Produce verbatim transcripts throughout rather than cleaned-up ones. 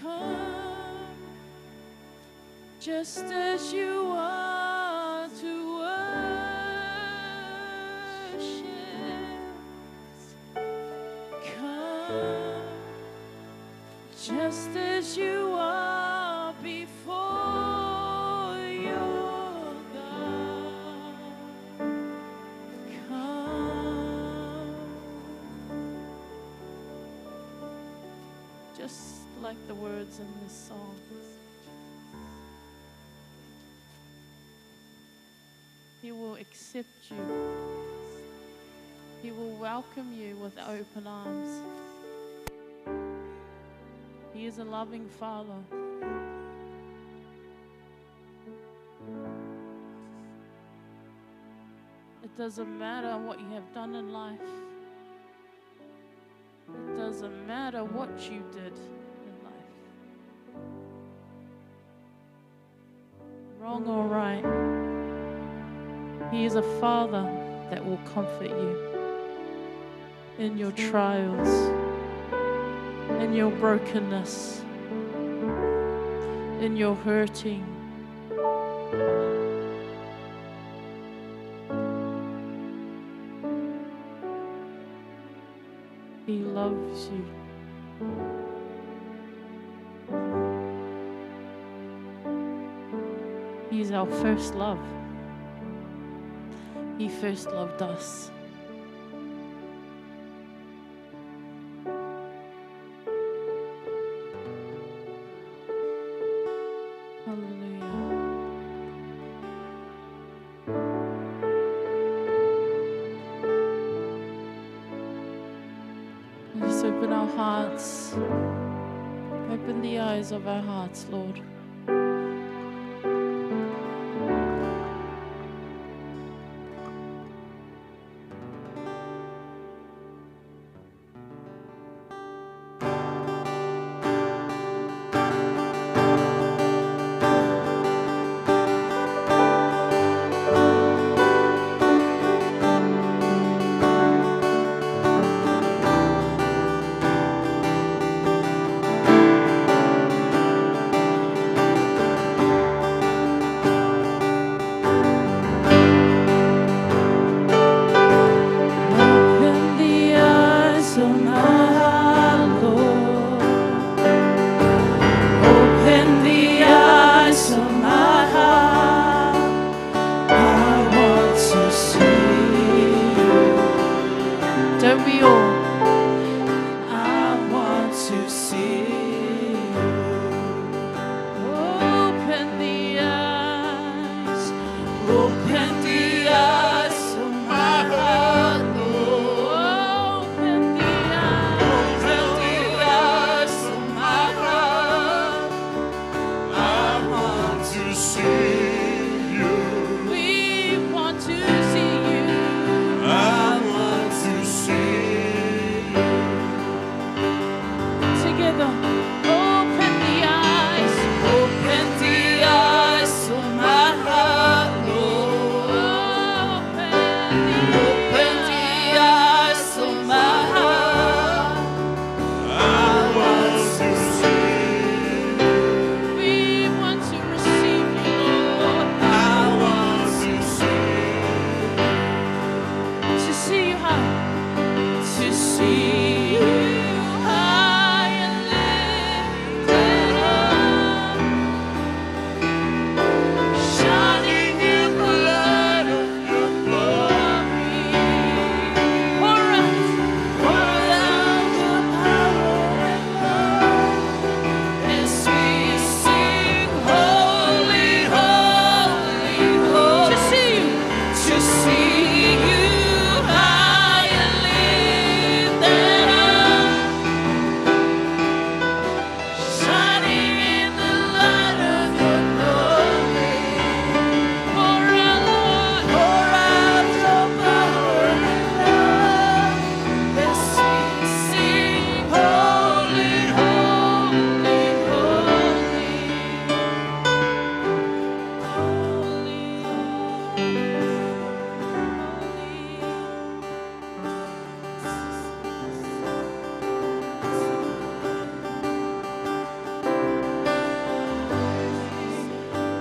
Come just as you are to worship. Come just as you are before your God. Come. Just like the words in this song. He will accept you. He will welcome you with open arms. He is a loving Father. It doesn't matter what you have done in life. It doesn't matter what you did in life. Wrong or right, He is a Father that will comfort you in your trials, in your brokenness, in your hurting. He loves you. He is our first love. He first loved us. Hallelujah. Let us open our hearts. Open the eyes of our hearts, Lord.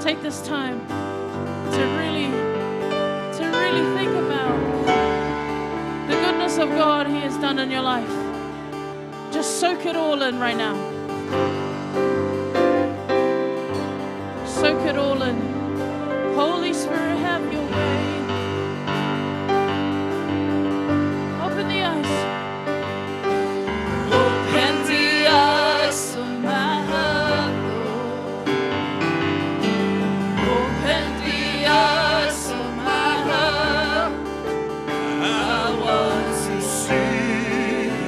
take this time to really, to really think about the goodness of God He has done in your life. Just soak it all in right now. Soak it all in. Holy Spirit, have your way. Open the eyes. Open the eyes of my heart, Lord. Open the eyes of my heart. I want to see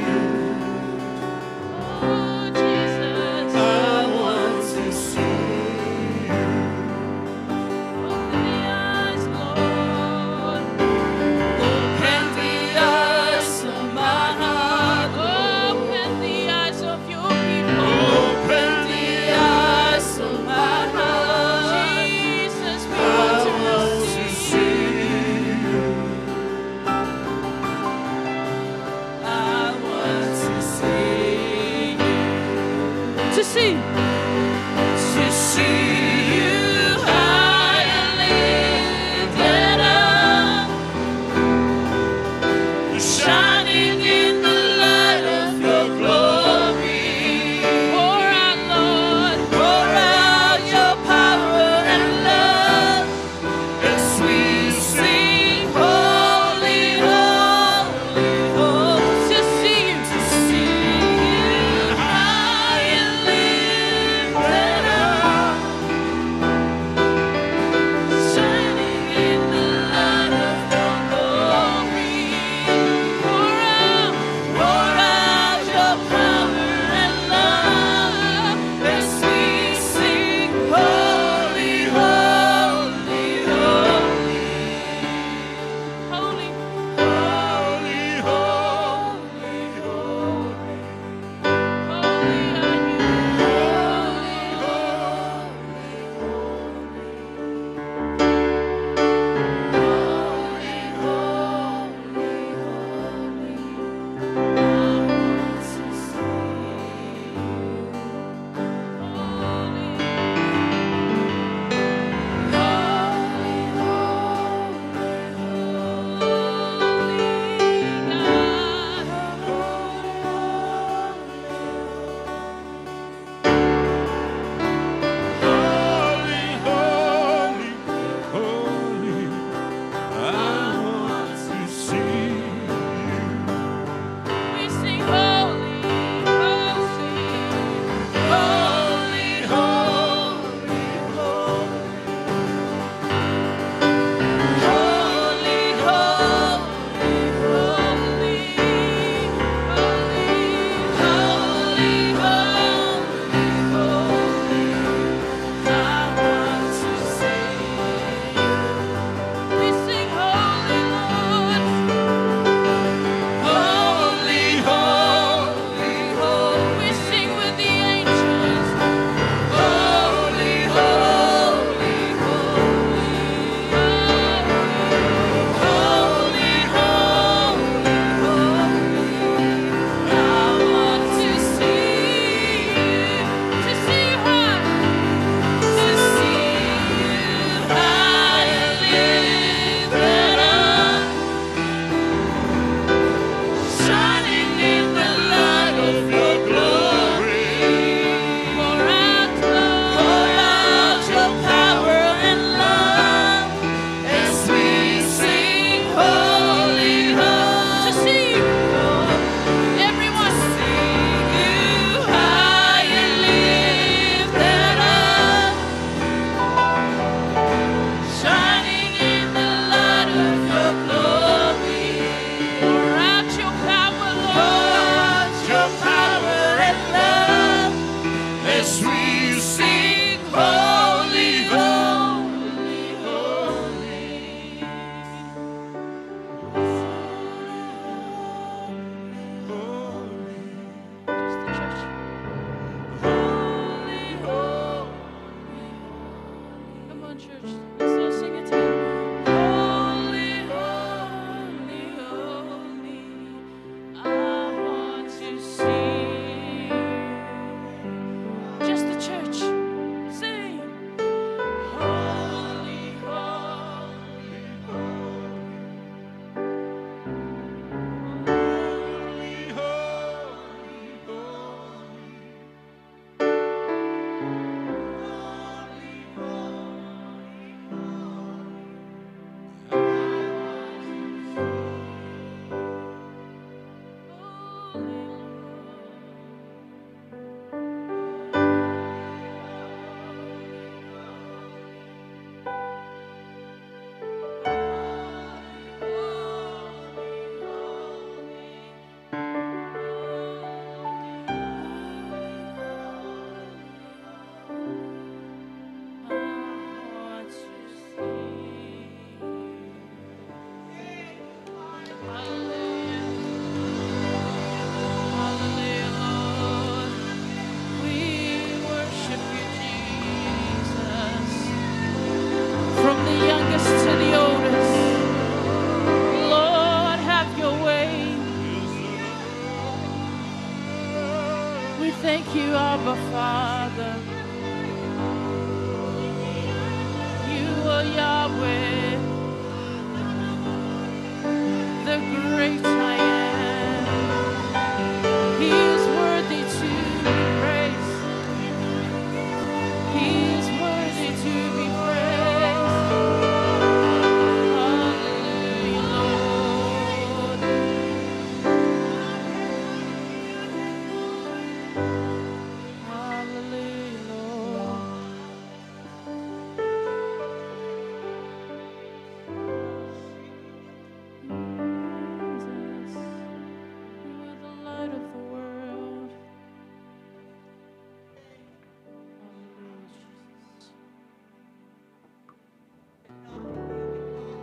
you. Oh, Jesus. I want to see you. Open the eyes, Lord. Open the eyes of my heart, Lord. Open the eyes of your people. Open the eyes of my heart. Jesus, we want to see you. I want to see you. To see. To see you high and lifted up, shining in the light of your glory. Pour out, Lord. Pour out your power and love. As we sing, "Holy, holy, holy," to see you, to see you high and lifted up, Thank you, Abba Father. You are Yahweh, the great I am. He is worthy to be praised. He is worthy to be praised. Hallelujah, Lord. Hallelujah, Lord. Jesus, you are the light of the world. Hallelujah, Jesus. Hallelujah, Jesus.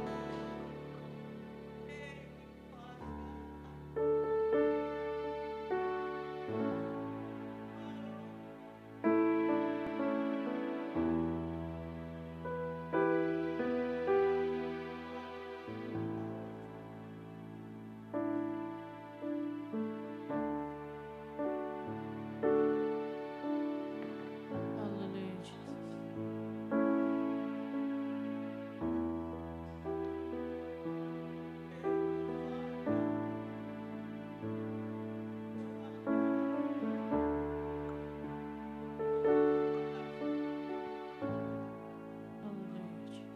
Hallelujah, Jesus.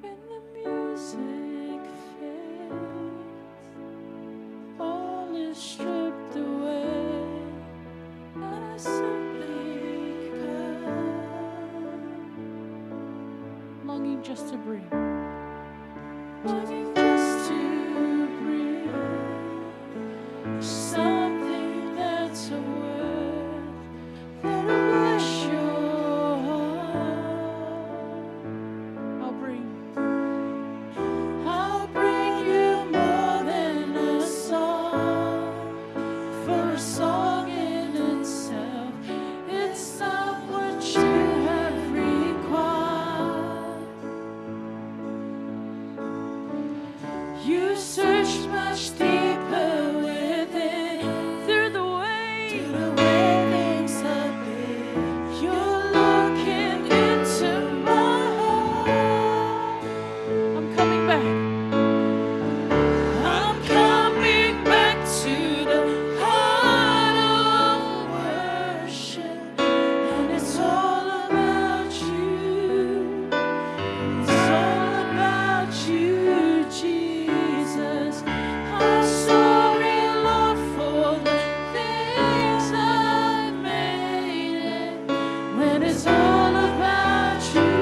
When the music fades, all is stripped away, and I simply come. Longing just to bring. Longing just to bring something that's a word that'll bless your heart. I'll bring, I'll bring you more than a song, for a song in itself, it's not what you have required. You search much deeper within, through the way, through the way things have been. You're looking into my heart. I'm coming back. I'm coming back to the heart of worship. And it's all about you. It's all about you, Jesus. I'm sorry, Lord, for the things I've made it. When it's all about you,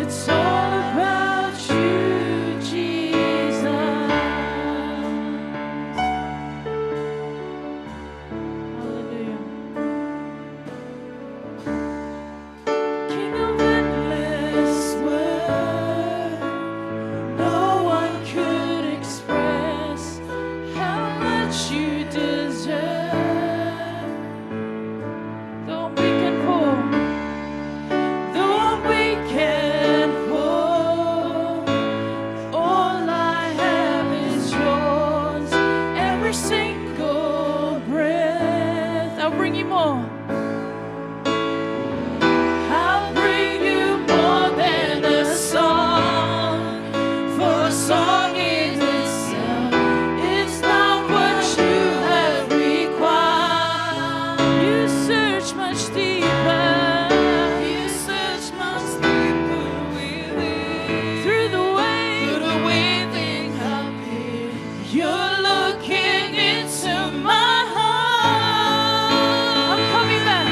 it's all about you, Jesus. Hallelujah. King of endless worth, no one could express how much you deserve. Though I'm weak and poor, though I'm weak and poor, all I have is yours. Every single breath, I'll bring you more. I'll bring you more than a song, for a song in itself, it's not what you have required. You search much deeper. You search much deeper within. Through the way, through the way things have been. You're looking into my heart. I'm coming back.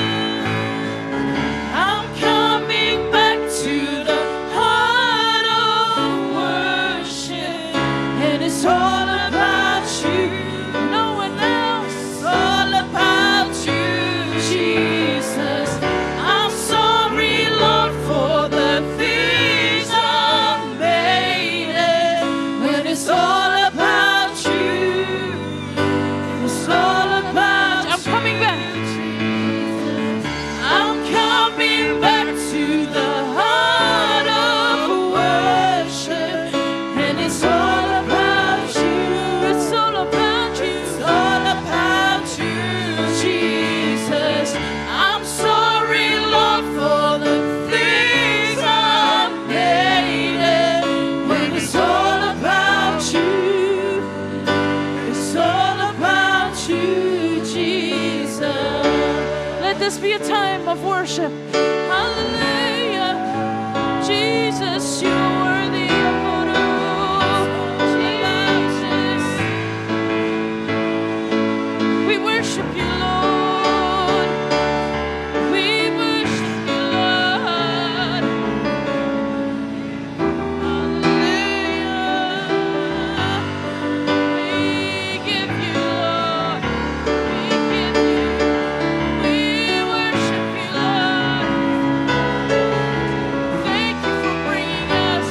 Let this be a time of worship. Hallelujah. Jesus, you're worthy of all. Jesus. We worship you, Lord. We worship you, Lord. Hallelujah. We give you, Lord. We give you. We worship you, Lord. Thank you for bringing us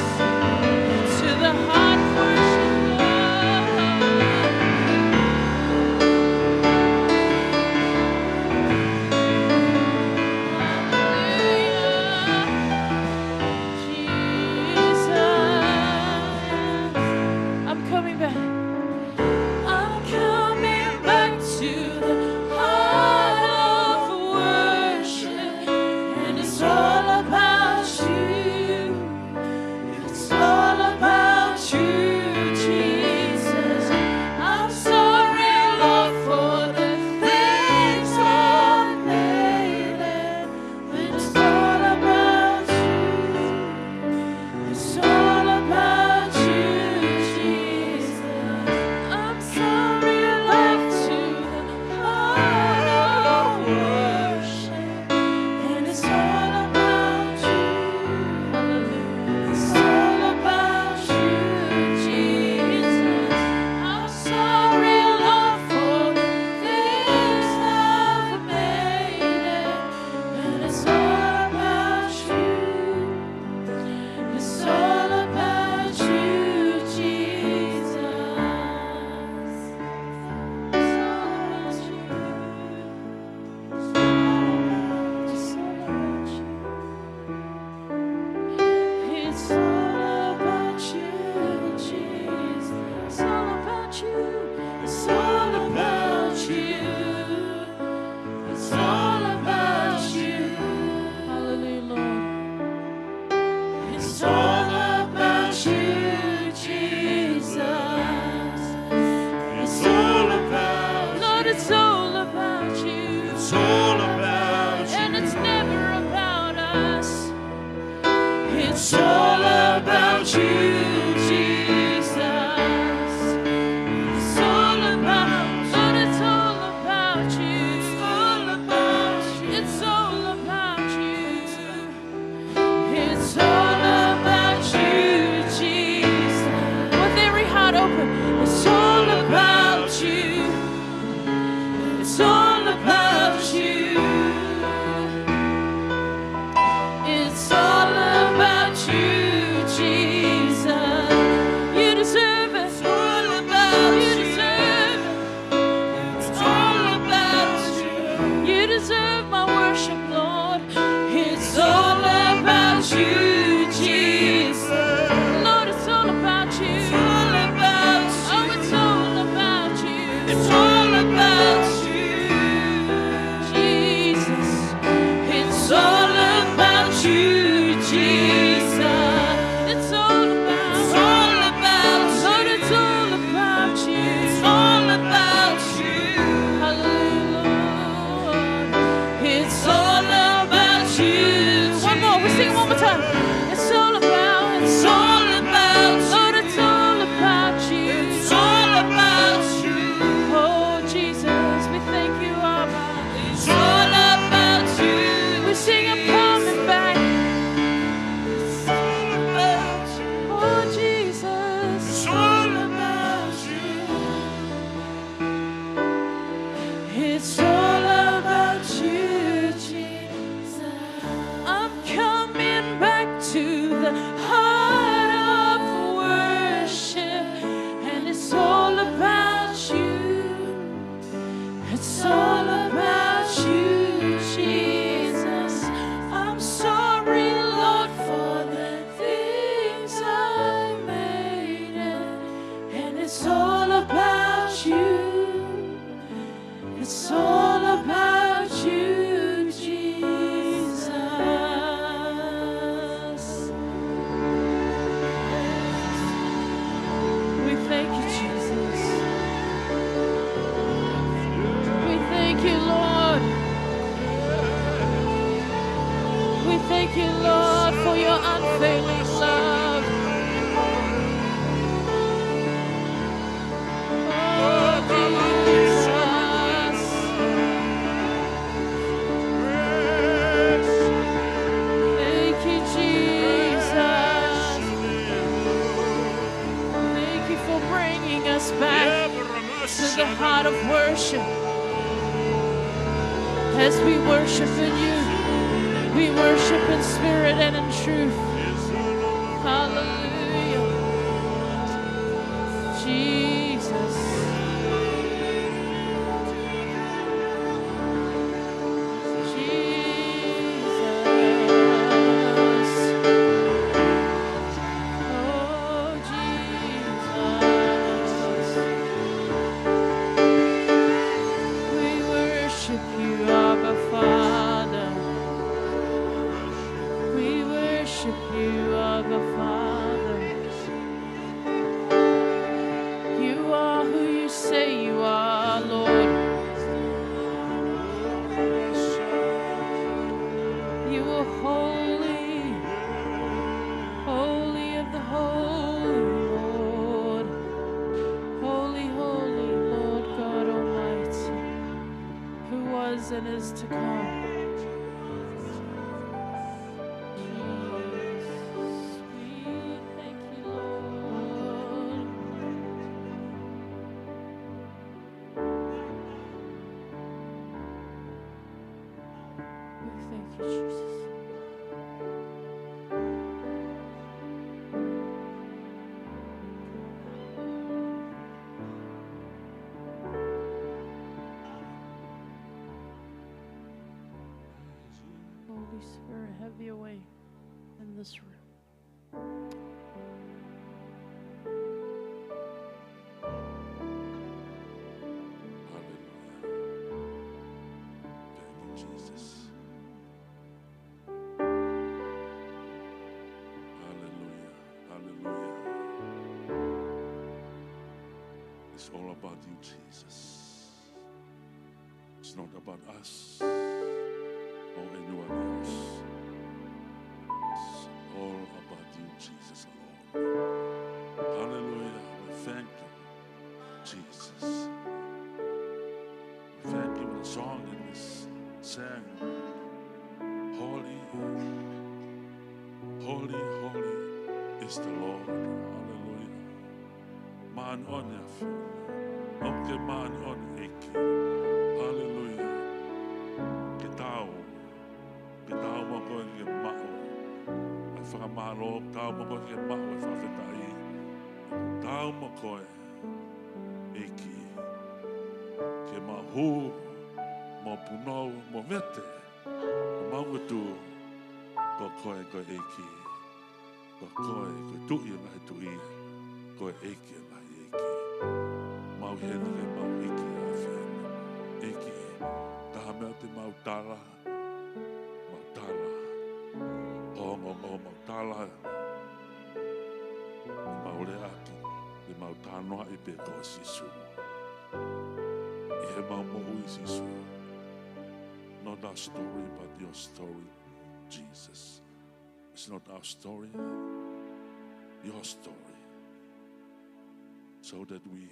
Thank you, Lord, for your unfailing love. Oh, Jesus. Thank you, Jesus. Thank you for bringing us back to the heart of worship. As we worship in you, we worship in spirit and in truth. Hallelujah. Jesus. Jesus. Oh, Jesus. We worship you, Abba Father. We worship you, Abba Father. You are who you say you are, Lord. You are holy, holy of the holy, Lord. Holy, holy, Lord God Almighty, who was and is to come. Jesus, we thank you, Lord. We thank you, Jesus. Holy Spirit, have your way in this room. Hallelujah. Thank you, Jesus. Hallelujah. Hallelujah. It's all about you, Jesus. It's not about us or anyone else. It's all about you, Jesus Lord. Hallelujah. We thank you, Jesus. We thank you for the song that we sang. Holy, holy, holy is the Lord. Hallelujah. Māʻoniʻoni ʻa e ʻAfiona. ʻOku ke māʻoniʻoni ʻEiki. Hallelujah. Ke tau, ke tau mo koe ke maʻu ʻa e fakamālō, tau mo koe ke maʻu ʻa e fakafetaʻi. Tau mo koe ʻEiki ke mau hū, mau punou, mau vete, mau ngutu, ko koe ko e ʻEiki. Ko koe ko e Tuʻi ʻo e ngaahi tuʻi, ko e ʻEiki ʻo e ngaahi ʻeiki. Mau ʻi heni ke mau ʻEiki ʻa e ʻAfiona. ʻEiki, taha meʻa te mau tala, mau tala ʻo ongoongo, mau tala, mau lea atu, ke mau talanoaʻi pē ko Sīsū. ʻI heʻemau moʻui Sīsū. Not our story, but your story, Jesus. It's not our story, your story. So that we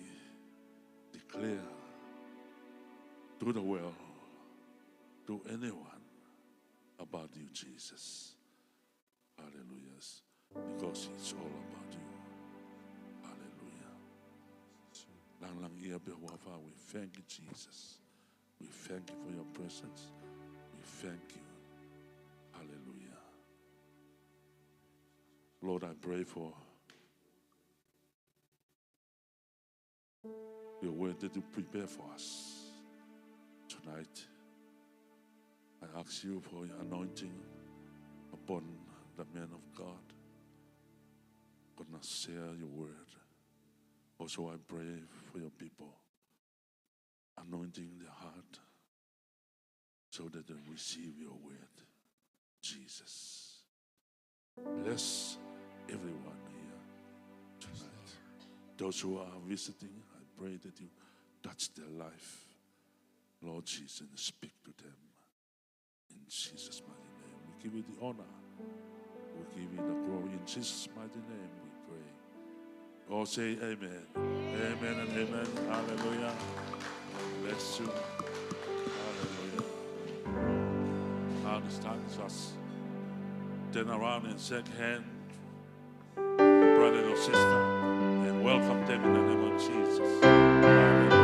declare to the world, to anyone, about you, Jesus. Hallelujah. Because it's all about you. Hallelujah. Langilangiʻia pē ho huafa, we thank you, Jesus. We thank you for your presence. We thank you. Hallelujah. Lord, I pray for your word that you prepare for us tonight. I ask you for your anointing upon the man of God gonna share your word. Also, I pray for your people, anointing their heart so that they receive your word. Jesus. Bless everyone here tonight. Those who are visiting, I pray that you touch their life. Lord Jesus, and speak to them. In Jesus' mighty name, we give you the honor. We give you the glory. In Jesus' mighty name we pray. All say amen. Amen and amen. Hallelujah. Bless you. Hallelujah. I understand, just turn around and shake hand, brother or sister, and welcome them in the name of Jesus. Hallelujah.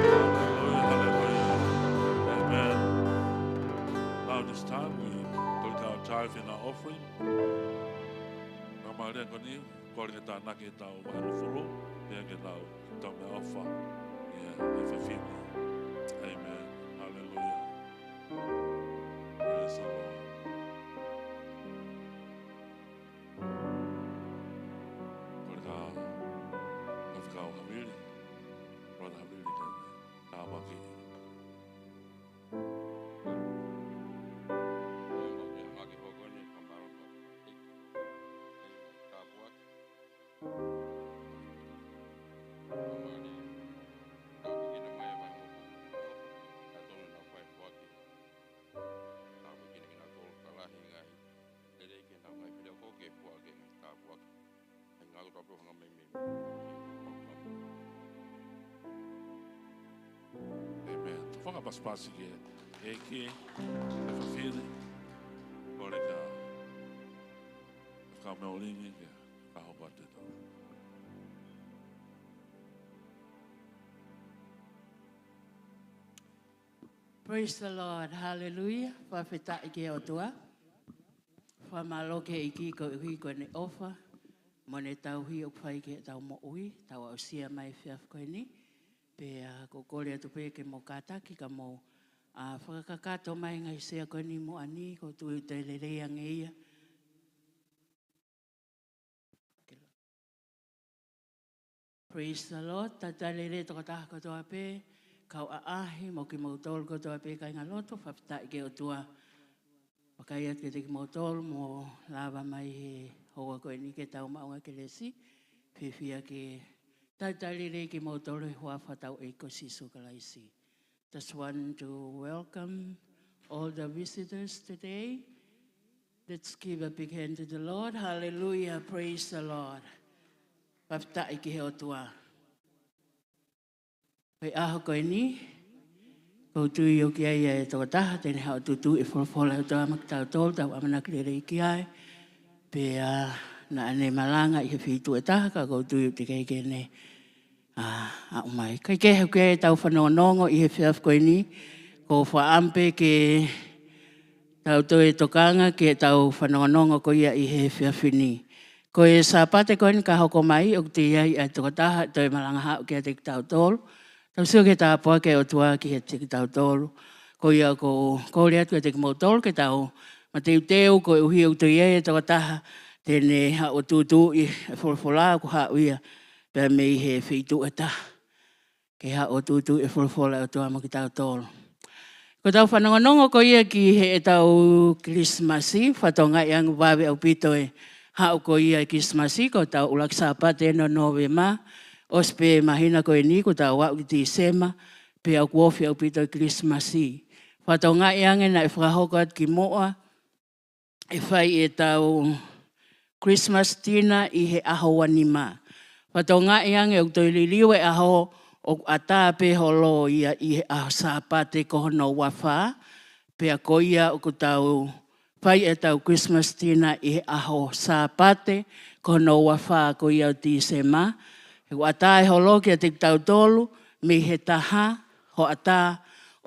Hallelujah, hallelujah. Amen. Now this time we collect our tithe and our offering. Māmālie ko eni, kole ke tānaki ʻetau vahe hongofulu, pea ke tau, tau meʻaʻofa. Yeah, e fafine. Amen. Hallelujah. Praise the Lord. Kole ka, ka fika ʻo Havili. Brother Havili ke tāpuaki. Amen. Fanga pasipasi ke, ʻEiki, e fafine, kole ka, ka meʻa ʻo lingi ke, ka hoko atu ʻetau. Praise the Lord. Hallelujah. Fakafetaʻi ki he ʻOtua. Fakamālō ki he ʻEiki koeʻuhi ko ʻene ʻofa mo ʻene tauhi ʻoku fai ki heʻetau moʻui, tau aʻusia mai he efiafi ko eni. Pea ko e kole atu pē ke mou kātaki ka mou, ʻa, fakakakato mai ngaahi sea ko eni mo ani, ko e tui te lelei ange ia. Ke la. Praise the Lord. Talitali lelei tokotaha kotoa pē, kau ʻaʻahi mo kimoutolu kotoa pē kāinga lotu, fakafetaʻi ki he ʻOtua. Vakai atu kiate kimoutolu mo lava mai he houa ko eni ke tau maʻu ha kelesi, fiefia ke talitali lelei kimoutolu he huafa hotau ʻEiki ko Sīsū Kalaisi. Just want to welcome all the visitors today. Let's give a big hand to the Lord. Hallelujah. Praise the Lord. Fakafetaʻi ki he ʻOtua. Ko e ʻaho ko eni, ʻoku ou tui ʻoku ʻi ai e tokotaha te ne haʻu ʻo tuʻutuʻu e folofola ʻa e ʻOtua maʻa kitautolu, tau ʻamanaki lelei ki ai. Pea naʻa ne malanga ʻi he feituʻu ʻe taha, ka ʻoku ou tui ʻoku teʻeki ke ne, ā, aʻu mai. Kae kehe, ʻoku ʻi ai ʻetau fanongonongo ʻi he efiafi ko eni, ʻoku ou fakaʻamu pē ke tau toe tokanga ki heʻetau fanongonongo ko ia ʻi he efiafi ni. Ko e Sāpate ko eni ka hoko mai, ʻoku toe ʻi ai ʻa e tokotaha ʻe toe malanga haʻu kiate kitautolu. Tau sio ki he tāpuaki ʻa e ʻOtua kiate kitautolu. Ko ia ʻoku ou kole atu kiate kimoutolu ke tau mateuteu koeʻuhi ʻoku toe ʻi ai e tokotaha te ne haʻu ʻo tuʻutuʻu e folofola ʻoku haʻu ia pea mei he feituʻu ʻe taha ke haʻu ʻo tuʻutuʻu e folofola ʻa e ʻOtua maʻa kitautolu. Ko ʻetau fanongonongo ko ia ki heʻetau Kilisimasi, fakatokangaʻi ange ʻoku vave ʻaupito e haʻu ko ia e Kilisimasi, ko ʻetau ʻuluaki Sāpate eni ʻo Nōvema, ʻosi pē māhina ko eni kuo tau aʻu ki Tīsema, pea ʻoku ofi ʻaupito e Kilisimasi. Fakatokangaʻi ange naʻe fakahoko atu kimuʻa ʻe fai ʻetau Christmas dinner ʻi he ʻaho ua nima. Fakatokangaʻi ange ʻoku toe liliu e ʻaho, ʻoku ʻatā pē holo ia ʻi he ʻaho Sāpate ko hono ua fā, pea ko ia ʻoku tau fai ʻetau Christmas dinner ʻi he ʻaho Sāpate ko hono ua fā ko ia ʻo Tīsema. ʻOku ʻatā e holo kiate kitautolu mei he taha hoʻatā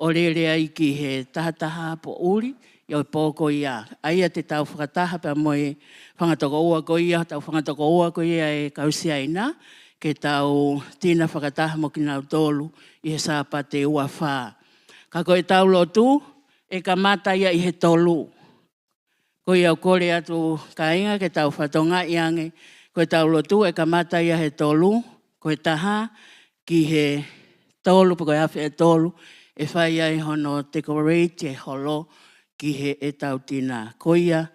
ʻo lele ai ki he taha taha poʻuli ʻi he pō ko ia. ʻA ia te tau fakataha pea mo e fanga tokoua ko ia, tau fanga tokoua ko ia ʻa e kau Siaina, ke tau tina fakataha mo kinautolu ʻi he Sāpate ua fā. Ka ko ʻetau lotu, ʻe kamata ia ʻi he tolu. Ko ia ʻoku ou kole atu kāinga ke tau fakatokangaʻi ange, ko ʻetau lotu ʻe kamata ia he tolu, ko e taha ki he tolu, pe ko e afe ʻe tolu, ʻe fai ai hono decorate e holo ki heʻetau tina. Ko ia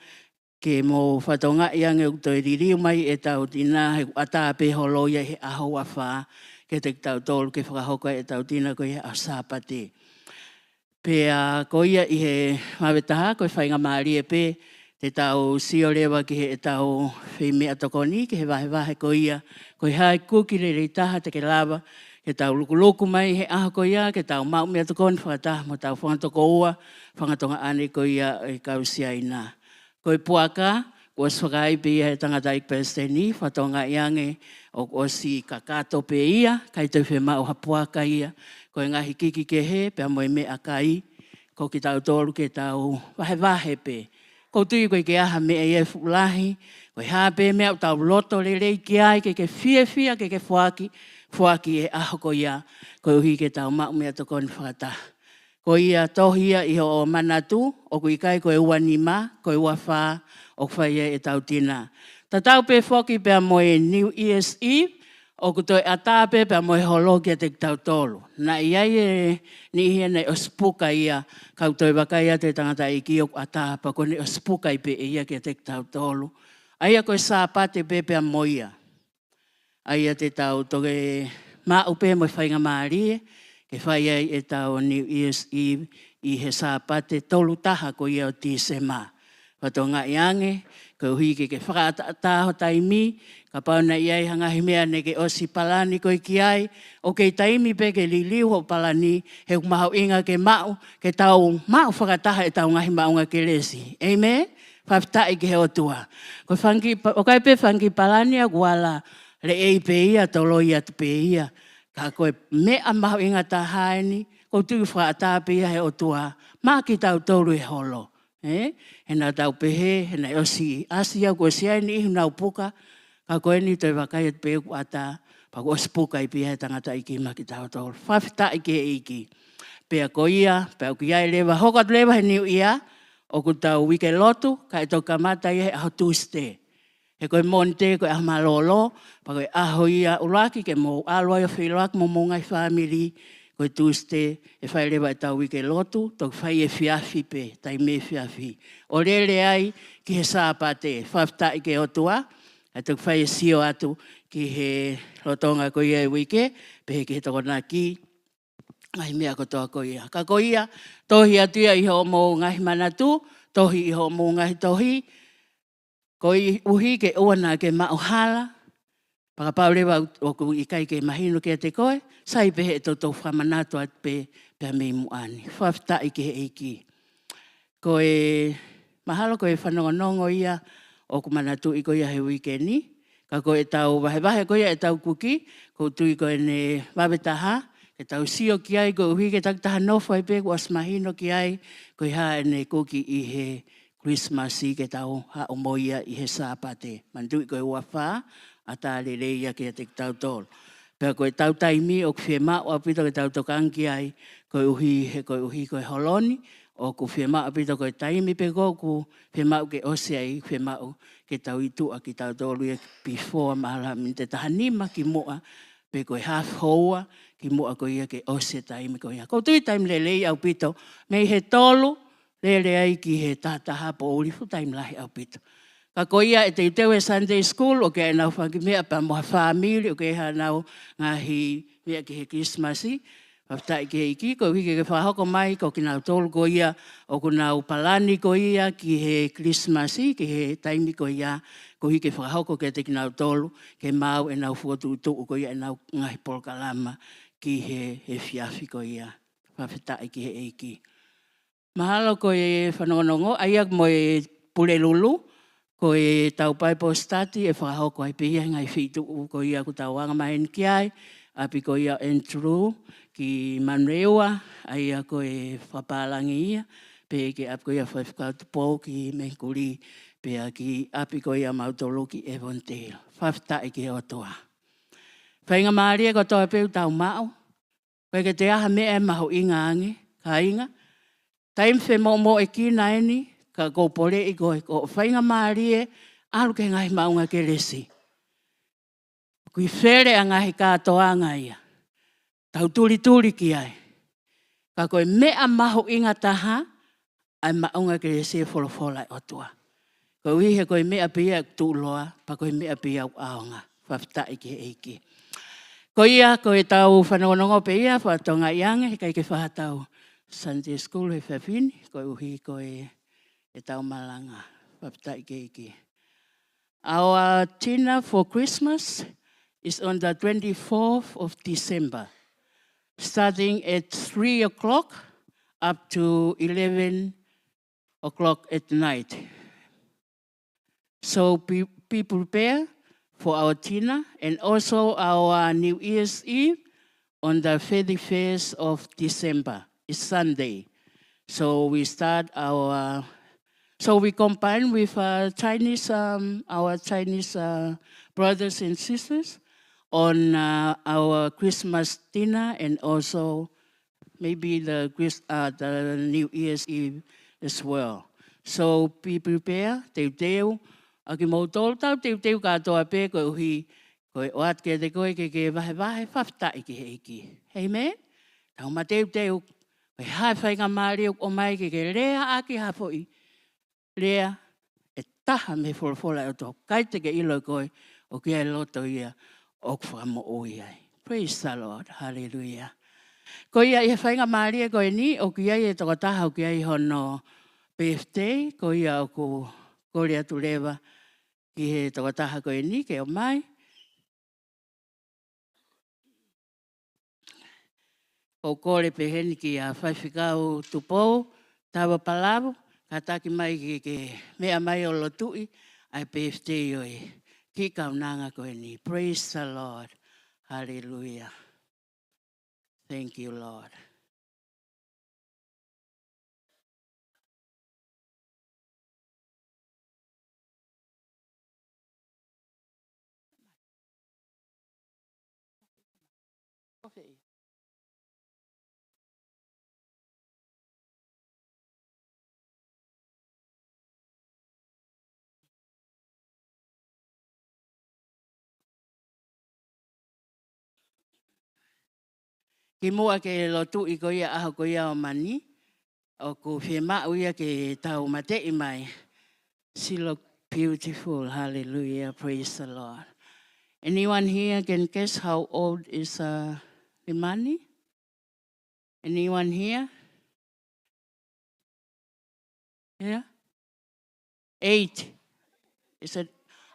ke mou fakatokangaʻi ange ʻoku toe liliu mai ʻetau tina, he ʻoku ʻatā pē holo ia he ʻaho ua fā kiate kitautolu ke fakahoko ai ʻetau tina ko ia he ʻaho Sāpate. Pea ko ia ʻi he vave taha, ko e faingamālie pē te tau sio leva ki heʻetau feimeʻatokoni, ki he vahevahe ko ia, ko e hā e kuki lelei taha te ke lava ke tau lukuluku mai he ʻaho ko ia, ke tau maʻu meʻatokoni fakataha mo hotau fanga tokoua, fanga tuongaʻane ko ia ʻo e kau Siaina. Ko e puaka, kuo ʻosi fakaai pē ia he tangataʻeiki palesiteni, fakatokangaʻi ange ʻoku ʻosi kakato pē ia, ʻikai toe fiemaʻu ha puaka ia, ko e ngaahi kiki kehe, pea mo e meʻakai, ko kitautolu ke tau vahevahe pē. ʻOku ou tui ʻoku ʻikai ke ʻi ai ha meʻa ia ʻe fuʻu lahi, ko e hā pē meʻa ʻoku tau loto lelei ki ai, ke ke fiefia, ke ke foaki, foaki he ʻaho ko ia, koeʻuhi ke tau maʻu meʻatokoni fakataha. Ko ia tohi ia ʻi hoʻo manatu, ʻoku ʻikai ko e ua nima, ko e ua fā, ʻoku fai ai ʻetau tina. Tatau pē foki pea mo e New Year's Eve, ʻoku toe ʻatā pē pea mo e holo kiate kitautolu. Naʻe ʻi ai e niʻihi ia naʻe ʻosi puka ia, ka ʻoku toe vakai atu e tangataʻeiki ʻoku ʻatā pea kuo ne ʻosi puka ai pē ʻe ia kiate kitautolu. ʻA ia ko e Sāpate pē pea mo ia. ʻA ia te tau toki maʻu pē mo e faingamālie ke fai ai ʻetau New Year's Eve ʻi he Sāpate tolu taha ko ia ʻo Tīsema. Fakatokangaʻi ange, koeʻuhi ke ke fakaʻataʻatā ho taimi, kapau naʻe ʻi ai ha ngaahi meʻa naʻa ke ʻosi palani koe ki ai, ʻoku kei taimi pē ke liliu hoʻo palani, he ʻoku mahuʻinga ke maʻu, ke tau maʻu fakataha ʻetau ngaahi maʻungakelesi. ʻĒmeni? Fakafetaʻi ki he ʻOtua. Ko e fanga kiʻi pa-, ʻoku ʻi ai pē fanga kiʻi palani ʻoku ala leʻei pē ia, toloi atu pē ia. Ka ko e meʻa mahuʻinga taha eni, ʻoku ou tui ʻoku fakaʻatā pē ia he ʻOtua maʻa kitautolu e holo. Ē? He naʻa tau pehē, he naʻe ʻosi ʻasi ia, kuo ʻosi ʻi ai e niʻihi naʻa nau puka, ka ko eni toe vakai atu pē ʻoku ʻatā, pea kuo ʻosi puka ai pē ia he tangataʻeiki maʻa kitautolu. Fakafetaʻi ki he ʻEiki. Pea ko ia, pea ʻoku ʻi ai leva, hoko atu leva he New Year, ʻoku tau uike lotu, kae toki kamata ia he ʻaho Tuesday. He ko e Mōnite ko e ʻaho mālōlō, pea ko e ʻaho ia ʻuluaki ke mou ʻalu ai ʻo feʻiloaki mo homou ngaahi fāmili. Ko e Tūsite ʻe fai leva ʻetau uike lotu, toki fai efiafi pē, taimi efiafi, ʻo lele ai ki he Sāpate. Fakafetaʻi ki he ʻOtua, ʻe toki fai e sio atu ki he lolotonga ko ia e uike, pehē ki he Tokonaki, ngaahi meʻa kotoa ko ia. Ka ko ia, tohi atu ia ʻi hoʻomou ngaahi manatu, tohi ʻi hoʻomou ngaahi tohi, koeʻuhi ke ʻoua naʻa ke maʻu hala, pea kapau leva ʻoku ʻikai ke mahino kiate koe, sai pē he ʻe toutou fakamanatu atu pē, pea mei muʻa ni. Fakafetaʻi ki he ʻEiki. Ko e, mahalo ko e fanongonongo ia ʻoku manatuʻi ko ia he uike ni, ka ko ʻetau vahevahe ko ia ʻetau kuki, ʻoku ou tui ko ʻene vave taha ke tau sio ki ai, koeʻuhi ke takitaha nofo ai pē kuo ʻosi mahino ki ai ko e hā ʻene kuki ʻi he Kilisimasi ke tau haʻu mo ia ʻi he Sāpate. Manatuʻi ko e ua fā, ʻatā lelei ia kiate kitautolu. Pea ko ʻetau taimi ʻoku fiemaʻu ʻaupito ke tau tokanga ki ai, koeʻuhi he koeʻuhi ko e holo ni, ʻoku fiemaʻu ʻaupito ko e taimi pē ko ē ʻoku fiemaʻu ke ʻosi ai, fiemaʻu ke tau ʻi tuʻa kitautolu ia before mahalo miniti ʻe taha nima kimuʻa, pe ko e half hour kimuʻa ko ia ke ʻosi e taimi ko ia. ʻOku ou tui taimi lelei ʻaupito, mei he tolu lele ai ki he taha taha poʻuli, fuʻu taimi lahi ʻaupito. Ka ko ia e teuteu e Sunday School, ʻoku ʻi ai ʻenau fanga kiʻi meʻa pea mo ha fāmili, ʻoku ʻi ai haʻanau ngaahi meʻa ki he Kilisimasi, fakafetaʻi ki he ʻEiki, koeʻuhi ke ke fakahoko mai ko kinautolu ko ia ʻoku nau palani ko ia ki he Kilisimasi, ki he taimi ko ia, koeʻuhi ke fakahoko kiate kinautolu, ke maʻu ʻenau fokotuʻutuʻu ko ia ʻenau ngaahi polokalama ki he, he efiafi ko ia. Fakafetaʻi ki he ʻEiki. Mahalo ko e fanongonongo, ʻa ia mo e Pulelulu, ko ʻetau Bible study ʻe fakahoko ai pē ia he ngaahi feituʻu ko ia ʻoku tau anga maheni ki ai, ʻapi ko ia Andrew ki Manurewa, ʻa ia ko e fakapālangi ia, pea ki he ʻapi ko ia Faifekau Tupou ki Mehikuli, pea ki he ʻapi ko ia mautolu ki Avondale. Fakafetaʻi ki he ʻOtua. Faingamālie kotoa pē ʻoku tau maʻu, ʻoku ʻikai ke toe ʻi ai ha meʻa ʻe mahuʻinga ange, kāinga. Taimi femoʻumoʻuekina eni, ka ʻoku ou poleʻi ko e, ko e faingamālie, ʻalu ki he ngaahi maʻungakelesi. Ko e fele ʻa e ngaahi kātoanga ia. Tau tulituli ki ai. Ka ko e meʻa mahuʻinga taha, ʻa e maʻungakelesi e folofola ʻa e ʻOtua. Koeʻuhi he ko e meʻa pē ia ʻoku tuʻuloa, pea ko e meʻa pē ia ʻoku ʻaonga. Fakafetaʻi ki he ʻEiki. Ko ia, ko ʻetau fanongonongo pē ia, fakatokangaʻi ange, he ʻikai ke fai haʻatau Sunday School he efiafi ni, koeʻuhi ko e, ʻetau malanga. Fakafetaʻi ki he ʻEiki. Our dinner for Christmas is on the twenty-fourth of December, starting at three o'clock up to eleven o'clock at night. So be, be prepared for our dinner and also our New Year's Eve on the thirty-first of December. It's Sunday. So we start our, so we combine with, uh, Chinese, um, our Chinese, uh, brothers and sisters on, uh, our Christmas dinner and also maybe the Chris-, uh, the New Year's Eve as well. So be prepared, teuteu, ʻa kimoutolu tau teuteu kātoa pē koeʻuhi, ko e ʻoatu kiate koe ke ke vahevahe, fakafetaʻi ki he ʻEiki. Amen? Tau mateuteu, ko e hā e faingamālie ʻoku ʻomai ke ke leaʻaki ha foʻi lea ʻe taha mei he folofola ʻa e ʻOtua, ʻikai te ke ʻilo ʻe koe ʻoku ʻi ai e loto ia ʻoku fakamoʻui ai. Praise the Lord. Hallelujah. Ko ia ʻi he faingamālie ko eni, ʻoku ʻi ai e tokotaha ʻoku ʻi ai hono birthday, ko ia ʻoku kole atu leva ki he tokotaha ko eni ke ʻomai. ʻOku ou kole pehē ni kia Faifekau Tupou, Tava Palavu, kātaki mai ke, ke meʻa mai ʻo lotuʻi ʻa e birthday ʻo e kiʻi kaunanga ko eni. Praise the Lord. Hallelujah. Thank you, Lord. kimuʻa ke lotuʻi ko ia ʻaho ko ia ʻo mani, ʻoku fiemaʻu ia ke tau mateʻi mai. She look beautiful. Hallelujah. Praise the Lord. Anyone here can guess how old is, uh, Limani? Anyone here? Yeah? Eight. Is it?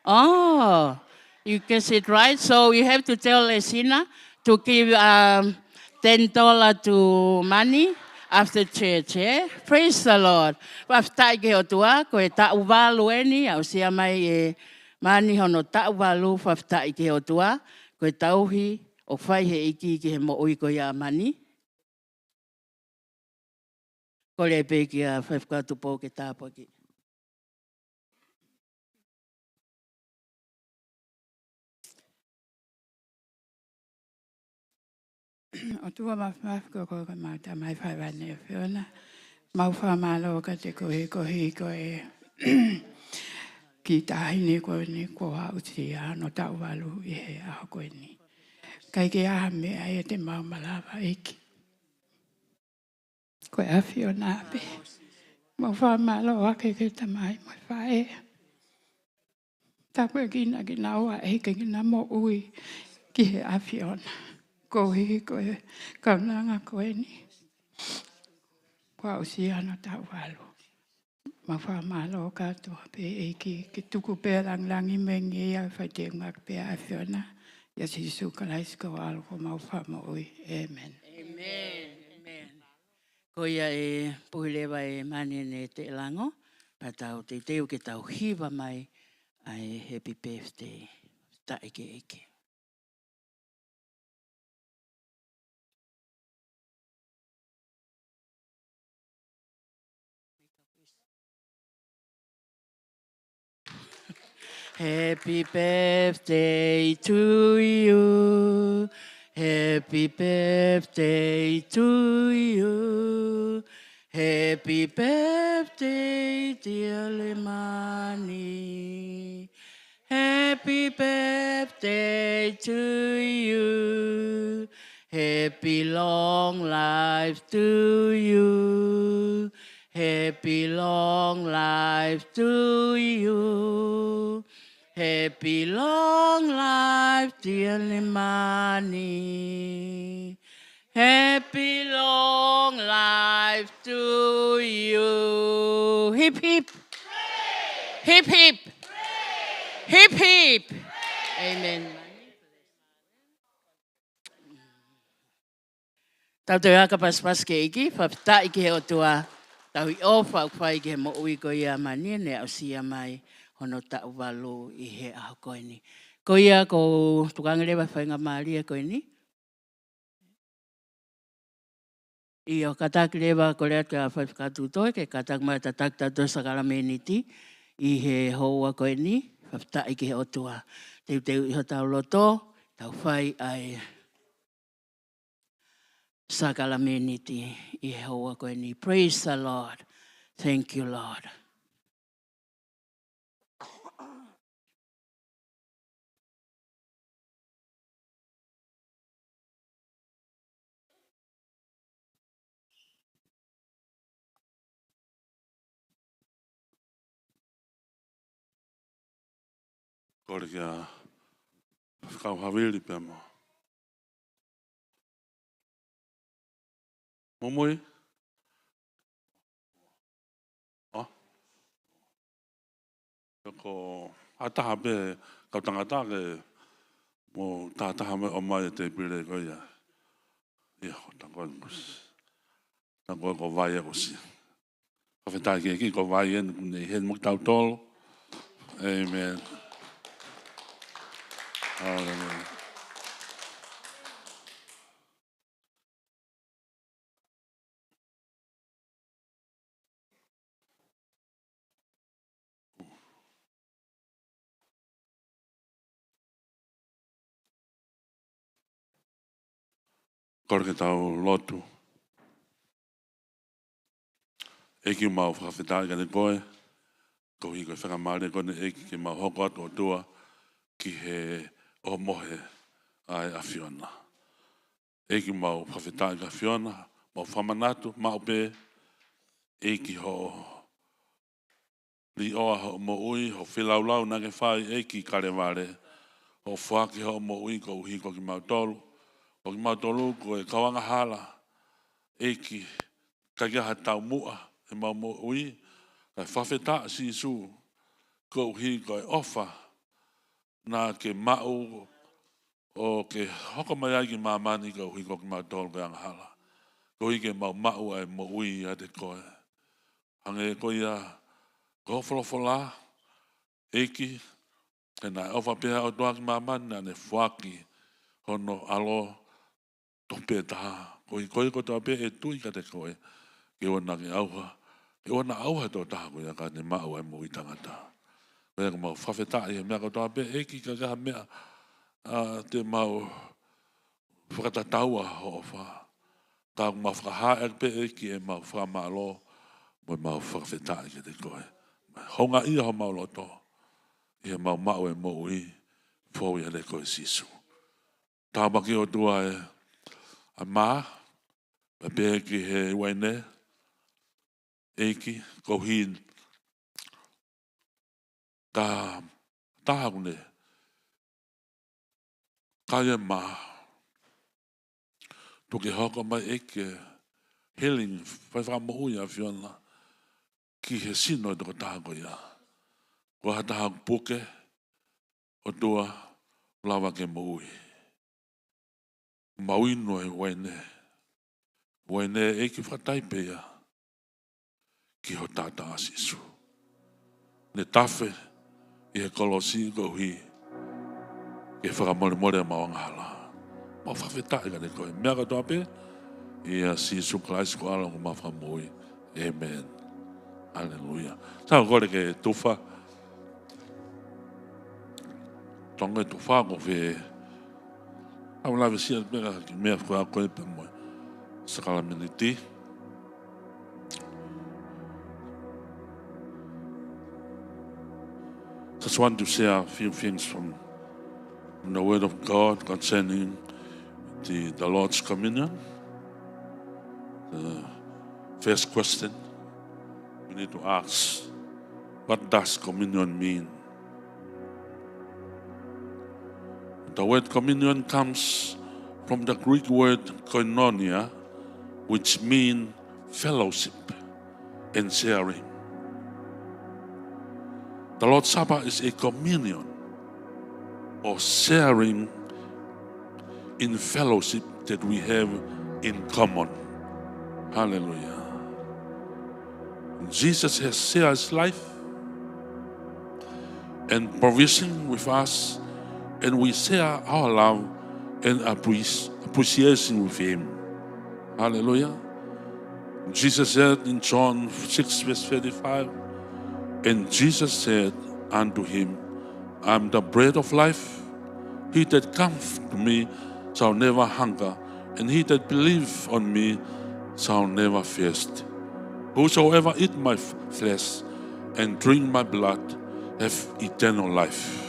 Oh, you guess it right. So you have to tell Lesina to give, um, ten dollar to mani after church, eh? Praise the Lord. Fakafetaʻi ki he ʻOtua, ko e taʻu valu eni, aʻusia mai ʻe mani hono taʻu valu, fakafetaʻi ki he ʻOtua, ko e tauhi ʻoku fai he ʻEiki ki he moʻui ko ia ʻa mani. Kole pē kia Faifekau Tupou ke tāpuakiʻi. ʻOtua Māfimafi, ko koe ko ʻemau Tamai Faivelengani ʻAfiona. Mau fakamālō kiate koe koeʻuhi ko e kiʻi taʻahine ko eni kuo aʻusia hono taʻu valu ʻi he ʻaho ko eni. ʻIkai ke ʻi ai ha meʻa ia te mau malava ʻEiki. Ko e ʻAfiona pē. Mau fakamālō ʻaki ki he tamai mo e faʻē. Tāpuekina kinaua ʻEiki ke na moʻui ki he ʻAfiona. Koeʻuhi ko e kaunanga ko eni kuo aʻusia hono taʻu valu. Mau fakamālō kātoa pē ʻEiki, ke tuku pē langilangi mei he ʻEiki, fai teunga pē ʻa e ʻAfiona. ʻIa Sīsū Kalaisi ko ho ʻAlo ko homau Fakamoʻui. ʻĒmeni. ʻĒmeni. ʻĒmeni. Ko ia ʻe puhi leva ʻe mani ʻene teʻelango, pea tau teuteu ke tau hiva mai ʻa e happy birthday. Fakafetaʻi ki he ʻEiki. Happy birthday to you. Happy birthday to you. Happy birthday, dear Limani. Happy birthday to you. Happy long life to you. Happy long life to you. Happy long life, dear Limani. Happy long life to you. Hip, hip. Hip, hip. Hip, hip. ʻĒmeni. Tau toe aka pasipasi ki he ʻEiki, fakafetaʻi ki he ʻOtua, tauhi ʻofa ʻoku fai ki he moʻui ko ia ʻa mani, ne aʻusia mai hono taʻu valu ʻi he ʻaho ko eni. Ko ia ʻoku ou tukuange leva e faingamālie ko eni. ʻIo, kātaki leva, kole atu kia Faifekau Tupou ke kātaki mai tataki tautolu sākalamēniti ʻi he houa ko eni, fakafetaʻi ki he ʻOtua. Teuteu ʻi hotau loto, tau fai ʻa e sākalamēniti ʻi he houa ko eni. Praise the Lord. Thank you, Lord. Kole kia Faifekau Havili pea mo Momoi. ʻA? Ko ha taha pē kau tangata ke mo taha taha mai ʻo mai e tēpile ko ia. ʻIo, ko e tango ʻosi. Tango ko vai ʻosi. Fakafetaʻi ki he ʻEiki ko vai eni kuo ne ʻi heni mo kitautolu. ʻĒmeni. Haleluia. Kole ke tau lotu. ʻEiki, mau fakafetaʻi kiate koe, koeʻuhi ko e faingamālie ko eni ʻEiki ke mau hoko atu ʻOtua ki he ʻohomohe ʻa e ʻAfiona. ʻEiki, mau fakafetaʻi ki he ʻAfiona, mau fakamanatu maʻu pē, ʻEiki, hoʻo līʻoa hoʻo moʻui, hoʻo feilaulau naʻa ke fai, ʻEiki, ʻi Kalevale, hoʻo foaki hoʻo moʻui koeʻuhi ko kimautolu. Ko kimautolu ko e kau angahala, ʻEiki, ʻikai ke ʻi ai ha taumuʻa ʻemau moʻui, kae fakafetaʻi Sīsū, koeʻuhi ko e ʻofa naʻa ke maʻu ʻo ke hoko mai ai ki māmani koeʻuhi ko kimautolu ko e angahala. Koeʻuhi ke mau maʻu ʻa e moʻui ʻiate koe. Hangē ko ia ko hoʻo folofola, ʻEiki, he naʻe ʻofa pehē ʻa e ʻOtua ki māmani naʻa ne foaki hono ʻAlo tofu pē taha, koeʻuhi ko ia kotoa pē ʻe tui kiate koe, ke ʻoua naʻa ʻauha, ke ʻoua naʻa ʻauha ʻa e tokotaha ko ia ka ne maʻu ʻa e moʻui taʻengata. Ko ia ʻoku mau fakafetaʻi he meʻa kotoa pē, ʻEiki, ʻikai ke ʻi ai ha meʻa, ʻa, te mau fakatataua hoʻo ʻofa. Ka ʻoku mau fakahā ʻaki pē, ʻEiki, ʻemau fakamālō mo ʻemau fakafetaʻi kiate koe. Houngaʻia homau loto ʻi heʻemau maʻu e moʻui foʻou ʻiate koe Sīsū. Tāpuakiʻi ʻOtua ʻa e mā, pea pehē ki he uaine, ʻEiki, koeʻuhi ko e taha ʻoku ne kai e mā, tuku ke hoko mai, ʻEiki, healing, fai fakamoʻui ʻAfiona ki he sino ʻo e tokotaha ko ia. Ko ha taha ʻoku puke, ʻOtua, lava ke moʻui. Mau inu e uaine. Uaine, ʻEiki, fakatai pē ia ki ho taʻataʻa Sīsū. Ne tafe ʻi he kolosi koeʻuhi ke fakamolemole ʻemau angahala. Mau fakafetaʻi kiate koe he meʻa kotoa pē, ʻia Sīsū Kalaisi ko homau ʻAlo mo homau Fakamoʻui. ʻĒmeni. Haleluia. Tau kole ke tufa. Tonga e tufa ko fē. Au lave siʻi pē ki he meʻa ko ē pea mo e sākalamēniti. Just want to share a few things from the Word of God concerning the, the Lord's Communion. The first question we need to ask, what does communion mean? The word communion comes from the Greek word koinonia, which means fellowship and sharing. The Lord's Supper is a communion or sharing in fellowship that we have in common. Hallelujah. Jesus has shared his life and provision with us, and we share our love and appreci-, appreciation with him. Hallelujah. Jesus said in John six verse thirty-five, and Jesus said unto him, I am the bread of life. He that cometh to me shall never hunger, and he that believeth on me shall never thirst. Whosoever eat my f-, flesh and drink my blood have eternal life.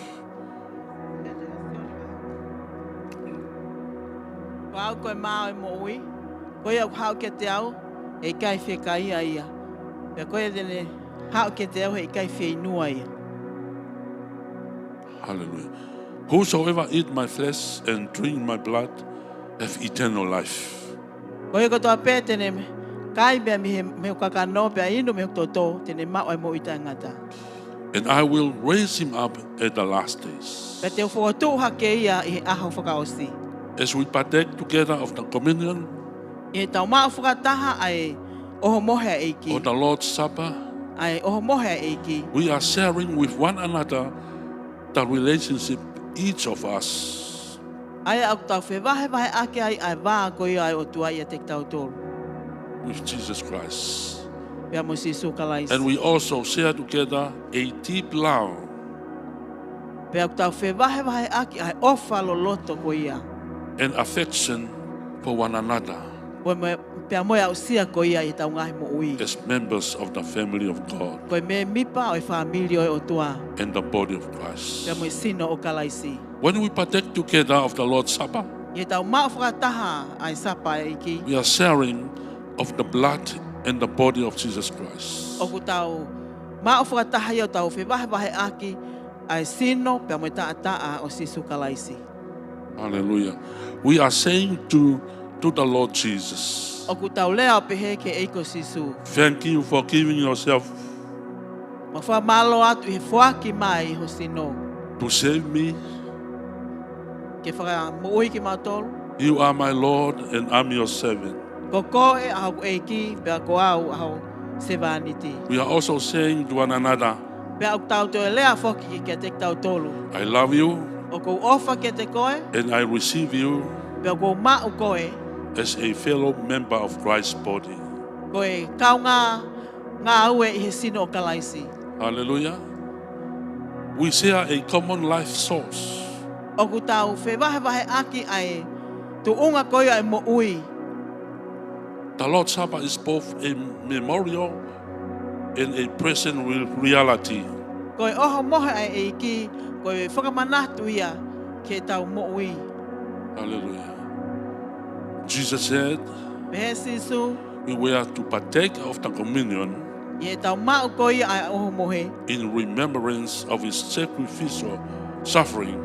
Ko au ko e mā ʻo e moʻui, ko ia ʻoku haʻu kiate au, ʻe ʻikai fiekaia ia. Pea ko ia te ne haʻu kiate au, ʻe ʻikai fieinua ia. Hallelujah. Whosoever eat my flesh and drink my blood have eternal life. Ko ia kotoa pē te ne kai mei he, mei hoku kakano, pea inu mei hoku toto, te ne maʻu ʻa e moʻui taʻengata. And I will raise him up at the last days. Pea te u fokotuʻu hake ia ʻi he ʻaho fakaʻosi. As we partake together of the communion, ʻi heʻetau maʻu fakataha ʻa e ʻohomohe ʻa e ʻEiki, or the Lord's Supper, ʻa e ʻohomohe ʻa e ʻEiki, we are sharing with one another the relationship each of us, ʻa ia ʻoku tau fevahevaheʻaki ai ʻa e vā ko ia ʻa e ʻOtua ʻiate kitautolu, with Jesus Christ, pea mo Sīsū Kalaisi. And we also share together a deep love, pea ʻoku tau fevahevaheʻaki ʻa e ʻofa loloto ko ia, and affection for one another, pea mo e, pea mo e aʻusia ko ia ʻi heʻetau ngaahi moʻui, as members of the family of God, ko e mēmipa ʻo e fāmili ʻo e ʻOtua, and the body of Christ, pea mo e sino ʻo Kalaisi. When we partake together of the Lord's Supper, ʻi ʻI heʻetau maʻu fakataha ʻa e Sāpate ʻEiki, we are sharing of the blood and the body of Jesus Christ. ʻOku tau maʻu fakataha ia ʻo tau fevahevaheʻaki ʻa e sino pea mo e taʻataʻa ʻo Sīsū Kalaisi. Hallelujah. We are saying to, to the Lord Jesus, ʻOku tau lea ʻo pehē ki he ʻEiki ko Sīsū, thank you for giving yourself Mau fakamālō atu ʻi he foaki mai ho sino to save me. Ke fakamoʻui kimautolu. You are my Lord and I'm your servant. Ko koe ʻa hoku ʻEiki, pea ko au ʻa ho sevāniti. We are also saying to one another, Pea ʻoku tau toe lea foki kiate kitautolu, I love you ʻOku ou ʻofa kiate koe, and I receive you pea ʻoku ou maʻu koe as a fellow member of Christ's body. Ko e kaungā ngāue ʻi he sino ʻo Kalaisi. Hallelujah. We share a common life source. ʻOku tau fevahevaheʻaki ʻa e tuʻunga ko ia ʻo e moʻui. The Lord's Supper is both a memorial and a present re-, reality. Ko e ʻohomohe ʻa e ʻEiki, ko e fakamanatu ia ki heʻetau moʻui. Hallelujah. Jesus said, Pehē ʻe Sīsū, we were to partake of the communion ʻI heʻetau maʻu ko ia ʻa e ʻohomohe, in remembrance of his sacrificial suffering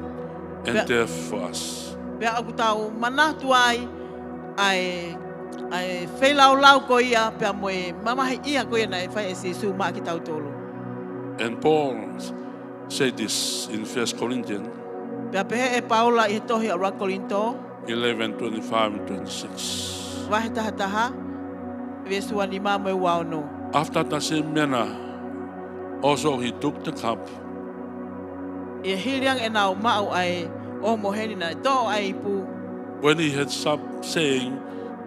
and Pea- death for us. Pea ʻoku tau manatu ai ʻa e, ʻa e feilaulau ko ia, pea mo e mamahiʻia ko ia naʻe fai ʻe Sīsū maʻa kitautolu. And Paul said this in First Corinthians Pea pehē ʻe Paula ʻi he tohi ʻa ʻuluaki Kolinitō eleven twenty-five and twenty-six. Vahe taha taha, veesi ua nima mo e ua ono. After the same manner, also he took the cup. ʻI he hili ange ʻenau maʻu ʻa e ʻohomohe ni, naʻe toʻo ʻa e ipu. When he had supped, saying,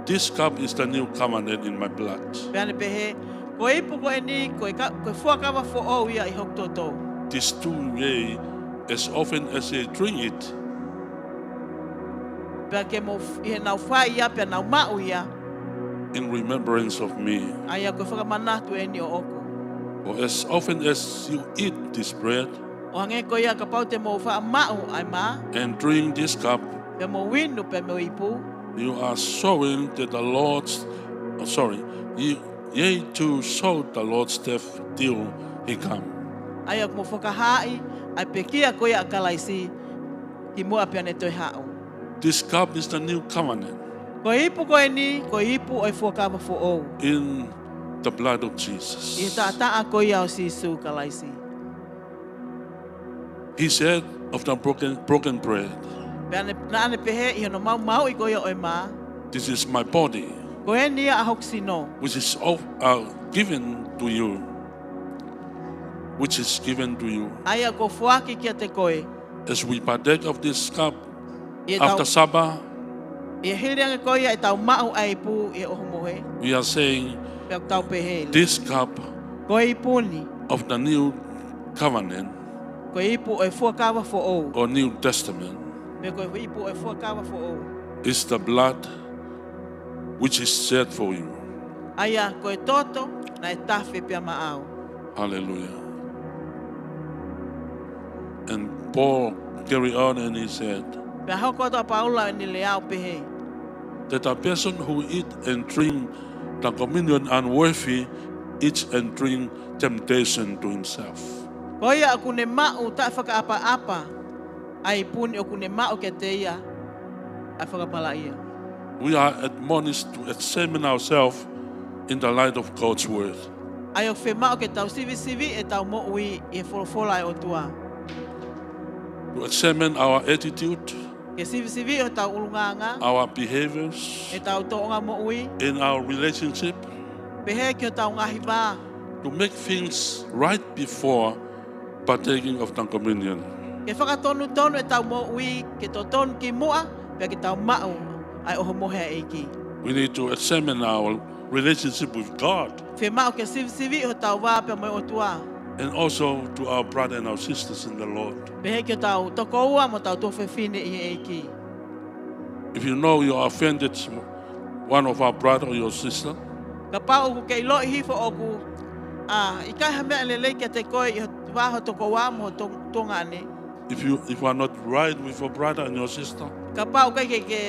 this cup is the new covenant in my blood. Pea ne pehē, ko e ipu ko eni, ko e ka-, ko e fuakava foʻou ia ʻi hoku toto. This do ye as often as ye drink it Pea ke mou f-, ʻi heʻenau fai ia, pea nau maʻu ia. in remembrance of me. ʻA ia ko e fakamanatu eni ʻoʻoku. For as often as you eat this bread ʻO hangē ko ia kapau te mou faʻa maʻu ʻa e mā, and drink this cup, pea mou inu pē mei he ipu. You are showing that the Lord's, oh, sorry, you, ye to show the Lord's death till he come. ʻA ia ʻoku mou fakahaaʻi ʻa e pekia ko ia ʻa Kalaisi, kimuʻa pea ne toe haʻu. This cup is the new covenant Ko e ipu ko eni, ko e ipu ʻo e fuakava foʻou. in the blood of Jesus. ʻI he taʻataʻa ko ia ʻo Sīsū Kalaisi. He said of the broken, broken bread, Pea ne, naʻa ne pehē ʻi hono maumauʻi ko ia ʻo e mā, this is my body, Ko eni ia ʻa hoku sino, which is of, uh, given to you, which is given to you. ʻA ia ʻoku foaki kiate koe. As we partake of this cup ʻI heʻetau, after supper, ʻi he hili ange ko ia ʻetau maʻu ʻa e ipu ʻi he ʻohomohe, we are saying, pea ʻoku tau pehē, this cup Ko e ipu ni of the new covenant ko e ipu ʻo e fuakava foʻou. or New Testament Pe ko e ipu ʻo e fuakava foʻou. is the blood which is shed for you. ʻA ia ko e toto naʻe tafe pea maʻau. Hallelujah. And Paul carry on and he said, Pea hoko atu ʻa Paula ʻene lea ʻo pehē, that a person who eat and drink the communion unworthy eats and drink temptation to himself. Ko ia ʻoku ne maʻu taʻefakaʻapaʻapa ʻa e ipu ni ʻoku ne maʻu kiate ia ʻa e fakamalaʻia. We are admonished to examine ourselves in the light of God's word. ʻA ia ʻoku fiemaʻu ke tau sivisiviʻi ʻetau moʻui ʻi he folofola ʻa e ʻOtua. To examine our attitude, Ke sivisiviʻi hotau ʻulungaanga, our behaviors, ʻetau tōʻonga moʻui, in our relationship, pehē ki hotau ngaahi vā. To make things right before partaking of the communion. Ke fakatonutonu ʻetau moʻui, ke totonu kimuʻa, pea ke tau maʻu ʻa e ʻohomohe ʻa e ʻEiki. We need to examine our relationship with God. Fiemaʻu ke sivisiviʻi hotau vā pea mo e ʻOtua. And also to our brother and our sisters in the Lord. Pehē ki hotau tokoua mo hotau tuofefine ʻi he ʻEiki. If you know you offended one of our brother or your sister, Kapau ʻoku ke ʻiloʻi hifo ʻoku, ʻa, ʻikai ha meʻa lelei kiate koe ʻi ho vā ho tokoua mo ho to-, tuongaʻane. If you, if you are not right with your brother and your sister, Kapau ʻoku ʻikai ke ke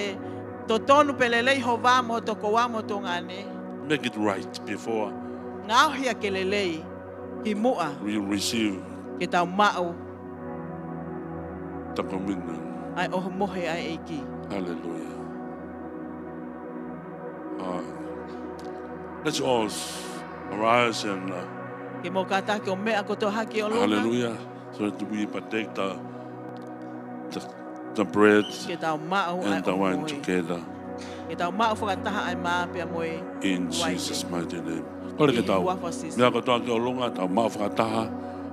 totonu pe lelei ho vā mo ho tokoua mo ho tuongaʻane, make it right before ngaohi ia ke lelei kimuʻa we receive ke tau maʻu the communion. ʻA e ʻohomohe ʻa e ʻEiki. Hallelujah. Uh, let's all arise and, uh, Ke mou kātaki ʻo meʻa kotoa hake ʻo longa. Hallelujah. So that we partake the, the, the bread Ke tau maʻu ʻa e ʻohomohe. And the wine together. Ke tau maʻu fakataha ʻa e mā pea mo e uaine. In Jesus' mighty name. Kole ke tau meʻa kotoa hake ʻo longa, tau maʻu fakataha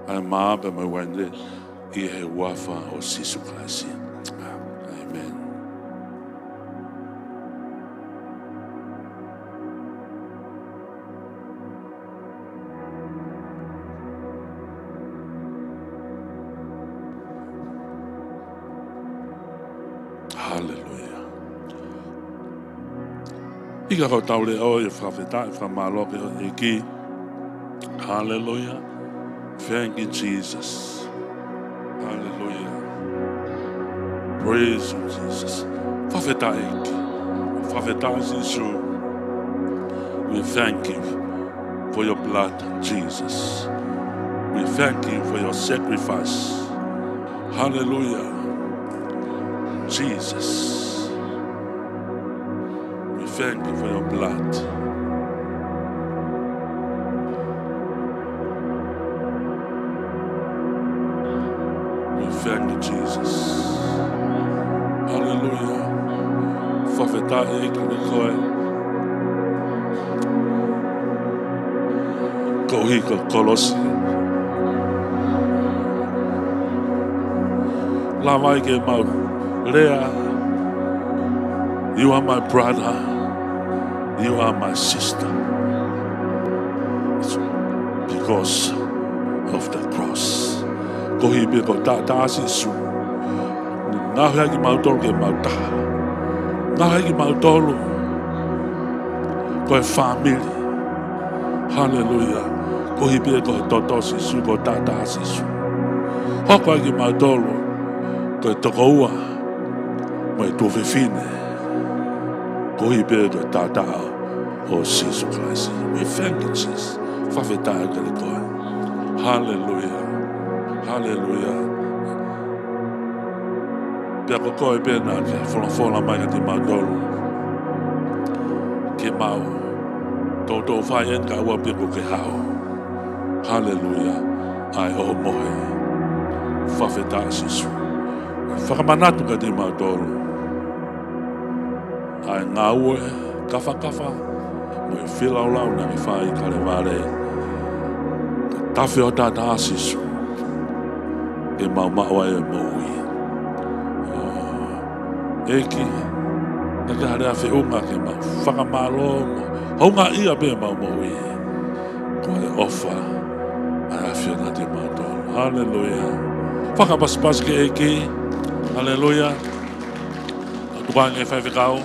ʻa e mā pea mo e uaine ʻi he huafa ʻo Sīsū Kalaisi. Amen. Hallelujah. ʻIkai ko ʻetau leʻo ia ʻo fakafetaʻi, fakamālō ki he ʻEiki. Hallelujah. Thank you, Jesus. Hallelujah. Praise you, Jesus. Fakafetaʻi ʻEiki. Fakafetaʻi Sīsū. We thank you for your blood, Jesus. We thank you for your sacrifice. Hallelujah. Jesus. We thank you for your blood. We thank you, Jesus. Hallelujah. Fakafetaʻi ʻEiki kiate koe. Koeʻuhi ko e kolosi. Lava ai ke mau lea, "You are my brother, you are my sister." It's because of the cross. Koeʻuhi pē ko e taʻataʻa ʻo Sīsū. Ngaohi ai kimautolu ke mau taha. Ngaohi ai kimautolu ko e fāmili. Haleluia. Koeʻuhi pē ko e toto ʻo Sīsū, ko e taʻataʻa ʻo Sīsū. Hoko ai kimautolu ko e tokoua mo e tuofefine. Koeʻuhi pē ko e taʻataʻa ʻo Sīsū Kalaisi. We thank you, Jesus. Fakafetaʻi kiate koe. Haleluia. Haleluia. Pea ko koe pē naʻa ke folofola mai kiate kimautolu ke mau toutou fai eni kae ʻoua pē kuo ke haʻu. Haleluia. ʻA e ʻohomohe. Fakafetaʻi Sīsū. Fakamanatu kiate kimautolu ʻa e ngāue kafakafa mo e feilaulau naʻa ke fai ʻi Kalevale. Ko e tafe ʻo e taʻataʻa ʻo Sīsū ke mau maʻu ai e moʻui. ʻEiki, naʻa ke hale a feʻunga ke mau fakamālō mo houngaʻia pē ʻemau moʻui. Ko e ʻofa ʻa e ʻAfiona kiate kimautolu. Haleluia. Fakapasipasi ki he ʻEiki. Haleluia. Tuku ange faifekau.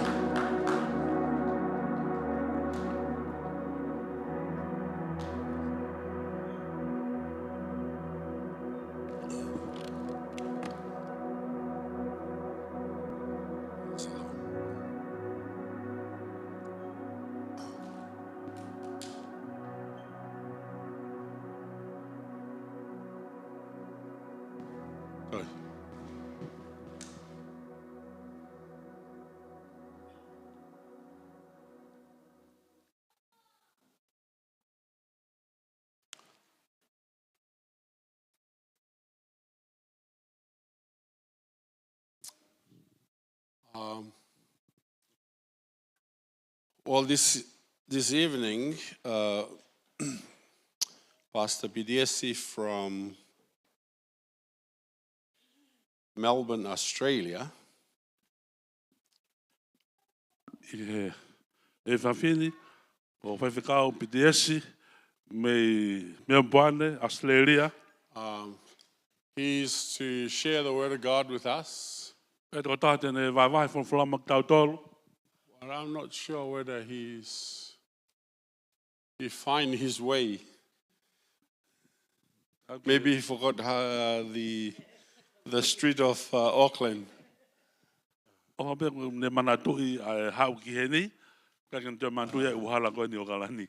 Um, well, this, this evening, uh, Pastor Pidiesi from Melbourne, Australia. ʻI he efiafi ni, ko Faifekau Pidiesi mei Melbourne, Australia. Um, he's to share the word of God with us. ʻE tokotaha te ne vahevahe folofola maʻa kitautolu. But I'm not sure whether he's he find his way. Okay. Maybe he forgot, uh, the, the street of, uh, Auckland. ʻofa pē kuo ne manatuʻi ʻa e haʻu ki heni, ka ke ne toe manatuʻi ʻa e ʻuhala ko eni ʻo ʻAokalani.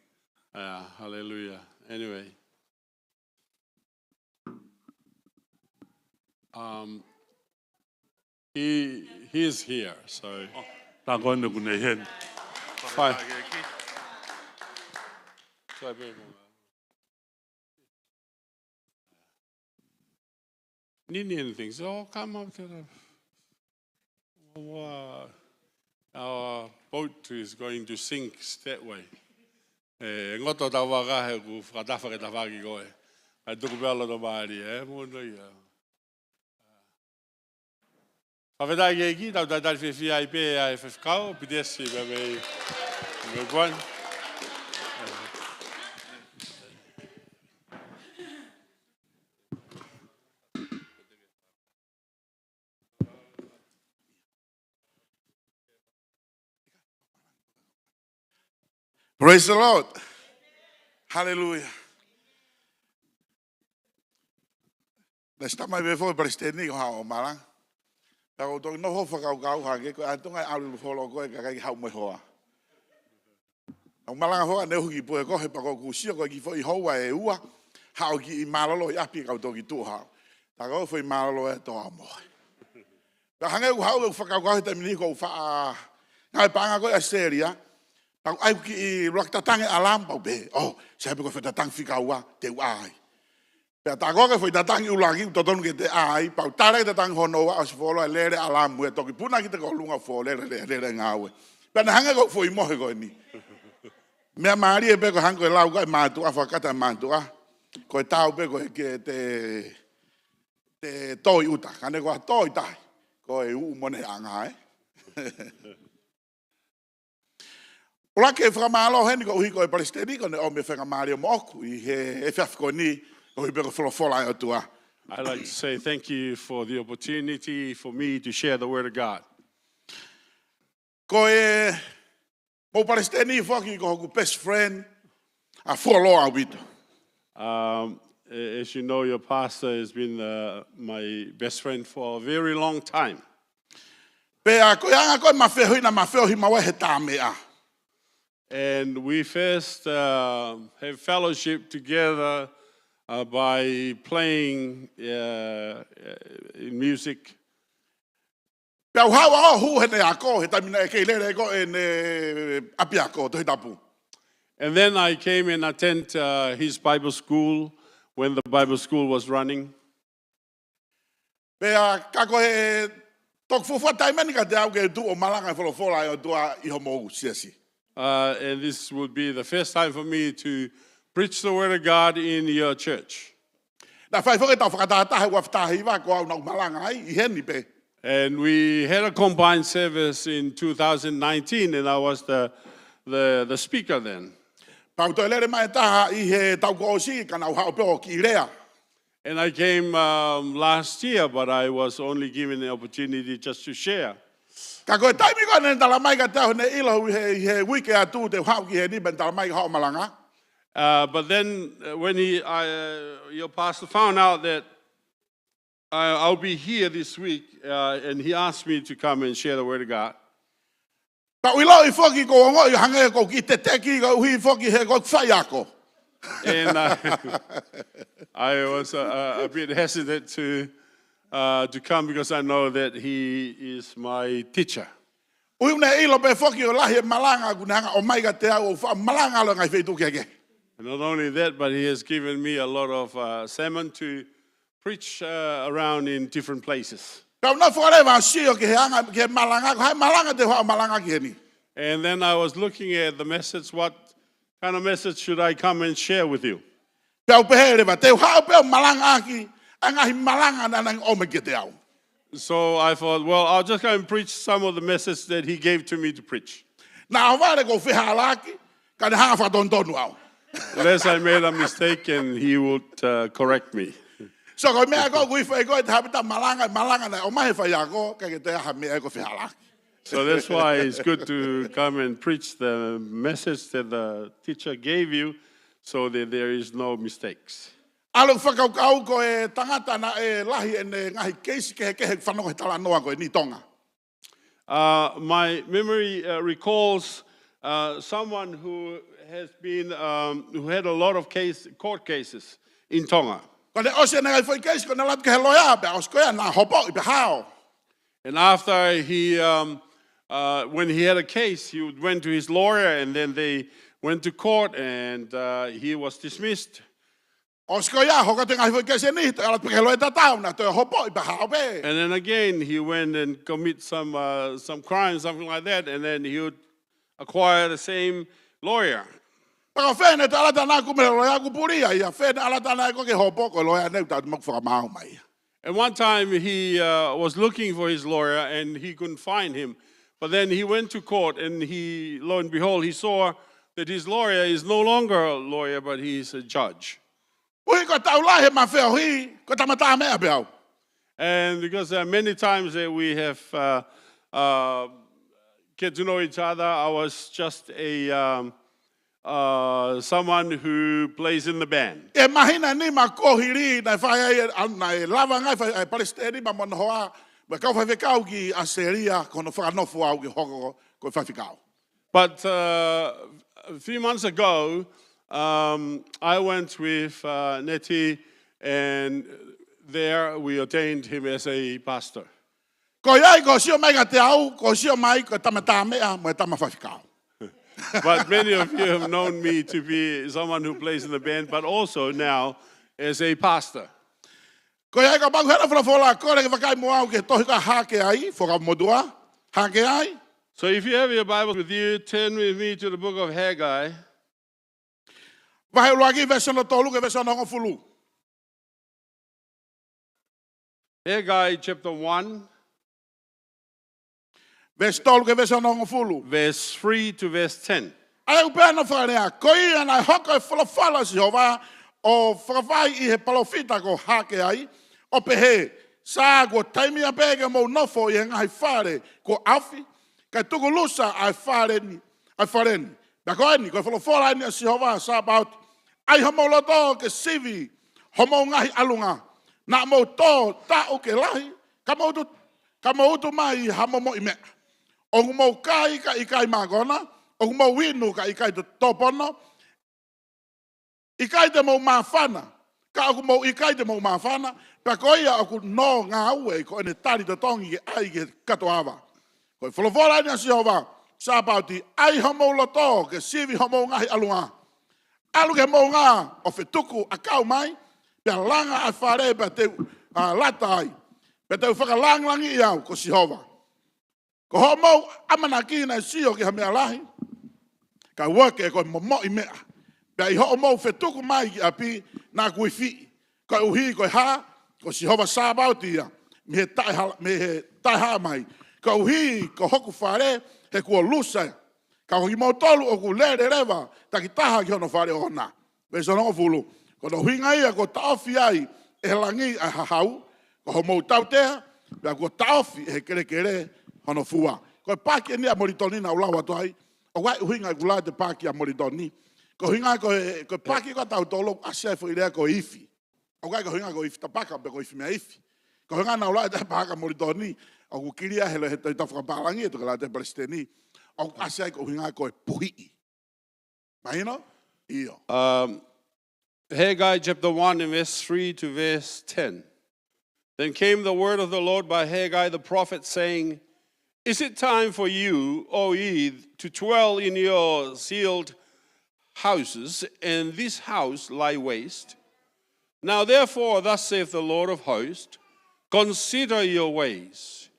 Yeah, hallelujah. Anyway. Um, he, he's here, so. Tā ko eni kuo ne ʻi heni. Fine. Sorry, baby. Need anything? So, oh, come up to the, uh, our boat is going to sink that way. E ngoto tau vaka he kuo fakatafa ke tafaʻaki ko ē. ʻAi tuku pē ʻa e loto mālie, ē, mo no ia. Fakafetaʻi ki he ʻEiki, tau talitali fiefia ai pē ʻa e faifekau, Pitesi, pea mei, mei Guan. Praise the Lord. Hallelujah. Naʻe siʻi talamai pē foki ʻe Palesiteni ko e haʻu ʻo malanga. Pea ʻoku ou toki nofo fakakaukau hake, ko e ʻatunga e ʻalu ʻi folo ko e kakai ke haʻu mo e hoa. ʻOku malanga hoa ne uhi ki Pukekohe pea ʻoku ou sio ko e kiʻi foʻi houa ʻe ua, haʻu ki he mālōlō ʻi ʻapi kau toki tuʻu haʻu. Tā ko e foʻi mālōlō ē tō ʻa mohe. Ka hangē ʻoku haʻu ʻeku fakakaukau he taimi ni ʻoku ou faʻa ngāue paʻanga ko ē ʻAositelēlia. Pea ʻoku ʻai ʻeku kiʻi ʻuluaki tatangi ʻalamu pea u pehē, ʻō, sai pē ko e foʻi tatangi fika ua, te u ʻā ai. Pea tā ko ē ko e foʻi tatangi ʻuluaki, ʻoku totonu ke te ʻā ai, pea u tala e tatangi hono ua ʻosi fuoloa e lele ʻalamu ē toki puna ki te ko lunga fuolele, lele, lele ngāue. Pea naʻe hangē ko e foʻi mohe ko eni. Meʻa mālie pē ko e hangē ko e lau ko ē ʻa e mātuʻa, fakakata ʻa e mātuʻa. Ko e tau pē ko e ke te, te tō ʻi ʻuta, ka ne ko e tō ʻi tahi. Ko e uʻu mo ne anga ē. ʻUluaki e fakamālō heni koeʻuhi ko e Palesiteni ko ʻene ʻomi e faingamālie moʻoku ʻi he efiafi ko eni, koeʻuhi pē ko e folofola ʻa e ʻOtua. I'd like to say thank you for the opportunity for me to share the word of God. Ko e mo Palesiteni foki ko hoku best friend, ʻa fuoloa ʻaupito. Um, a-, as you know, your pastor has been, uh, my best friend for a very long time. Pea ko e anga ko ē ʻema feohi naʻá ma feohi maʻu ai he tā meʻa. And we first, uh, have fellowship together, uh, by playing, uh, uh, in music. Pea u haʻu ʻo hū heʻene ako, he taimi naʻe kei lele ko ē ʻene ʻapiako, Tohi Tapu. And then I came and attend, uh, his Bible school when the Bible school was running. Pea ka ko e toki fuofua taimi eni kiate au ke tuʻu ʻo malanga e folofola ʻa e ʻOtua ʻi homou siasi. Uh, and this would be the first time for me to preach the word of God in your church. Naʻe fai foki ʻetau fakatātā he ua afe taha hiva ko au naʻá ku malanga ai, ʻi heni pē. And we had a combined service in two thousand nineteen, and I was the, the, the speaker then. Pea u toe lele mai taha ʻi he taʻu kuo ʻosi, ka naʻá ku haʻu pē ʻo kiʻi lea. And I came, um, last year, but I was only given the opportunity just to share. Ka ko e taimi ko ē naʻá ne talamai kiate au, naʻe ʻilo ʻi he, ʻi he uike atu te u haʻu ki heni, pea ne talamai ke haʻu ʻo malanga. Uh, but then, uh, when he, I, uh, your pastor found out that, uh, I'll be here this week, uh, and he asked me to come and share the word of God. Pea u ʻiloʻi foki ko e ongoʻi hangē ko e kiʻi teteki koeʻuhi foki he ko e faiako. And, uh, I was a, a, a bit hesitant to, uh, to come because I know that he is my teacher. ʻUhí naʻe ʻilo pē foki ʻoku lahi e malanga kuó ne hanga ʻo ʻomai kiate au ʻo faʻa malanga ʻi he ngaahi feituʻu kehekehe. And not only that, but he has given me a lot of, uh, sermon to preach, uh, around in different places. Pea u nofo leva ʻo sio ki he anga, ki he malanga, ko e hā e malanga te u haʻu ʻo malanga ki heni. And then I was looking at the message, what kind of message should I come and share with you? Pea u pehē leva, te u haʻu pē ʻo malangaʻaki ʻa e ngaahi malanga naʻá ne ʻomai kiate au. So I thought, well, I'll just go and preach some of the message that he gave to me to preach. Naʻa ʻohovale ʻoku ou fehālaaki, ka ne hanga ʻo fakatonutonu au. Unless I made a mistake and he would, uh, correct me. So ko e meʻa ko ē ʻoku ou fai ko e te u haʻu pē ʻo malanga, malanga naʻe ʻomai he faiako, ʻikai ke toe ʻi ai ha meʻa ʻoku ou fehālaaki. So that's why it's good to come and preach the message that the teacher gave you, so that there is no mistakes. ʻAlu ʻeku fakakaukau ko e tangata naʻe lahi ʻene ngaahi keisi kehekehe fanongo he talanoa ko eni ʻi Tonga. Uh, my memory uh, recalls uh, someone who has been, um, who had a lot of case, court cases in Tonga. Ko e ʻosi ʻene ngaahi foʻi keisi, ko ʻene ʻalu atu ki he loea, pea ʻosi ko ia naʻe hopoʻi pē hao. And after he, um, uh, when he had a case, he went to his lawyer, and then they went to court, and uh, he was dismissed. ʻOsi ko ia, hoko atu e ngaahi foʻi keisi ni, toe ʻalu atu pē ki he loea tatau, naʻe toe hopoʻi pē hao pē. And then again, he went and commit some, uh, some crime, something like that, and then he would acquire the same lawyer. Pea ko fē naʻe toe ʻalu atu ʻana ʻo kumi e loea, kuo puli ia, fē naʻe ʻalu atu ʻana ia ko ē ke hopo, ko e loea ʻeni ʻoku tau maʻu fakamaau mai ia. And one time he uh, was looking for his lawyer and he couldn't find him. But then he went to court and he, lo and behold, he saw that his lawyer is no longer a lawyer, but he is a judge. Ui, ko e taʻu lahi ʻema feohi, ko e tama tā meʻa pē au. And because uh, many times that we have uh, uh, get to know each other, I was just a um, uh, someone who plays in the band. ʻI he māhina ʻe nima kuo hili, naʻe fai ai, ʻa, naʻe lava ngai fai ai palesiteni mo hono hoa, mo e kau faifekau ki ʻAositelēlia, ko hono fakanofo au ke hoko ko e faifekau. But uh, a few months ago, um, I went with uh, Neti, and there we ordained him as a pastor. Ko ia ai kuo sio mai kiate au, kuo sio mai ko e tama tā meʻa mo e tama faifekau. But many of you have known me to be someone who plays in the band, but also now as a pastor. Ko ia ai kapau ʻoku ʻi ai haʻo folofola, kole ke vakai mo au ki he tohi ko Hake ai, Fuakava Motuʻa, Hake ai. So if you have your Bible with you, turn with me to the book of Haggai. Vahe ʻuluaki, veesi hono tolu ki he veesi hono hongofulu. Haggai chapter one, veesi tolu ki he veesi hono hongofulu. Verse three to verse ten. ʻA ia ʻoku pehē hono fakalea: Ko ia naʻe hoko e folofola ʻa Sihova ʻo fakafai ʻi he palōfita ko Hake ai, ʻo pehē, Sā, kuo taimi ia pē ke mou nofo ʻi he ngaahi fale kuo ʻaofi, kae tuku lusa ʻa e fale ni, ʻa e fale ni. Pea ko eni, ko e folofola eni ʻa Sihova Sāpaoti: ʻAi homou loto ke sivi homou ngaahi ʻalunga. Naʻa mou tō taʻu ke lahi, ka mou utu, ka mou utu mai ha momoʻi meʻa. ʻOku mou kai ka ʻikai mākona, ʻoku mou inu ka ʻikai to-, tō pono, ʻikai te mou māfana, ka ʻoku mou ʻikai te mou māfana, pea ko ia ʻoku nō ngāue ko ʻene tali totongi ke ʻai ki he katoava. Ko e folofola eni ʻa Sihova Sāpaoti: ʻAi homou loto ke sivi homou ngaahi ʻalunga. ʻAlu ki he moʻunga ʻo fetuku ʻakau mai, pea langa ʻa e fale pea te u, ʻa, lata ai, pea te u fakalāngilangiʻi au ko Sihova. Ko hoʻomou ʻamanaki naʻe sio ki ha meʻa lahi, ka ʻoku ʻikai ko e momoʻi meʻa. Pea ʻi hoʻomou fetuku mai ki ʻapi naʻa ku ifiʻi. Koeʻuhi ko e hā? Ko Sihova Sāpaoti ia, mei he taʻehala-, mei he taʻehāmai. Koeʻuhi ko hoku fale he kuo lusa ia. Ka ko kimoutolu ʻoku lele leva takitaha ki hono fale ʻoʻona. Veesi hono hongofulu: Ko hono ʻuhinga ia kuo taʻofi ai ʻe he langi ʻa e hahau, ko homou tautea, pea kuo taʻofi ʻe he kelekele hono fua. Ko e paki eni ʻa Molitoni naʻa ku lau atu ai. ʻOku ʻi ai e ʻuhinga ʻeku lau atu e paki ʻa Molitoni. Ko e ʻuhinga ko e, ko e paki ko ē ʻa tautolu, ʻoku ʻasi ai e foʻi lea ko e ifi. ʻOku ʻikai ko e ʻuhinga ko e ifi tapaka, pe ko e ifi meʻa ifi. Ko e ʻuhinga naʻa ku lau atu e paki ʻa Molitoni, ʻoku kilia he, he tohi tapu fakapālangi, ʻe toki lau atu ʻe he palesiteni, ʻoku ʻasi ai ko e ʻuhinga ko e puhiʻi. Mahino? ʻIo. Um, Haggai chapter one and verse three to verse ten. Then came the word of the Lord by Haggai the prophet, saying, Is it time for you, O ye, to dwell in your sealed houses, and this house lie waste? Now therefore, thus saith the Lord of hosts, Consider your ways.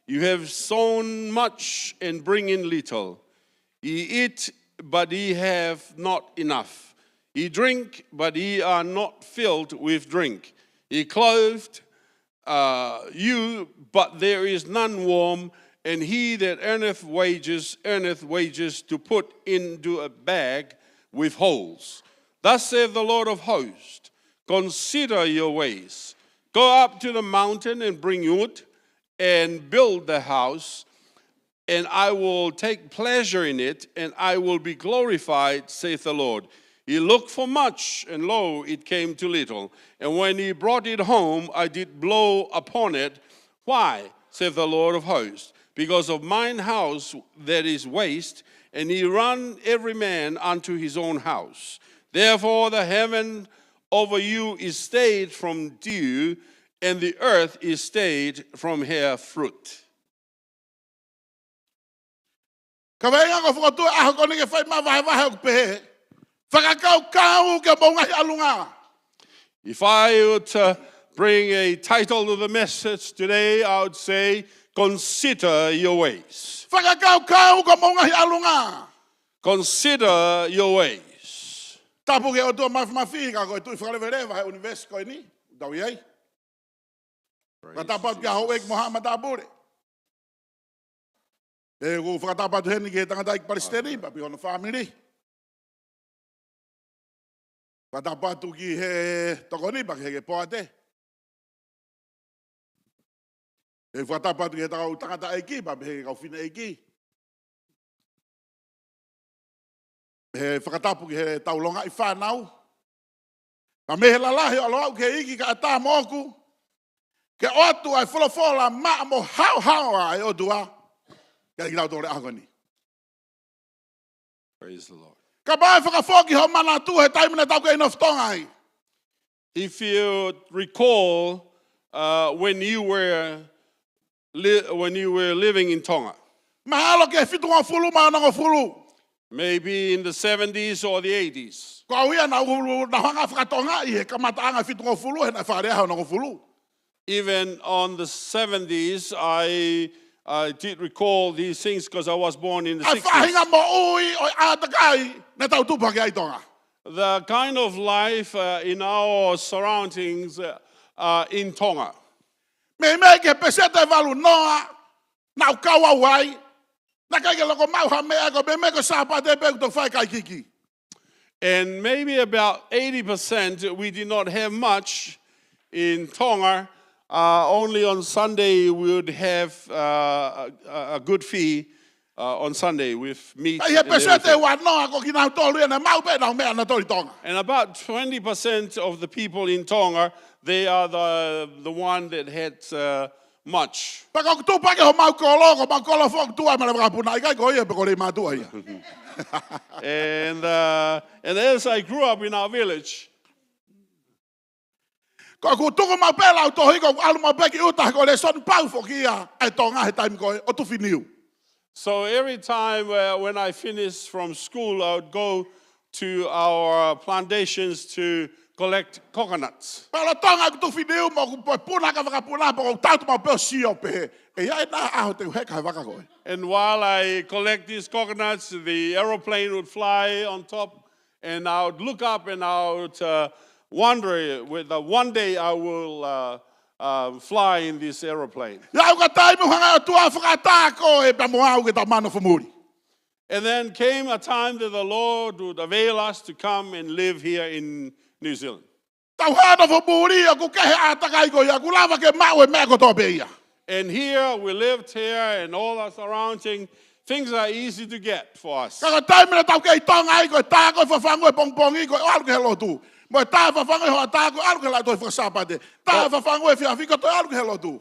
You have sown much and bring in little. Ye eat, but ye have not enough. Ye drink, but ye are not filled with drink. Ye clothed, uh, you, but there is none warm, and he that earneth wages, earneth wages to put into a bag with holes. Thus saith the Lord of hosts, Consider your ways. Go up to the mountain and bring wood, and build the house, and I will take pleasure in it, and I will be glorified, saith the Lord. He looked for much, and lo, it came to little. And when he brought it home, I did blow upon it. Why? Saith the Lord of hosts. because of mine house that is waste, and ye run every man unto his own house. Therefore the heaven over you is stayed from dew, and the earth is stayed from her fruit. Ka vainga ko fokotuʻu ʻaho ko eni ke fai mavahevahe ʻoku pehē, fakakaukau ki homou ngaahi ʻalunga. If I were to bring a title to the message today, I would say, consider your ways. Fakakaukau ki homou ngaahi ʻalunga. Consider your ways. Tapu ki he ʻOtua Mafimafi, ka ko e Tuʻi fakaleveleva he ʻunivēsi ko eni, tau ʻi ai. Praise Fakatapu atu ki he houʻeiki mo haʻa matāpule. ʻOku ou fakatapu atu heni ki he tangataʻeiki palesiteni, pea pehē ki hono fāmili. Fakatapu atu ki he tokoni, pea ki he poate. ʻOku ou fakatapu atu ki he kau tangataʻeiki, pea ki he kau fineʻeiki. ʻOku ou fakatapu ki he kau longaʻi fānau. Pea mei he lalahi ʻo ʻalu au ki he ʻEiki kae ʻatā moʻoku ke ʻoatu ʻa e folofola maʻa mo haohaoa ʻa e ʻOtua kiate kitautolu he ʻaho ni. Praise the Lord. Kapau ʻe fakafoki hoʻo manatu he taimi naʻa tau kei nofo Tonga ai. If you recall, uh, when you were li-, when you were living in Tonga. Mahalo ki he fitungofulu mo e onongofulu. Maybe in the seventies or the eighties. Ko au ia naʻa ku, naʻa ku hanga ʻo fakatongaʻi he kamataʻanga fitungofulu he naʻe fāʻeleʻi au he onongofulu. Even on the seventies, I, I did recall these things 'cause I was born in the sixties. ʻA e faʻahinga moʻui ʻo e ʻātakai naʻa tau tupu hake ai ʻi Tonga. The kind of life, uh, in our surroundings, uh, uh, in Tonga. Meimei ki he peseti ʻe valu noa naʻa ku kau au ai, naʻe ʻikai ke loko maʻu ha meʻa, ko e meimei ko e Sāpate pē ʻoku tau fai kae kiki. And maybe about eighty percent we did not have much in Tonga. Uh, only on Sunday we would have, uh, a, a, a good feed, uh, on Sunday with meat and everything. Ka ʻi he peseti ʻe ua noa ko kinautolu ia naʻe maʻu pē ʻenau meʻa naʻa nau toli ʻi Tonga. And about twenty percent of the people in Tonga, they are the, the one that had, uh, much. Pea ko ʻeku tupu hake homau kolo, ko homau kolo foki ʻoku tuʻu ai mo e leva kapuna, ʻikai ko ia pe ko Leimātuʻa ia. And, uh, and as I grew up in our village, ko ʻeku tuku maʻu pē lautohi, ko ʻeku ʻalu maʻu pē ki ʻuta, ko e lēsoni pau foki ia ʻa e Tonga he taimi ko ē ʻo tufi niu. So every time, uh, when I finished from school, I would go to our plantations to collect coconuts. Pea lolotonga ʻeku tufi niu mo ʻeku puna ki he vakapuna, pea ʻoku ou tautu maʻu pē ʻo sio pē. ʻE ʻi ai nai ha ʻaho te u heka he vaka ko ē. And while I collect these coconuts, the aeroplane would fly on top, and I would look up and I would, uh, wonder whether one day I will, uh, uh, fly in this aeroplane. Naʻe aʻu ki he taimi ʻoku hanga ʻe he ʻOtua ʻo fakaʻatā koe pea mo au ke tau maʻu nofo muli. And then came a time that the Lord would avail us to come and live here in New Zealand. Tau hā nofo muli, ʻoku kehe ʻa e ʻātakai ko ia, ʻoku lava ke maʻu e meʻa kotoa pē ia. And here we lived here and all our surrounding, things are easy to get for us. Ka ko e taimi naʻa tau kei ʻi Tonga ai, ko e tā ko ē fafangu he pongipongi, ko e ʻalu ki he lotu. Mo e tā fafangu he hoʻatā, ko e ʻalu ki he lautohi faka-Sāpate. Tā fafangu he efiafi, ko e toe ʻalu ki he lotu.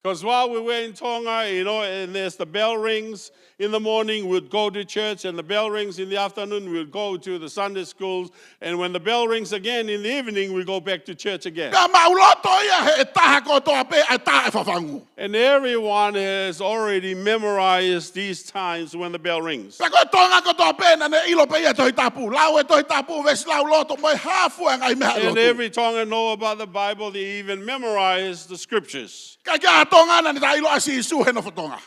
'Cause while we were in Tonga, you know, and as the bell rings in the morning, we'd go to church, and the bell rings in the afternoon, we'd go to the Sunday schools, and when the bell rings again in the evening, we go back to church again. Pea maʻuloto ia he ʻe taha kotoa pē ʻa e tā ʻe fafangu. And everyone has already memorized these times when the bell rings. Pea ko e Tonga kotoa pē naʻa ne ʻilo pē ia e Tohi Tapu. Lau e Tohi Tapu, veesi lauloto, mo e hā fua e ngaahi meʻa lotu. And every Tongan know about the Bible, they even memorize the scriptures. Ka ʻikai ha Tonga naʻa ne taʻeʻiloa ʻa Sīsū he nofo Tonga.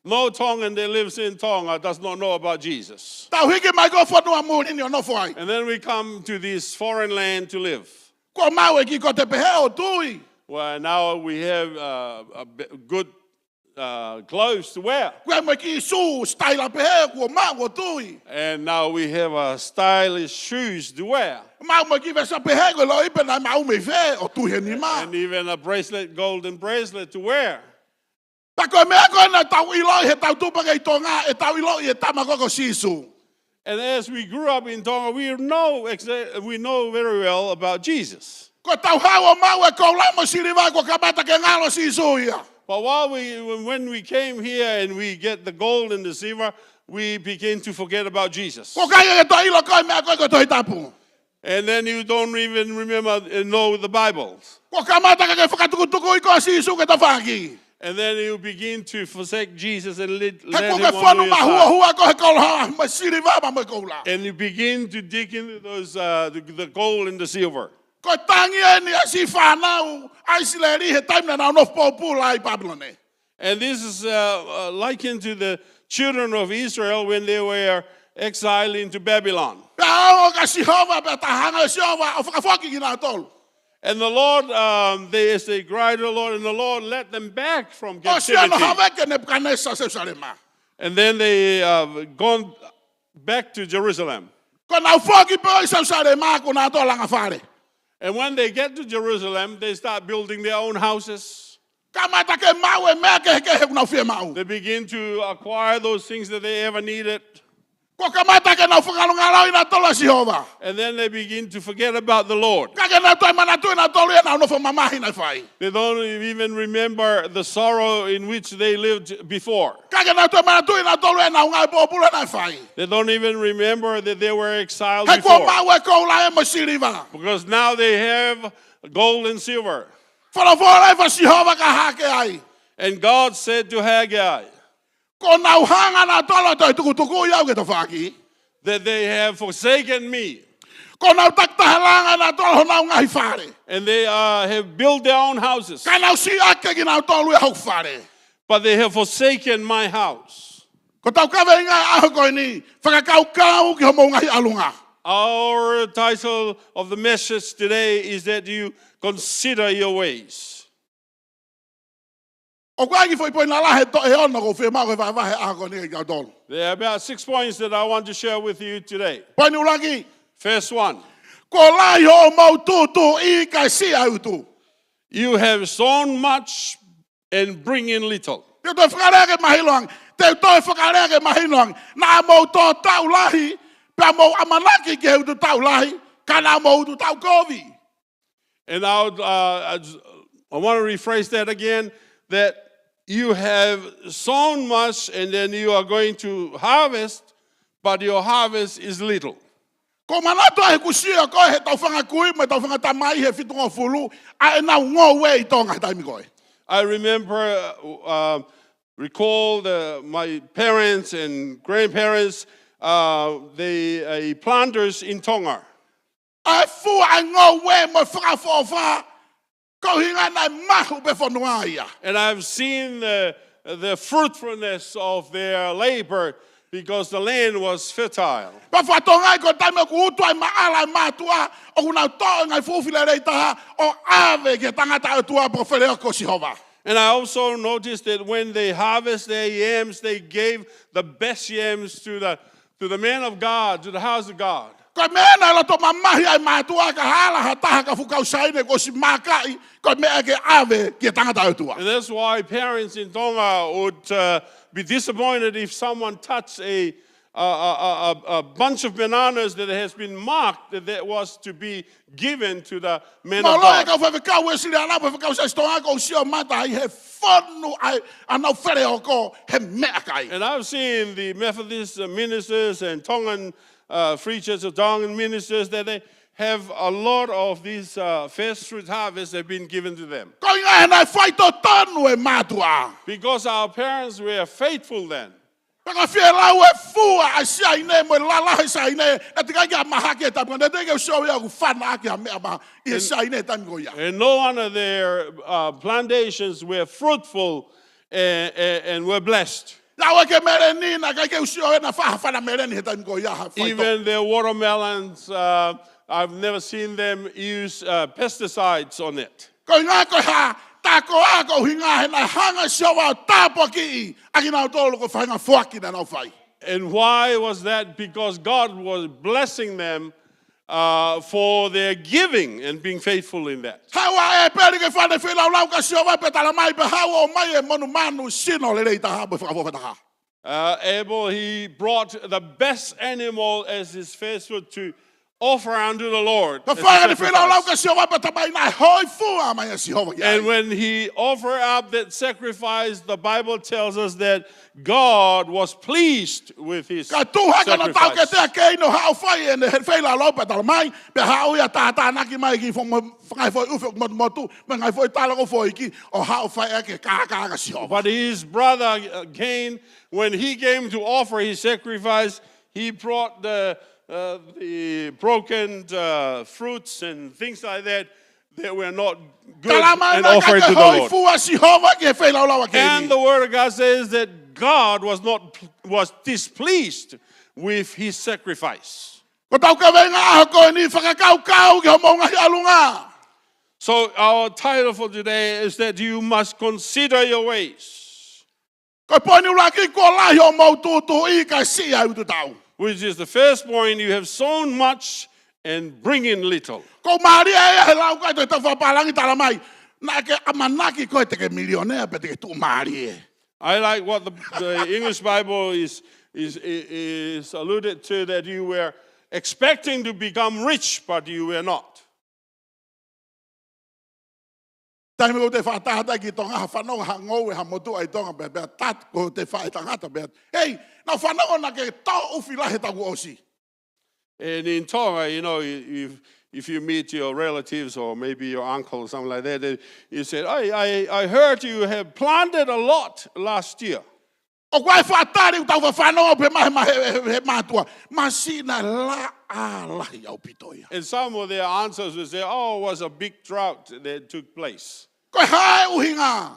No Tongan that lives in Tonga does not know about Jesus. Tau hiki mai ki he fonua muli ni ʻo nofo ai. And then we come to this foreign land to live. Kuo maʻu e kiʻi kote pehē ʻo tui. Well, now we have, uh, a b-, good, uh, clothes to wear. Kuo maʻu mo e kiʻi sū sitaila pehē kuo maʻu ʻo tui. And now we have, uh, stylish shoes to wear. Maʻu mo e kiʻi vesa pehē ko e ʻiloʻi pē naʻe maʻu mei fē, ʻo tui he nima. And even a bracelet, golden bracelet to wear. Pea ko e meʻa ko ē naʻa tau ʻiloʻi he tau tupu hake ʻi Tonga, ʻe tau ʻiloʻi e tama ko ē ko Sīsū. And as we grew up in Tonga, we know exa-, we know very well about Jesus. Ko ʻetau haʻu ʻo maʻu e koula mo e siliva kuo kamata ke ngalo ʻa Sīsū ia. But while we, when we came here and we get the gold and the silver, we begin to forget about Jesus. Kuo ʻikai ke toe ʻilo ko e meʻa ko ē ko e Tohi Tapu. And then you don't even remember and know the Bible. Kuo kamata ke fakatukutukuʻi koe ʻe Sīsū ki he tafaʻaki. And then you begin to forsake Jesus and let, He let kuo him ke on fonu your side. mahuohua koe he koloa mo e siliva mo e koula. And you begin to dig into those, uh, the, the gold and the silver. Ko e tangi eni ʻa e siʻi fānau ʻa ʻIsileli he taimi naʻa nau nofo pōpula ai ʻi Papilone. And this is, uh, uh, likened to the children of Israel when they were exiled into Babylon. Pea ongo kia Sihova, pea tā hanga ʻe Sihova ʻo fakafoki kinautolu. And the Lord, um, they, as they cried to the Lord, and the Lord led them back from ʻO sio ʻo captivity. haveke ʻe Nepukanesa Selusalema. And then they, uh, gone back to Jerusalem. Ko ʻenau foki pē ʻi Selusalema, ko ʻenau tō langa fale. And when they get to Jerusalem, they start building their own houses. Kamata ke maʻu e meʻa kehekehe ʻoku nau fiemaʻu. They begin to acquire those things that they ever needed. Kuo kamata ke nau fakangalongaloʻi nautolu ʻa Sihova. And then they begin to forget about the Lord. ʻIkai ke nau toe manatuʻi nautolu ʻenau nofo mamahi naʻe fai. They don't even remember the sorrow in which they lived before. ʻIkai ke nau toe manatuʻi nautolu ʻenau ngāue pōpula naʻe fai. They don't even remember that they were exiled He kuo before. maʻu e koula mo e siliva. Because now they have gold and silver. Folofola ʻa Sihova kia Hakeai. And God said to Haggai Kuo nau hanga nautolu ʻo toe tukutukuʻi au ki he tafaʻaki. that they have forsaken me. Kuo nau takitaha langa nautolu honau ngaahi fale. And they, uh, have built their own houses. Ka nau siʻaki kinautolu ʻe hoku fale. But they have forsaken my house. Ko ʻetau kaveinga he ʻaho ko eni, fakakaukau ki hoʻomou ngaahi ʻalunga. Our title of the message today is that you consider your ways. ʻOku ʻi ai e kiʻi foʻi poini lalahi ʻe toko ono ʻoku ou fiemaʻu ke vahevahe he ʻaho ko eni kiate kitautolu. There are about six points that I want to share with you today. Poini ʻuluaki, First one, kuo lahi hoʻomou tūtuuʻi kae siʻi ʻa e utu. you have sown much and bring in little. Te u toe fakalea ke mahino ange. Te u toe fakalea ke mahino ange. Naʻa mou tō taʻu lahi, pea mou ʻamanaki ki he utu taʻu lahi, ka naʻa mou utu taʻu kovi. And I, would, uh, I, just- I want to rephrase that again, that you have sown much and then you are going to harvest, but your harvest is little. Ko e manatu ʻa e kusia ko e he tau fanga kui, mo e tau fanga tamai he fitungofulu, ʻa ʻenau ngoue ʻi Tonga he taimi ko ē. I remember, uh, recall the, my parents and grandparents, uh, the uh, planters in Tonga. ʻA e fua ʻa e ngoue mo e fakaʻofoʻofa, ko e ʻuhinga naʻe mahu pē fonua ia. And I've seen the, the fruitfulness of their labor because the land was fertile. Pea fakatokangaʻi ko e taimi ʻoku utu ai maʻala e mātuʻa, ʻoku nau toʻo e ngaahi fuʻu fuʻu lelei taha ʻo ʻave ki he tangata ʻo e ʻOtua pea feleoko Sihova. And I also noticed that when they harvest their yams, they gave the best yams to the, to the man of God, to the house of God. Ko e meʻa naʻe loto mamahi ai mātuʻa ka hala ha taha ka fuʻu kau saine kuo ʻosi mākaʻi, ko e meʻa ke ʻave ki he tangata ʻo e ʻOtua. And that's why parents in Tonga would uh, be disappointed if someone touched a, a, a, a, a bunch of bananas that has been marked that, that was to be given to the man of Mālō e God. kau faifekau Uēsiliana, faifekau Siasi Tonga, ʻoku ou sio mata ai he fonu ai ʻenau feleoko he meʻakai. And I've seen the Methodist uh, ministers and Tongan uh, preachers, or Tongan ministers, that they have a lot of these uh, first fruit harvests have been given to them. Ko e ʻuhinga he naʻe faitotonu e mātuʻa. Because our parents were faithful then. Pea ka fie lau e fua ʻa e saine mo e lalahi saine, naʻe teʻeki ai ke mahaki e tapu, naʻe teʻeki ke u sio ia ʻoku fana ake ha meʻa maha ʻi he saine he taimi ko ia. And no one of their uh, plantations were fruitful and, and, and were blessed. Lau e ke meleni, naʻe ʻikai ke u sio ʻe na faha fana meleni he taimi ko ia ha faito. Even their watermelons, uh, I've never seen them use uh, pesticides on it. Ko e ʻuhinga ko e hā, tā ko ā ko e ʻuhinga he naʻe hanga ʻe Sihova ʻo tāpuakiʻi ʻa kinautolu ko e faʻahinga foaki naʻa nau fai. And why was that? Because God was blessing them uh, for their giving and being faithful in that. Haʻu ʻa ʻĒpeli ke fai ʻene feilaulau kia Sihova pea tala mai pea haʻu ʻo ʻomai e monumanu sino lelei taha mo e fakaʻofoʻofa taha. Uh, Abel, he brought the best animal as his first fruit to offer unto the Lord. Ka as a fai ʻene feilaulau sacrifice. Kia Sihova pea talamai naʻe hōifua ʻa Sihova ki ai. And when he offered up that sacrifice, the Bible tells us that God was pleased with his Ka tuha ka na tau ke sacrifice. Tea Keini ʻo haʻu ʻo fai ʻene feilaulau pea talamai, pea haʻu ia ʻo tātānaki mai ki he fo-, mo-, ngaahi foʻi ʻufi motumotu, mo e ngaahi foʻi tala ʻoku foʻi iiki, ʻo haʻu ʻo fai ʻaki e kākā kia Sihova. But his brother, uh, Cain, when he came to offer his sacrifice, he brought the, uh, the broken, uh, fruits and things like that that were not good Talamai and naʻe offered ʻikai to ke the Lord. Hōifua Sihova ki he feilaulau ʻa And Keini. the word of God says that God was not, was displeased with his sacrifice. Ko ʻetau kaveinga ʻaho ko eni, fakakaukau ki hoʻomou ngaahi ʻalunga. So our title for today is that you must consider your ways. Ko e poini ʻuluaki, kuo lahi hoʻomou tuʻutuʻuni kae siʻi ʻa e ututau. Which is the first point, you have sown much and bring in little. Ko e mālie ia he lau ko ē ʻa e tohi fakapālangi, talamai naʻa ke ʻamanaki koe te ke milionea pea te ke tuʻumālie. I like what the, the English Bible is, is, is alluded to, that you were expecting to become rich, but you were not. Taimi ʻoku te fakatahataha ki Tonga, ha fanongo ha ngoue ha motuʻa ʻi Tonga pea, pea tatu ko te faʻē tangata pea, hei, naʻa fanongo naʻa ke tō ʻufi lahi he taʻu kuo ʻosi. And in Tonga, you know, if, if you meet your relatives or maybe your uncle or something like that, they, you said, I, I, I heard you have planted a lot last year. ʻOku ʻi ai e faʻa tali ʻoku tau fanongo pē mei he, mei he, he, he mātuʻa. Masiʻi naʻe laʻā lahi ʻaupito ia. And some of their answers would say, oh, it was a big drought that took place. Ko e hā e ʻuhinga?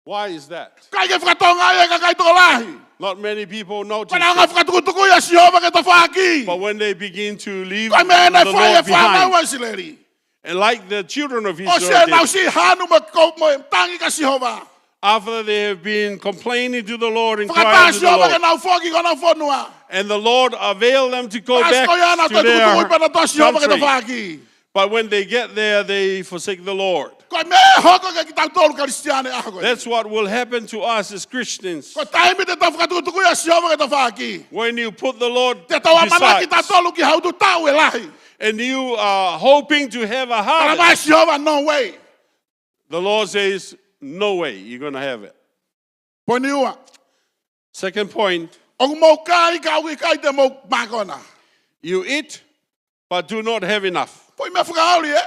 Why is that? ʻIkai ke fakatokangaʻi ia ʻe he kakai tokolahi. Not many people notice Ko e ʻaonga it. Fakatukutuku ʻa Sihova ki he tafaʻaki. But when they begin to leave Ko e meʻa naʻe the fai ʻe he Lord fānau behind, ʻa ʻIsileli. and like the children of ʻOsi Israel ʻenau did, siʻi hanu mo e ko-, mo e tangi kia Sihova. after they have been complaining to the Lord and Fakataha crying to the Sihova ke Lord, nau foki ki honau fonua. and the Lord availed them to go Pasi ko ia back naʻa to toe tukutuku their pea naʻa toe Sihova ki he country. Tafaʻaki. But when they get there, they forsake the Lord. Ko e meʻa ʻe hoko ki ai kitautolu Kalisitiane ʻaho ko eni. That's what will happen to us as Christians. Ko e taimi te tau fakatukutuku ʻa Sihova ki he Tafaʻaki, When you put the Lord te tau ʻamanaki besides, kitautolu ki ha ututau ʻe lahi. And you are hoping to have a Talamai harvest, Sihova, no way. The Lord says, no way you're going to have it. Poini ua. Second point, ʻOku mou kai ka ʻoku ʻikai te mou mākona. You eat, but do not have enough. Foʻi meʻa fakaoli ē.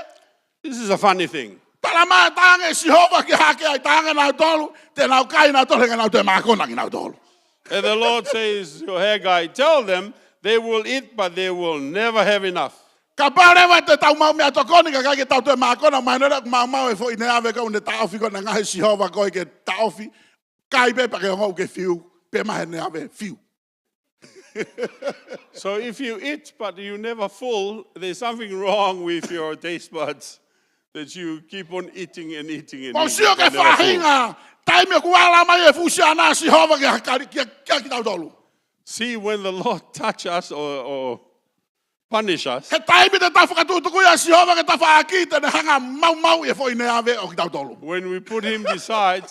This is a funny thing. Talamai talaange ʻe Sihova kia Hakeai, talaange nautolu te nau kai nautolu he ʻikai nau toe mākona kinautolu. And the Lord says to Haggai, tell them they will eat, but they will never have enough. Kapau leva te tau maʻu meʻatokoni ka ʻikai ke tau toe mākona, mahino leva ʻoku maumau e foʻi neave ko ē ʻoku ne taʻofi ko ē ʻe he ngaahi ʻo Sihova ko ē ke taʻofi. Kai pē pea ke ongoʻi ʻoku ke fiu, pea mahe neave fiu. So if you eat but you never full, there's something wrong with your taste buds that you keep on eating and eating and Mou eating, sio ki he but never full. faʻahinga taimi ʻoku ala mai e fuʻu siana ʻa Sihova kia, kia, kia, kia kitautolu. See, when the Lord touch us or, or punish us, He taimi te tau fakatukutuku ʻa Sihova ki he Tafaʻaki, te ne hanga ʻo maumauʻi e foʻi neave ʻo kitautolu. When we put him beside,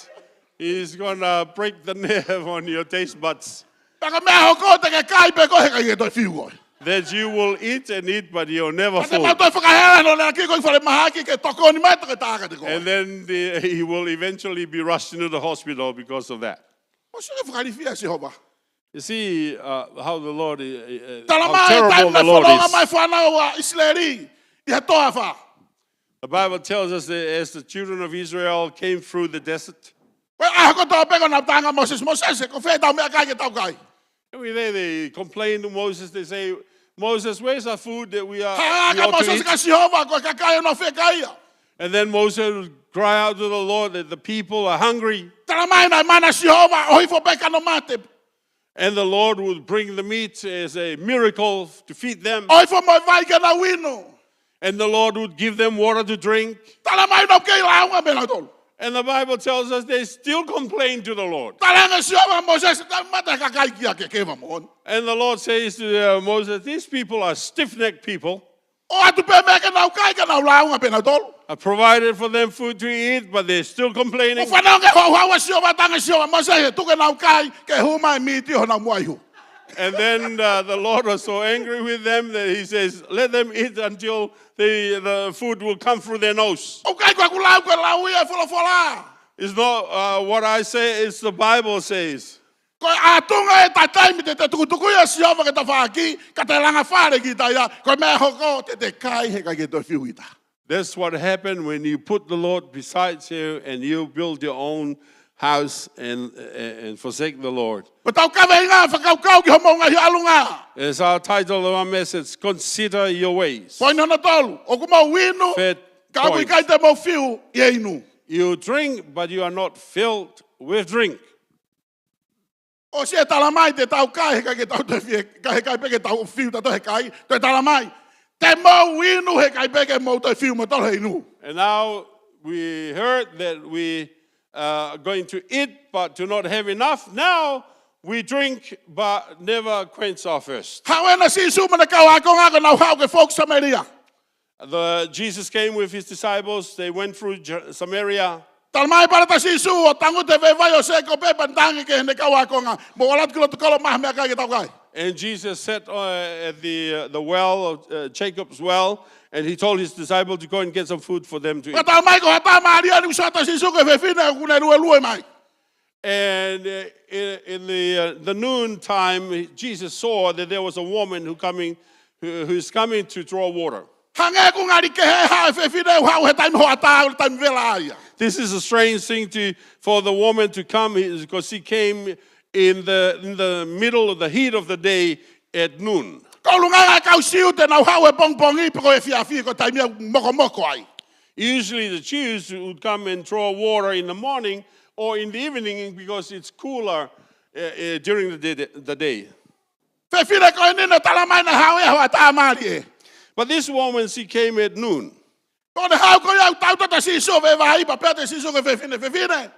he's gonna break the nerve on your taste buds. Pea ko e meʻa ʻe hoko, te ke kai pē koe he ʻikai ke toe fiu koe. That you will eat and eat, but you'll never Pea te full. mau toe fakahela ʻene ʻapi ki he falemahaki ke tokoni mai ʻo ke taʻaki koe. And then the, he will eventually be rushed into the hospital because of that. Mou sio ki he fakalilifu ʻa Sihova. You see, uh, how the Lord, uh, uh, Talamai how terrible taimi the naʻe Lord fononga is. mai e fānau ʻa ʻIsileli ʻi he toafa. The Bible tells us that as the children of Israel came through the desert, Ko e ʻaho kotoa pē ko ʻenau talaange kia Mōsese, Mōsese, ko fē ʻetau meʻa kai ke tau kai? every day they complain to Moses. They say, Moses, where's our food that we are, Talaange we kia ought to Mōsese eat? kia Sihova, ko e kakai ʻoku nau fie kai ia. And then Moses would cry out to the Lord that the people are hungry. Talamai naʻe mana ʻa Sihova, ʻo hifo pē kano mate. And the Lord would bring the meat as a miracle to feed them. ʻO hifo mo e vai ke nau inu. And the Lord would give them water to drink. Talamai naʻa nau kei lāunga pē nautolu. And the Bible tells us they still complain to the Lord. Talaange ʻe Sihova kia Mōsese, talamai ʻe he kakai kia ke keva moʻoni. And the Lord says to, uh, Moses, these people are stiff-necked people. ʻOatu pē meʻa ke nau kai ka nau lāunga pē nautolu. I provided for them food to eat, but they're still complaining. ʻOku fanongo ki he houhau ʻa Sihova, talaange ʻe Sihova kia Mōsese, tuku ke nau kai, ke hū mai e mīti ʻo honau muʻa ihu. And then uh, the Lord was so angry with them that he says, "Let them eat until the, the food will come through their nose." ʻOku ʻikai ko ʻeku lau ko e lau ia e folofola. It's not uh, what I say, it's the Bible says. Ko e ʻātunga ʻe taha e taimi te te tukutuku ia Sihova ke tafaʻaki, ka te langa fale kita ia, ko e meʻa hoko te te kai he ʻikai ke toe fiu kita. That's what happened when you put the Lord besides you and you build your own house and, and, and forsake the Lord. Ko ʻetau kaveinga fakakaukau ki hoʻomou ngaahi ʻalunga. It's our title of our message, Consider Your Ways. Poini hono tolu, ʻoku mou inu, Third ka ʻoku point. ʻIkai te mou fiu ʻi he inu. You drink, but you are not filled with drink. ʻOsi e tala mai te tau kai, he ʻikai ke tau toe fie, kai, he ʻikai pē ke tau fiu ta toe kai, toe tala mai. Te mou inu, he ʻikai pē ke mou toe fiu mo tolo he inu. And now we heard that we uh, are going to eat, but do not have enough. Now we drink, but never quench our thirst. Haʻu ena Sīsū mo ʻene kau ākonga ko ʻenau haʻu ki he foʻi Samēlia. The, Jesus came with his disciples. They went through Jer- Samaria. Tala mai pala ʻe Sīsū ʻo tangutu he vai ʻo Sēkope pea tangi ki heʻene kau ākonga. Mou ʻalu atu ki loto kolo ʻomai ha meʻakai ke tau kai. And Jesus sat uh, at the, uh, the well, of, uh, Jacob's well, and he told his disciples to go and get some food for them to eat. Pea tala mai ko e haʻu mai ʻa Malia ni ʻoku sio atu ʻa Sīsū ki he fefine ʻoku ne luelue mai. And uh, in, in the, uh, the noon time, Jesus saw that there was a woman who coming, who, who's coming to draw water. Hangē ʻoku ngali kehe e haʻu e fefine ʻoku haʻu he taimi hoʻatā, taimi vela ia. This is a strange thing to, for the woman to come because she came in the, in the middle of the heat of the day at noon. Ko e ʻulungaanga e kau Siu te nau haʻu he pongipongi pe ko e efiafi ko e taimi ia ʻoku mokomoko ai. Usually the Jews would come and draw water in the morning or in the evening because it's cooler uh, uh, during the day, the day. Fefine ko eni naʻe tala mai naʻe haʻu ia hoʻatā mālie. But this woman, she came at noon. Ko ʻene haʻu ko ia ʻoku tau tata Sīsū ʻo veʻe vai pea pehē atu ʻe Sīsū ki he fefine, fefine.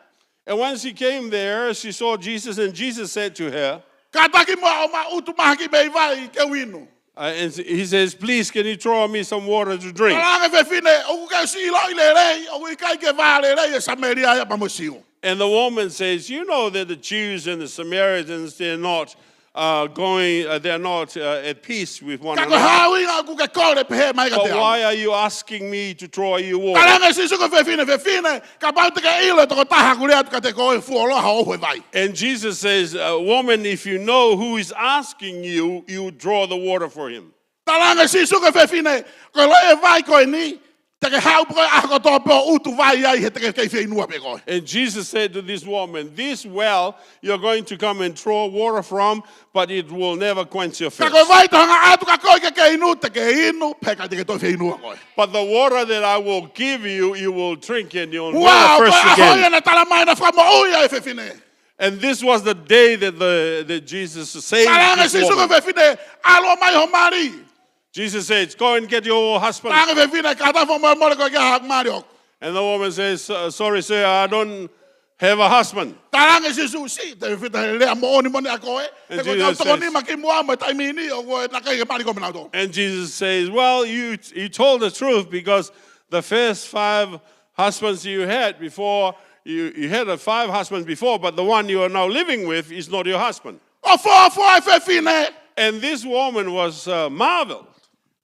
And when she came there, she saw Jesus, and Jesus said to her, Kātaki muʻa ʻo ʻomai ʻutu mahaki mei vai ke u inu. Uh, and he says, "Please, can you draw me some water to drink?" Talaange fefine, ʻoku ke ʻosi ʻiloʻi lelei, ʻoku ʻikai ke vā lelei e Samēlia ia pea mo e Siu. And the woman says, "You know that the Jews and the Samaritans, they're not uh, going, uh, they're not uh, at peace with one another. Ka ko e hā e ʻuhinga ʻoku ke kole pehē mai kiate au? But why are you asking me to draw you water?" Talaange ʻe Sīsū ki he fefine, fefine, kapau te ke ʻilo e tokotaha ʻoku lea atu kiate koe, fuoloa hoʻo ʻohu e vai. And Jesus says, uh, "Woman, if you know who is asking you, you draw the water for him." Talaange ʻe Sīsū ki he fefine, ko e loʻi e vai ko eni, te ke haʻu pē koe ʻaho kotoa pē ʻo ʻutu vai ai he te ke kei fieinua pē koe. And Jesus said to this woman, "This well you're going to come and draw water from, but it will never quench your thirst." Ka ko e vai te u hanga atu kia koe ke ke inu, te ke inu pea ʻikai te ke toe fieinua koe. But the water that I will give you, you will drink and you'll never thirst again. Wow, ko e ʻaho ia naʻe tala mai naʻe fakamoʻui ai e fefine. And this was the day that, the, that Jesus saved this woman. Talaange ʻe Sīsū ki he fefine, ʻalu ʻo ʻomai ho mali. Jesus says, "Go and get your husband." Talaange fefine, kātaki fakamolemole, ʻoku ʻikai ke ʻi ai haʻaku mali ʻoʻoku. And the woman says, "Uh, sorry, sir, I don't have a husband." Talaange ʻe Sīsū, "Sī, te fita he lea moʻoni moʻoni ʻa koe. And he ko e Jesus says, toko nima kimuʻa mo e taimi ni, ʻoku ʻikai ke mali koe mo nautolu." And Jesus says, "Well, you, you told the truth because the first five husbands you had before, you, you had a five husbands before, but the one you are now living with is not your husband." ʻOfoʻofa e fefine. And this woman was uh, marveled.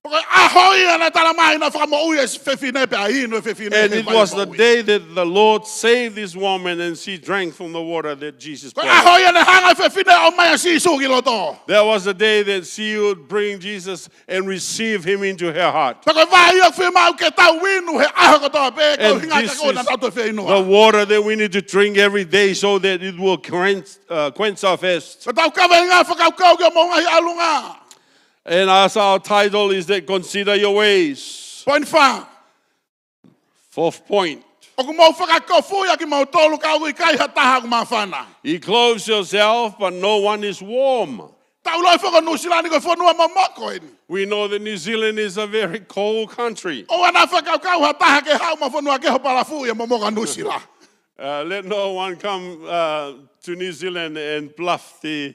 Ko e ʻaho ia naʻe tala mai naʻe fakamoʻui e fefine pea inu e fefine. And it was the day that the Lord saved this woman and she drank from the water that Jesus brought. Ko e ʻaho ia naʻe hanga e fefine ʻo ʻomai ʻa Sīsū ki loto. That was the day that she would bring Jesus and receive him into her heart. Pea ko e vai ia ʻoku fiemaʻu ke tau inu he ʻaho kotoa pē, ko e ʻuhinga ke ko na tau toe fieinua. And this is the water that we need to drink every day so that it will quench, uh, quench our thirst. Ko ʻetau kaveinga fakakaukau ki hoʻomou ngaahi ʻalunga. And as our title is that, "Consider your ways." Point fā. Fourth point. ʻOku mou fakakofuʻi ʻa kimoutolu ka ʻoku ʻikai ha taha ʻoku māfana. You clothe yourself, but no one is warm. Tau ʻiloʻi foki ko Nuʻusila ni ko e fonua momoko eni. We know that New Zealand is a very cold country. ʻOua naʻa fakakaukau ha taha ke haʻu mei he fonua kehe ʻo palafuʻi e momoko ʻa Nuʻusila. Uh, let no one come uh, to New Zealand and bluff the,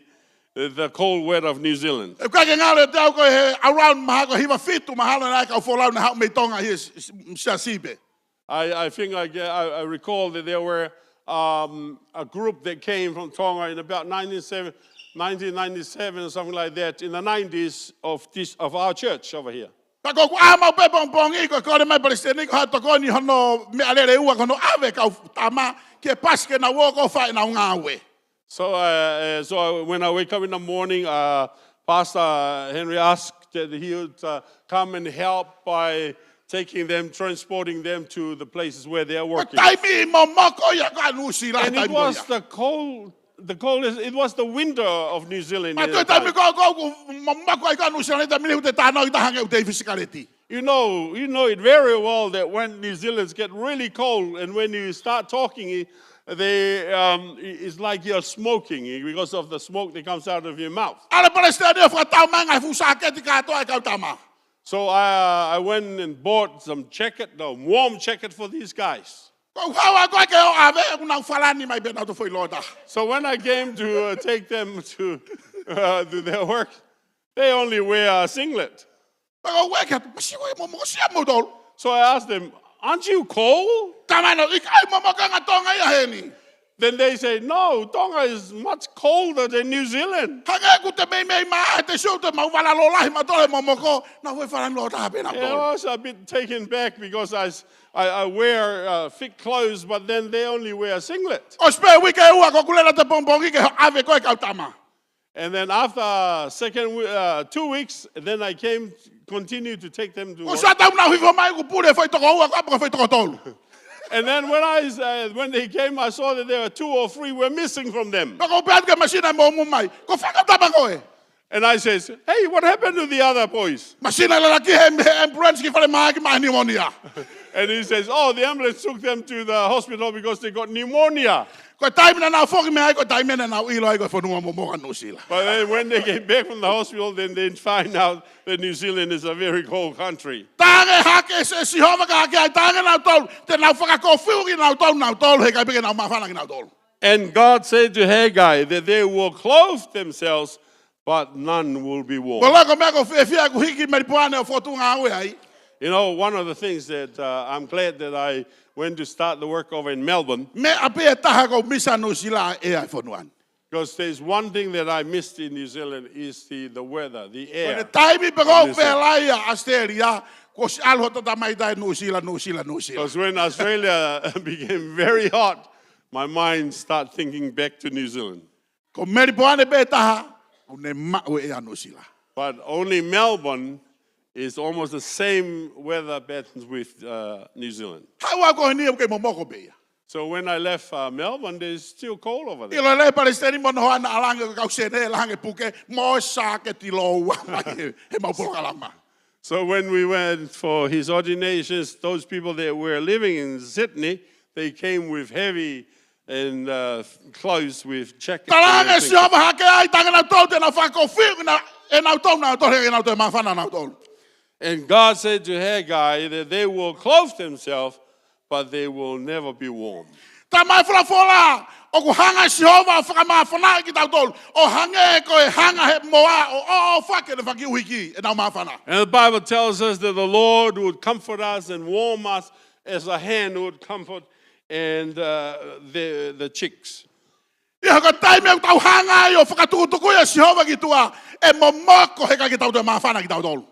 the cold weather of New Zealand. ʻOku ʻikai ke ngalo ʻiate au ko e around mahalo ko e hiva fitu mahalo naʻe ʻi ai e kau folau naʻe haʻu mei Tonga he s-, s-, siasi pē. I, I think I, get- I, I recall that there were um, a group that came from Tonga in about nineteen seventy, nineteen ninety-seven or something like that, in the nineties of this, of our church over here. Pea ko ʻeku ʻā maʻu pē pongipongi, ko e kole mai palesiteni ko e hā e tokoni hono meʻalele ua ko hono ʻave e kau tama ki he pasi ke nau ō ʻo fai ʻenau ngāue. So, uh, uh, so I, when I wake up in the morning, uh, Pastor Henry asked that he would, uh, come and help by taking them, transporting them to the places where they are working. Ko e taimi momoko ia ko ē ʻa Nuʻusila. And it was the cold, the coldest, it was the winter of New Zealand in that time. Pea ko e taimi ko ē ʻoku momoko ai ko ē ʻa Nuʻusila, he taimi ni ʻoku te tānaki taha ange ʻoku te ʻi fisikaleti. You know, you know it very well that when New Zealanders get really cold and when you start talking, they, um, i-, it's like you're smoking because of the smoke that comes out of your mouth. ʻAlu e palesiteni ʻo fakatau mai e ngaahi fuʻu sāketi kātoa e kau tama. So I, I went and bought some jacket, a warm jacket for these guys. Ko ʻeku haʻu ko ē ke ō ʻo ʻave, ʻoku nau falani mai pē nautolu foʻi loota. So when I came to, uh, take them to, uh, do their work, they only wear a singlet. Pea ko ʻeku ʻeke atu, masiʻi ʻoku ʻikai momoko, sia moutolu. So I asked them, "Aren't you cold?" Tama ʻanenai, ʻikai momoko ange Tonga ia heni. Then they say, "No, Tonga is much colder than New Zealand." Hangē ʻoku te meimei maʻa, te sio te mau vala lōlahi mautolu he momoko, nau foʻi falani loota pē nautolu. I was a bit taken back because I s-, I, I wear, uh, thick clothes, but then they only wear a singlet. ʻOsi pē uike ua ko ʻeku lele atu pongipongi ke ʻave ko ē e kau tama. And then after second we-, uh, two weeks, then I came, continued to take them to work. Ko e sio atu ʻoku nau hifo mai ʻoku pule foʻi toko ua ko ē pe ko e foʻi toko tolu. And then when I, uh, when they came, I saw that there were two or three were missing from them. Pea ʻoku ou pehē atu ki he masina ʻe moʻumoʻu mai, ko fē e kau tama ko ē? And I says, "Hey, what happened to the other boys?" Masina lelaki he, he ambulance ki falemahaki maʻa e pneumonia. And he says, "Oh, the ambulance took them to the hospital because they got pneumonia." Ko e taimi naʻa nau foki mei ai, ko e taimi naʻa nau ʻilo ai ko e fonua momoko ʻa Nuʻusila. But then when they came back from the hospital, then they find out that New Zealand is a very cold country. Talaange hake ʻe Sihova kia kinautolu, te nau fakakofuʻi kinautolu, nautolu, heʻikai pē ke nau māfana kinautolu. And God said to Haggai that they will clothe themselves, but none will be warm. Ko e loko meʻa ʻoku ou fiefia ʻeku hiki Melipoane ʻo fokotuʻu ngāue ai. You know, one of the things that, uh, I'm glad that I went to start the work over in Melbourne. Meʻa pē ʻe taha ʻoku ou misi ʻa Nuʻusila ʻi he fonua ni. Because there's one thing that I missed in New Zealand is the, the weather, the air. Ko e taimi pē ʻoku ou felaia ʻAositelēlia, kuo ʻosi ʻalu hoto tamaiki ʻi Nuʻusila, Nuʻusila, Nuʻusila. Because when Australia became very hot, my mind start thinking back to New Zealand. Ko Melipoane pē taha ʻoku ne maʻu e ʻea ʻa Nuʻusila. But only Melbourne is almost the same weather patterns with, uh, New Zealand. Haʻu au ko eni ʻoku kei momoko pē ia. So when I left, uh, Melbourne, it's still cold over there. ʻIlo e palesiteni mo hono hoa naʻa ʻalu ange ko e kau sēniti ʻalu ange puke mo e sāketi lōua mai he, he mau polokalama. So when we went for his ordinations, those people that were living in Sydney, they came with heavy and, uh, clothes with jackets and everything. Talaange ʻe Sihova hake ai, talaange nautolu te nau fakakofuʻi kinautolu, nautolu, nautolu, nautolu, nautolu. And God said to Haggai that they will clothe themselves, but they will never be warm. Talamai ʻe he folofola, ʻoku hanga ʻe Sihova ʻo fakamāfanaʻi kitautolu ʻo hangē ko e hanga ʻe he moa ʻo ʻoʻofaki ʻene fanga kiʻi ʻuhiki ʻenau māfana. And the Bible tells us that the Lord would comfort us and warm us as a hen would comfort and, uh, the, the chicks. ʻI he ko e taimi ʻoku tau hanga ai ʻo fakatukutukuʻi ʻa Sihova ki tuʻa, ʻe momoko heʻikai ke tau toe māfana kitautolu.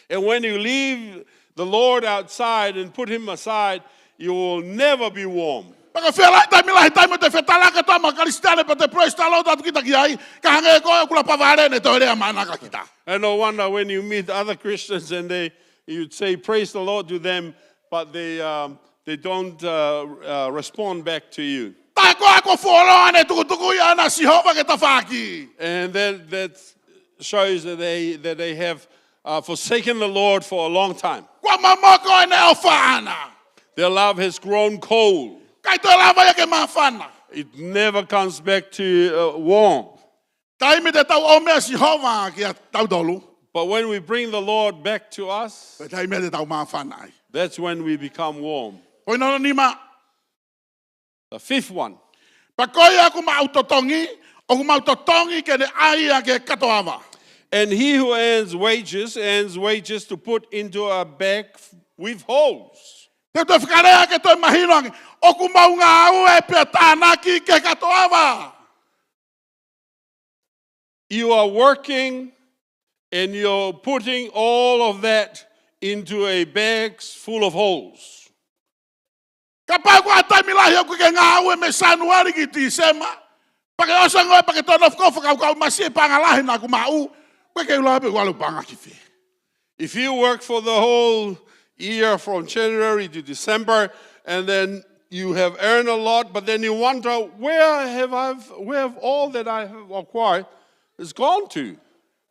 And when you leave the Lord outside and put him aside, you will never be warm. Pea ko e fē lahi e taimi lahi, taimi ʻoku te fetaulaki atu mo e kau Kalisitiane pea te praise the Lord atu kita ki ai, ka hangē ko ē ʻoku lapa vale ʻene toe lea manaka kita. And no wonder when you meet other Christians and they, you say, "Praise the Lord" to them, but they, um, they don't, uh, uh, respond back to you. Tā ko ē ʻoku fuoloa ʻene tukutuku ia ʻa Sihova ki he tafaʻaki. And that, that shows that they, that they have, uh, forsaken the Lord for a long time. Kuo momoko ʻene ʻofa ʻaʻana. Their love has grown cold. ʻIkai toe lava ia ke māfana. It never comes back to, uh, warm. Taimi te tau ʻomai ʻa Sihova kiate kitautolu, But when we bring the Lord back to us, ko e taimi te tau māfana ai. That's when we become warm. Ko hono nima. The fifth one. Pea ko ia ʻoku maʻu totongi, ʻoku maʻu totongi ke ne ʻai ia ki he kato ava. And he who earns wages, earns wages to put into a bag with holes. Te u toe fakalea ke toe mahino ange, ʻoku maʻu ngāue pea tānaki ki he kato ava. You are working and you're putting all of that into a bags full of holes. Kapau ko e taimi lahi ʻoku ke ngāue mei Sānuali ki Tīsema, pea ke ʻosi ange pea ke toe nofo ʻo fakakaukau, masiʻi e paʻanga lahi naʻa ku maʻu, ʻoku ke ʻilo pē ʻoku ʻalu e paʻanga ki fē. If you work for the whole year from January to December, and then you have earned a lot, but then you wonder, "Where have I, where have all that I have acquired has gone to?"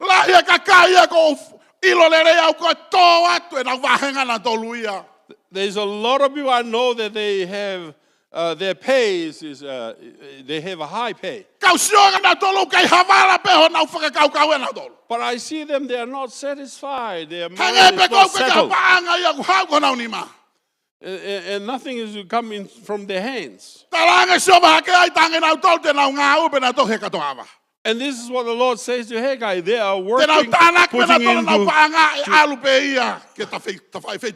Lahi e kakai ia ʻoku ou ʻilo lelei au ʻoku tō atu ʻenau vāhenga nautolu ia. There's a lot of people I know that they have, uh, their pay is, is, uh, they have a high pay. Ka u sio kia nautolu ʻoku ʻikai ha vala pē honau fakakaukau ʻanautolu. But I see them, they are not satisfied. Their mind is not settled. Hangē pē ʻoku ʻikai ha paʻanga ia ʻoku haʻu ki honau nima. And, and, and nothing is coming from their hands. Talaange ʻe Sihova hake ai, talaange nautolu te nau ngāue pea nau toki he katoava. And this is what the Lord says to Haggai. They are working, putting into,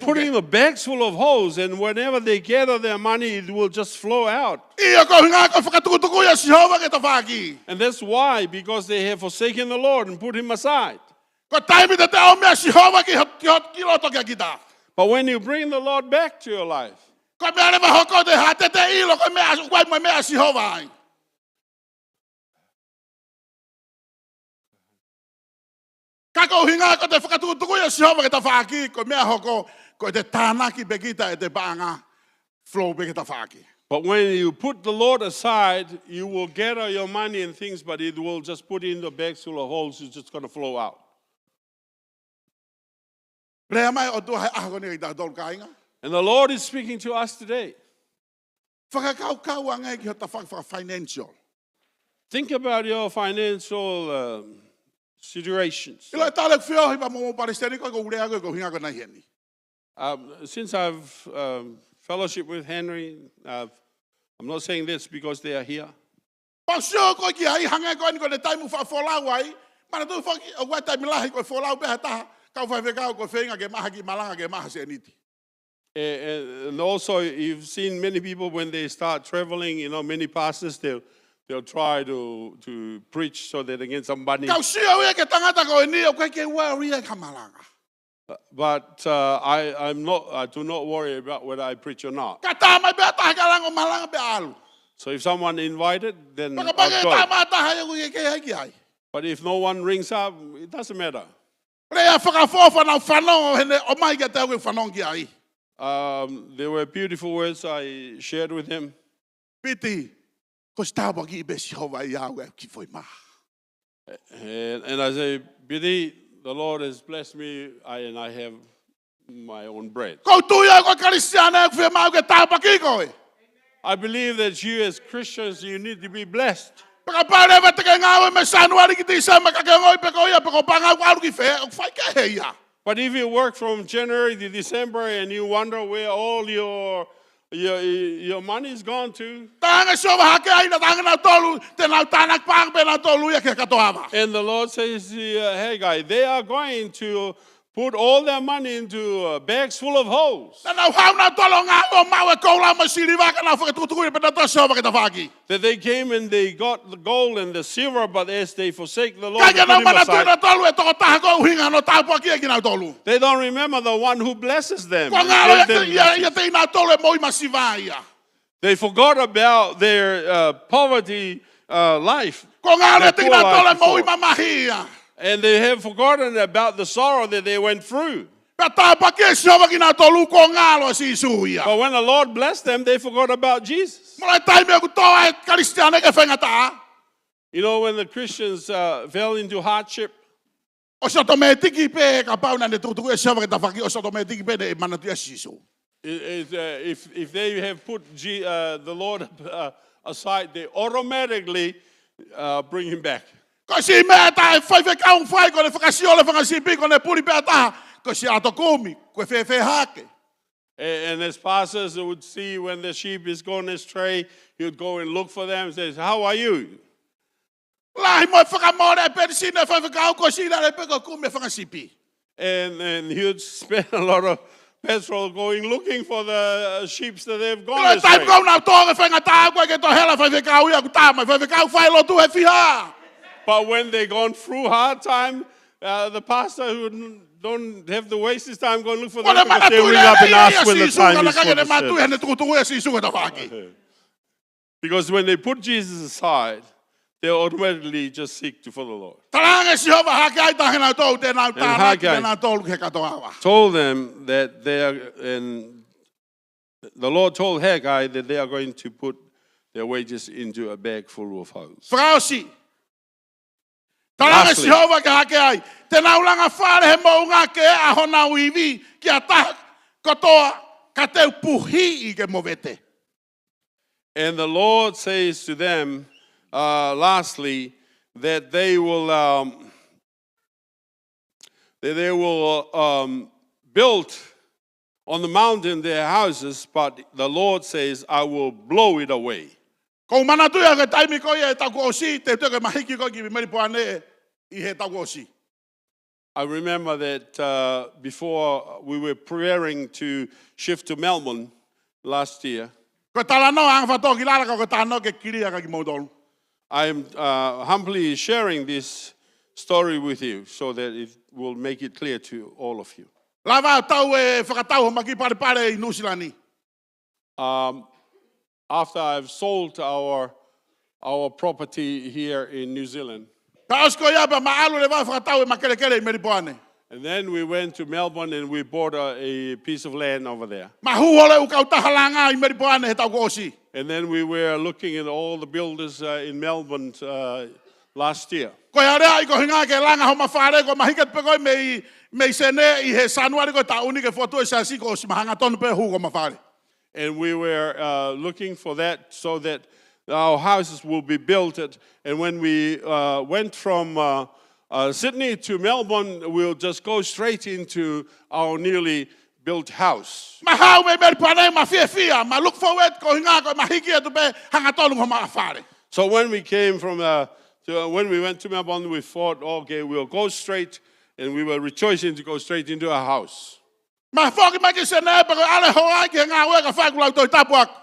putting the bags full of holes, and whenever they gather their money, it will just flow out. ʻIo, ko e ʻuhinga ko e fakatukutuku ia ʻa Sihova ki he tafaʻaki. And that's why, because they have forsaken the Lord and put him aside. Ko e taimi te te ʻomi ʻa Sihova ki ho, ki ho, ki loto kia kita. But when you bring the Lord back to your life, ko e meʻa leva ʻoku hoko, te ha te te ʻilo ko e meʻa, ʻoku ʻi ai mo e meʻa ʻa Sihova ai. Ka ko e ʻuhinga ko ʻete fakatukutuku ʻa Sihova ki he tafaʻaki, ko e meʻa ʻoku hoko, ko ʻete tānaki pē kita ʻete paʻanga, flow pē ki he tafaʻaki. But when you put the Lord aside, you will gather your money and things, but it will just put in the bags full of holes, it's just gonna flow out. Lea mai ʻOtua he ʻaho ni kia tautolu kāinga. And the Lord is speaking to us today. Fakakaukau ange ki ho tafaʻaki fakafinancial. Think about your financial, um, situations. ʻIlo e tala ʻeku feohi pea mo hoʻomou palesiteni ko e ʻuhinga ko e, ko e ʻuhinga ko eni heni. Um, since I've, um, fellowship with Henry, uh, I'm not saying this because they are here. Pea u sio ko ē ki ai, hangē ko eni ko ʻene taimi ʻoku faʻa folau ai, manatuʻi foki ʻoku ʻi ai e taimi lahi ko e folau pē ha taha, kau faifekau ko e feinga ke maʻu ha kiʻi malanga ke maʻu ha sēniti. And, and also, you've seen many people when they start traveling, you know, many pastors, they'll, they'll try to, to preach so that they get some money. Ka u sio ia ki he tangata ko eni, ʻoku ʻikai ke worry ia ki ha malanga. Uh, but, uh, I, I'm not, I do not worry about whether I preach or not. Ka tā mai pē ha taha ke lango malanga pea ʻalu. So if someone invited, then I'll go. Pea kapau ʻe tā mai ha taha ia ʻoku ʻikai ke ʻi ai ki ai. But if no one rings up, it doesn't matter. Lea fakaʻofoʻofa naʻa ku fanongo heʻene ʻomai kiate au ke fanongo ki ai. Um, there were beautiful words I shared with him. Piti, kuo ʻosi tāpuakiʻi pē ʻe Sihova ia au ʻeku kiʻi foʻi mā. And, and I say, "Piti, the Lord has blessed me, I, and I have my own bread." ʻOku ou tui au ko e Kalisitiane ʻoku fiemaʻu ke tāpuakiʻi koe. I believe that you as Christians, you need to be blessed. Pea kapau leva te ke ngāue mei Sānuali ki Tīsema ka ke ongoʻi pē ko ia pe ko e paʻanga ʻoku ʻalu ki fē, ʻoku faikehe ia. But if you work from January to December and you wonder where all your, your, your money is gone to, Talaange ʻe Sihova hake ai, naʻa talaange nautolu te nau tānaki paʻanga pē nautolu ia ki he katoava. And the Lord says to, uh, Haggai, they are going to put all their money into, uh, bags full of holes. Naʻa nau haʻu nautolu ʻo ngāue ʻo maʻu e koula mo e siliva ka nau fakatukutuku ia pē nautolu ʻe Sihova ki he tafaʻaki. That they came and they got the gold and the silver, but as they forsake the Lord, they put him aside. Ka ʻikai ke nau manatuʻi nautolu e tokotaha ʻoku ʻuhinga hono tāpuakiʻi kinautolu. They don't remember the one who blesses them and gave them the things. Kuo ngalo ia te, ia, ia te kinautolu e moʻui masiva ia. They forgot about their, uh, poverty, uh, life, their poor life before. Kuo ngalo ia te kinautolu e moʻui mamahi ia. And they have forgotten about the sorrow that they went through. Pea tāpuakiʻi ʻe Sihova kinautolu kuo ngalo ʻa Sīsū ia. But when the Lord blessed them, they forgot about Jesus. Mo e taimi ʻoku tō ai e Kalisitiane ki he faingataʻa. You know, when the Christians, uh, fell into hardship, ʻosi ʻotomētiki pē kapau naʻa ne tukutuku ʻe Sihova ki he tafaʻaki, ʻosi ʻotomētiki pē ne manatuʻi ʻa Sīsū. It, it, uh, if, if they have put Je-, uh, the Lord, uh, aside, they automatically, uh, bring him back. Ko e siʻi meʻa ʻe taha e faifekau ʻoku fai, ko ʻene fakasio e fanga sipi, ko ʻene puli pē ha taha, ko e siʻi ʻato kumi, ko e fēfē hake. A-, and as pastors would see when the sheep is gone astray, he would go and look for them and says, "How are you?" Lahi mo e fakamole e penisini e faifekau ko e siʻi lale pē ko e kumi e fanga sipi. And, and he would spend a lot of petrol going looking for the, uh, sheep that they've gone astray. ʻIlo e taimi ʻoku nau tō ki he faingataʻa ʻoku ʻikai ke toe hela e faifekau ia, ʻoku tā mai e faifekau, fai lotu he fiha. But when they gone through hard time, uh, the pastor who n- don't have to waste his time going look for them, because they ring up and ask when the time is for the service. Ko e mātuʻa ia ʻia Sīsū, ka naʻe ʻikai ke ne mātuʻa ʻi heʻene tukutuku ʻia Sīsū ko e tafaʻaki. Because when they put Jesus aside, they automatically just seek to follow the Lord. Talaange ʻe Sihova kia Hakeai, talaange nautolu te nau tānaki, Hakeai, te nau tolu ki he kātoanga. Told them that they are, and the Lord told Haggai that they are going to put their wages into a bag full of holes. Fakaʻosi. Talaange ʻe Sihova kia Hakeai, te nau langa fale he moʻunga ke ʻa honau ivi ki ha taha kotoa, ka te u puhiʻi ke movete. And the Lord says to them, uh, lastly, that they will, um, that they will, um, build on the mountain their houses, but the Lord says, I will blow it away. ʻOku ou manatuʻi au ki he taimi ko ia ʻi he taʻu kuo ʻosi, te u toe ke mahiki koe ki Melipoane ʻi he taʻu kuo ʻosi. I remember that, uh, before we were preparing to shift to Melbourne last year, ko e talanoa anga fakatōkilalo ka ko e talanoa ke kilia kia kimoutolu. I am, uh, humbly sharing this story with you so that it will make it clear to all of you. Lava tau e fakatau homau kiʻi palepale ʻi Nuʻusila ni. Um, after I've sold our, our property here in New Zealand. Ka ʻosi ko ia pea ma ʻalu leva fakatau ʻema kelekele ʻi Melipoane. And then we went to Melbourne and we bought a, a piece of land over there. Ma hū holo e kautaha langa ʻi Melipoane he taʻu kuo ʻosi. And then we were looking at all the builders, uh, in Melbourne, uh, last year. Ko e aleaʻi ko e ʻuhinga ke langa homa fale, ko e mahiki atu pē ko e mei, mei Senē ʻi he Sānuali ko e taʻu ni ke fotu e siasi, kuo ʻosi, ma hangatonu pē hū ko homa fale. And we were, uh, looking for that so that our houses will be built. At, and when we, uh, went from, uh, uh, Sydney to Melbourne, we'll just go straight into our newly built house. Ma haʻu mei Melipoane ma fiefia, ma look forward ko e ʻuhinga ko e mahiki atu pē hangatonu homa fale. So when we came from, uh, to, uh, when we went to Melbourne, we thought, okay, we'll go straight, and we were rejoicing to go straight into our house. Ma foki mai ki Senē pea ko e ʻalu e hoa ki he ngāue ka fai ʻeku lau Tohi Tapu ʻaʻaku.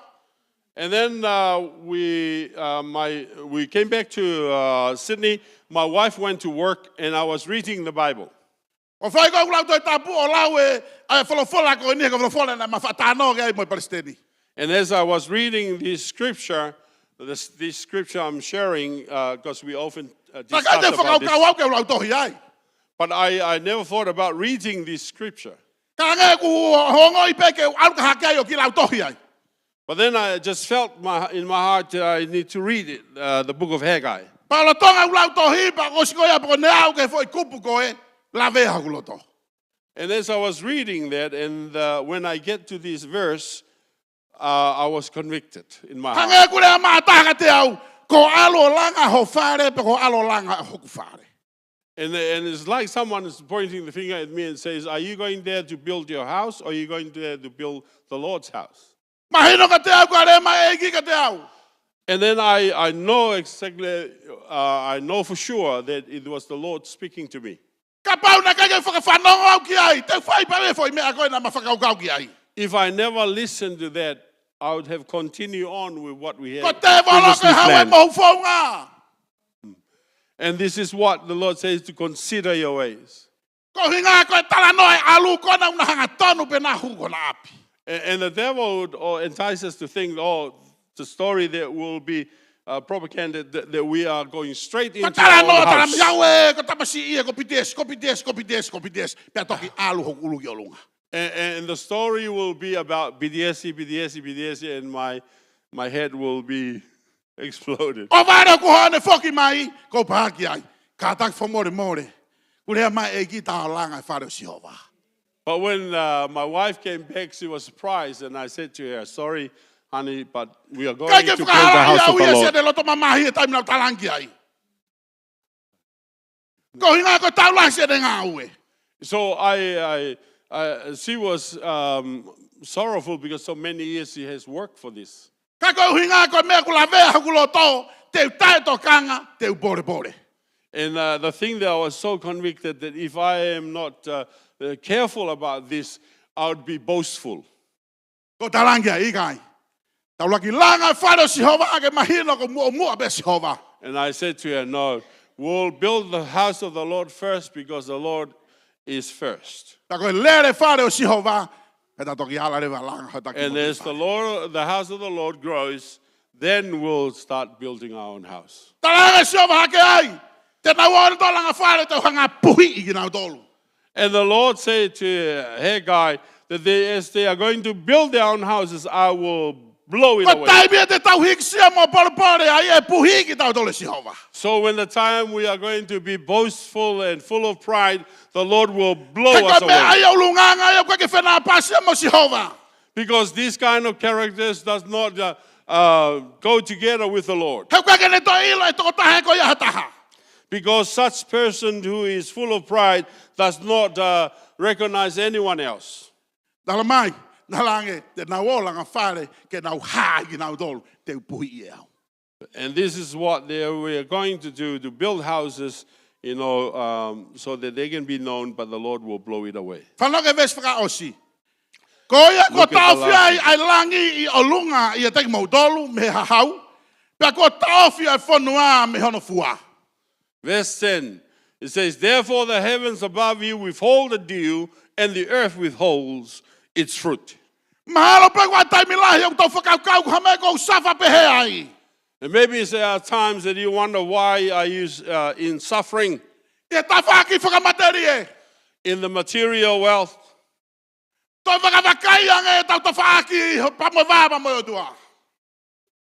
And then, uh, we, uh, my, we came back to, uh, Sydney. My wife went to work, and I was reading the Bible. ʻO fai ko ʻeku lau Tohi Tapu ʻo lau e, ʻa e folofola ko eni, ko e folofola naʻá ma faʻa talanoa ki ai mo e palesiteni. And as I was reading this scripture, this, this scripture I'm sharing, uh, 'cause we often, uh, discuss about this. Naʻe ʻikai te u fakakaukau au ke u lau tohi ai. But I, I never thought about reading this scripture. Ka hangē kuo u ongoʻi pē ke u ʻalu kia Hakeai ʻo kiʻi lau tohi ai. But then I just felt my, in my heart that I need to read it, uh, the book of Haggai. Pea lolotonga ʻeku lau tohi, pea ʻosi ko ia pea ko e ʻalu ki he foʻi kupu ko ē, lavea hoku loto. And as I was reading that, and, uh, when I get to this verse, uh, I was convicted in my heart. Hangē ʻoku lea mai ha taha kiate au, ko e ʻalu ʻo langa ho fale, pe ko e ʻalu ʻo langa hoku fale. And, and it's like someone is pointing the finger at me and says, are you going there to build your house, or are you going there to build the Lord's house? Mahino kiate au ko e lea mai e ʻEiki kiate au. And then I, I know exactly, uh, I know for sure that it was the Lord speaking to me. Kapau naʻe ʻikai ke fakafanongo au ki ai, te u fai pē e foʻi meʻa ko ē naʻá ma fakakaukau ki ai. If I never listened to that, I would have continued on with what we had previously planned. Ko e tēvolo ko e hau e moʻui founga. And this is what the Lord says, to consider your ways. Ko e ʻuhinga ko e talanoa e ʻalu ko ena ʻoku na hangatonu pē ʻena hū ki hona ʻapi. A-, and the devil would, uh, entice us to think, oh, the story that will be, uh, propaganda that, that we are going straight into our own house. Ko e talanoa, talanoa, ʻe, ko e tamasiʻi ē, ko e B T S, ko e B T S, ko e B T S, ko e B T S. Pea toki ʻalu hoku ʻulu ki ʻolunga. And, and the story will be about B T S, B T S, B T S, and my, my head will be exploded. ʻO vale ʻoku haʻane foki mai, ko e pahaki ai. Kātaki fakamolemole. Kuo lea mai e ʻEiki ta ō langa e fale ʻo Sihova. But when, uh, my wife came back, she was surprised, and I said to her, sorry, honey, but we are going to build the house of the Lord. ʻIkai ke fakahalaʻi au ia siʻene loto mamahi he taimi naʻá ku talaange ai. Ko e ʻuhinga ko e taʻu lahi siʻene ngāue. So I, I, I, she was, um, sorrowful because so many years she has worked for this. Ka ko e ʻuhinga ko e meʻa ʻoku lavea hoku loto, te u taʻetokanga, te u polepole. And, uh, the thing that I was so convicted that if I am not, uh, uh, careful about this, I would be boastful. Ko e talaange ʻikai. Tau laki langa e fale ʻo Sihova ke mahino ko e muʻomuʻa pē ʻa Sihova. And I said to her, no, will build the house of the Lord first because the Lord is first. Pea ko e lele fale ʻo Sihova, ka ta toki ala leva langa hotau kiʻi And as the fale. Lord, the house of the Lord grows, then we'll start building our own house. Talaange ʻe Sihova hake ai, te nau ō ʻo langa fale, te u hanga ʻo puhiʻi kinautolu. And the Lord said to Haggai that they, as they are going to build their own houses, I will blow it Ko e away. taimi ʻe te tau hīkisia mo polepole ai, ʻe puhiʻi kitautolu ʻe Sihova. So when the time we are going to be boastful and full of pride, the Lord will blow He ko us e meʻa away. ia ʻulungaanga ia ʻoku ʻikai ke fenāpasi ia mo Sihova. Because this kind of characters does not uh, uh, go together with the Lord. He ʻoku ʻikai ke ne toe ʻilo e tokotaha ko ia ha taha. Because such person who is full of pride does not uh, recognize anyone else. Talamai, talaange, te nau ō langa fale, ke nau hā kinautolu, te u puhiʻi ʻe au. And this is what they were going to do, to build houses, you know, um, so that they can be known, but the Lord will blow it away. Fanongo ki he veesi fakaʻosi. Ko ia kuo Look at the taʻofi ai last ʻa e langi ʻi ʻolunga ʻiate kimoutolu mei he hahau, pea kuo taʻofi ʻa e fonua mei hono fua. Verse ten, it says, "Therefore the heavens above you withhold the dew, and the earth withholds its fruit." Mahalo pē ko e taimi lahi ʻoku tau fakakaukau ko ha meʻa ʻoku ou safa pehē ai. And maybe there are times that you wonder why are you uh, in suffering ʻI he tafaʻaki fakamatelie. in the material wealth. Toe vakavakai ange ʻetau tafaʻaki pea mo e vā pea mo e ʻOtua.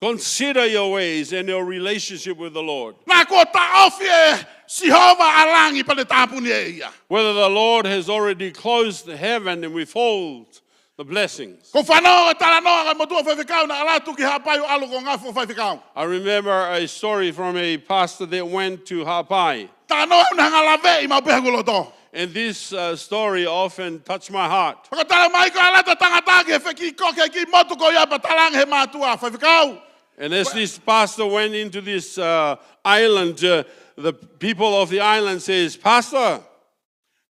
Consider your ways and your relationship with the Lord. Naʻa kuo taʻofi ʻe Sihova ʻa langi pea ne tāpuni ʻe ia. Whether the Lord has already closed the heaven and withhold the blessings. Ko e fanongo e talanoa ʻa e motuʻa faifekau naʻe ʻalu atu ki Haʻapai ʻo ʻalu ko e ngāue fakafaifekau. I remember a story from a pastor that went to Haʻapai. Talanoa ʻoku ne hanga ʻo laveʻi maʻu pē hoku loto. And this uh, story often touched my heart. Pea ko e talamai ko e ʻalu atu e tangata ki he feki ko ki he kiʻi motu ko ia pea talaange ʻe he mātuʻa faifekau. And as this pastor went into this uh, island, uh, the people of the island says, "Pastor,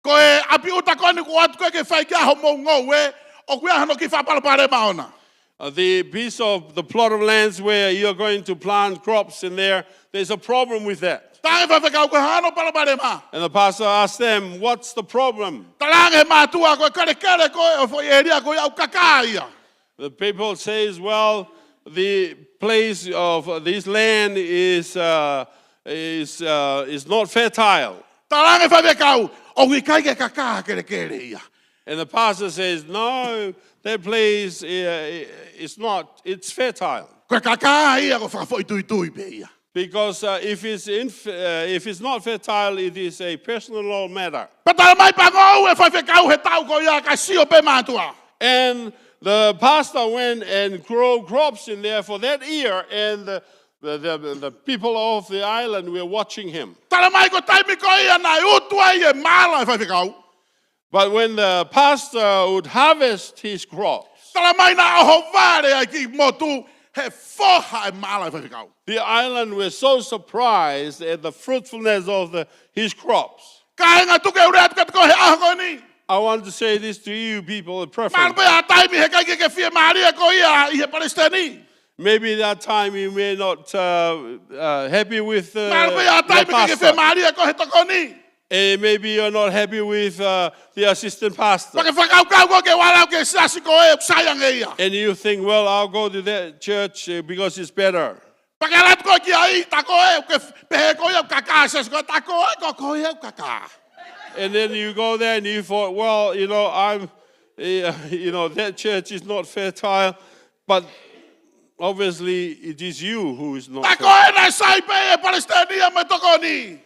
Ko e ʻapi ʻuta ko eni ʻoku ʻoatu koe ke fai ki ai hoʻomou ngoue, ʻoku ʻi ai hano kiʻi faʻa palopalema ʻona." uh, the piece of the plot of lands where you're going to plant crops in there, there's a problem with that." Talaange faifekau ko e hā hono palopalema. And the pastor asked them, "What's the problem?" Talaange ʻe he mātuʻa ko e kelekele ko ē ʻo e foʻi ʻēlia ko ia ʻoku kakā ia. The people says, "Well, the place of this land is, uh, is, uh, is not fertile." Talaange faifekau, ʻoku ʻikai ke kakā kelekele ia. And the pastor says, "No, that place uh, is not, it's fertile." Ko e kakā ia ko e fakafoʻituitui pē ia. Because uh, if, it's in, uh, if it's not fertile, it is a personal matter. Pea talamai pea ngoue faifekau he taʻu ko ia ka sio pē mātuʻa. And the pastor went and grow crops in there for that year, and the, the, the, the people of the island were watching him. Talamai ko e taimi ko ia naʻe utu ai e maʻala ʻo e faifekau. But when the pastor would harvest his crops, Talamai naʻe ʻohovale ai e kiʻi motu he foha e maʻala ʻo e faifekau. the island was so surprised at the fruitfulness of the, his crops. Kāinga, tuku ke u lea atu kiate koe he ʻaho ko eni. I want to say this to you people, the Mahalo preference. pē ʻi ha taimi he ʻikai ke ke fiemālie koe ia ʻi he palesiteni. Maybe that time you may not uh, uh, happy with uh, Mahalo pē ʻi ha your taimi ʻikai ke ke pastor. fiemālie koe he tokoni. And maybe you're not happy with uh, the assistant pastor. Pea ke fakakaukau koe ke ʻalu au ki he siasi ko ē ʻoku sai ange ia. And you think, "Well, I'll go to that church uh, because it's better." Pea ke ʻalu atu koe ki ai, tā ko ē ʻoku ke pehē ko ia ʻoku kakā e siasi ko ē, tā ko ē ko koe ʻoku kakā. And then you go there and you thought, "Well, you know, I'm, uh, you know, that church is not fertile, but obviously it is you who is not Tā ko fertile." ē naʻe sai pē e palesiteni ia mo e tokoni.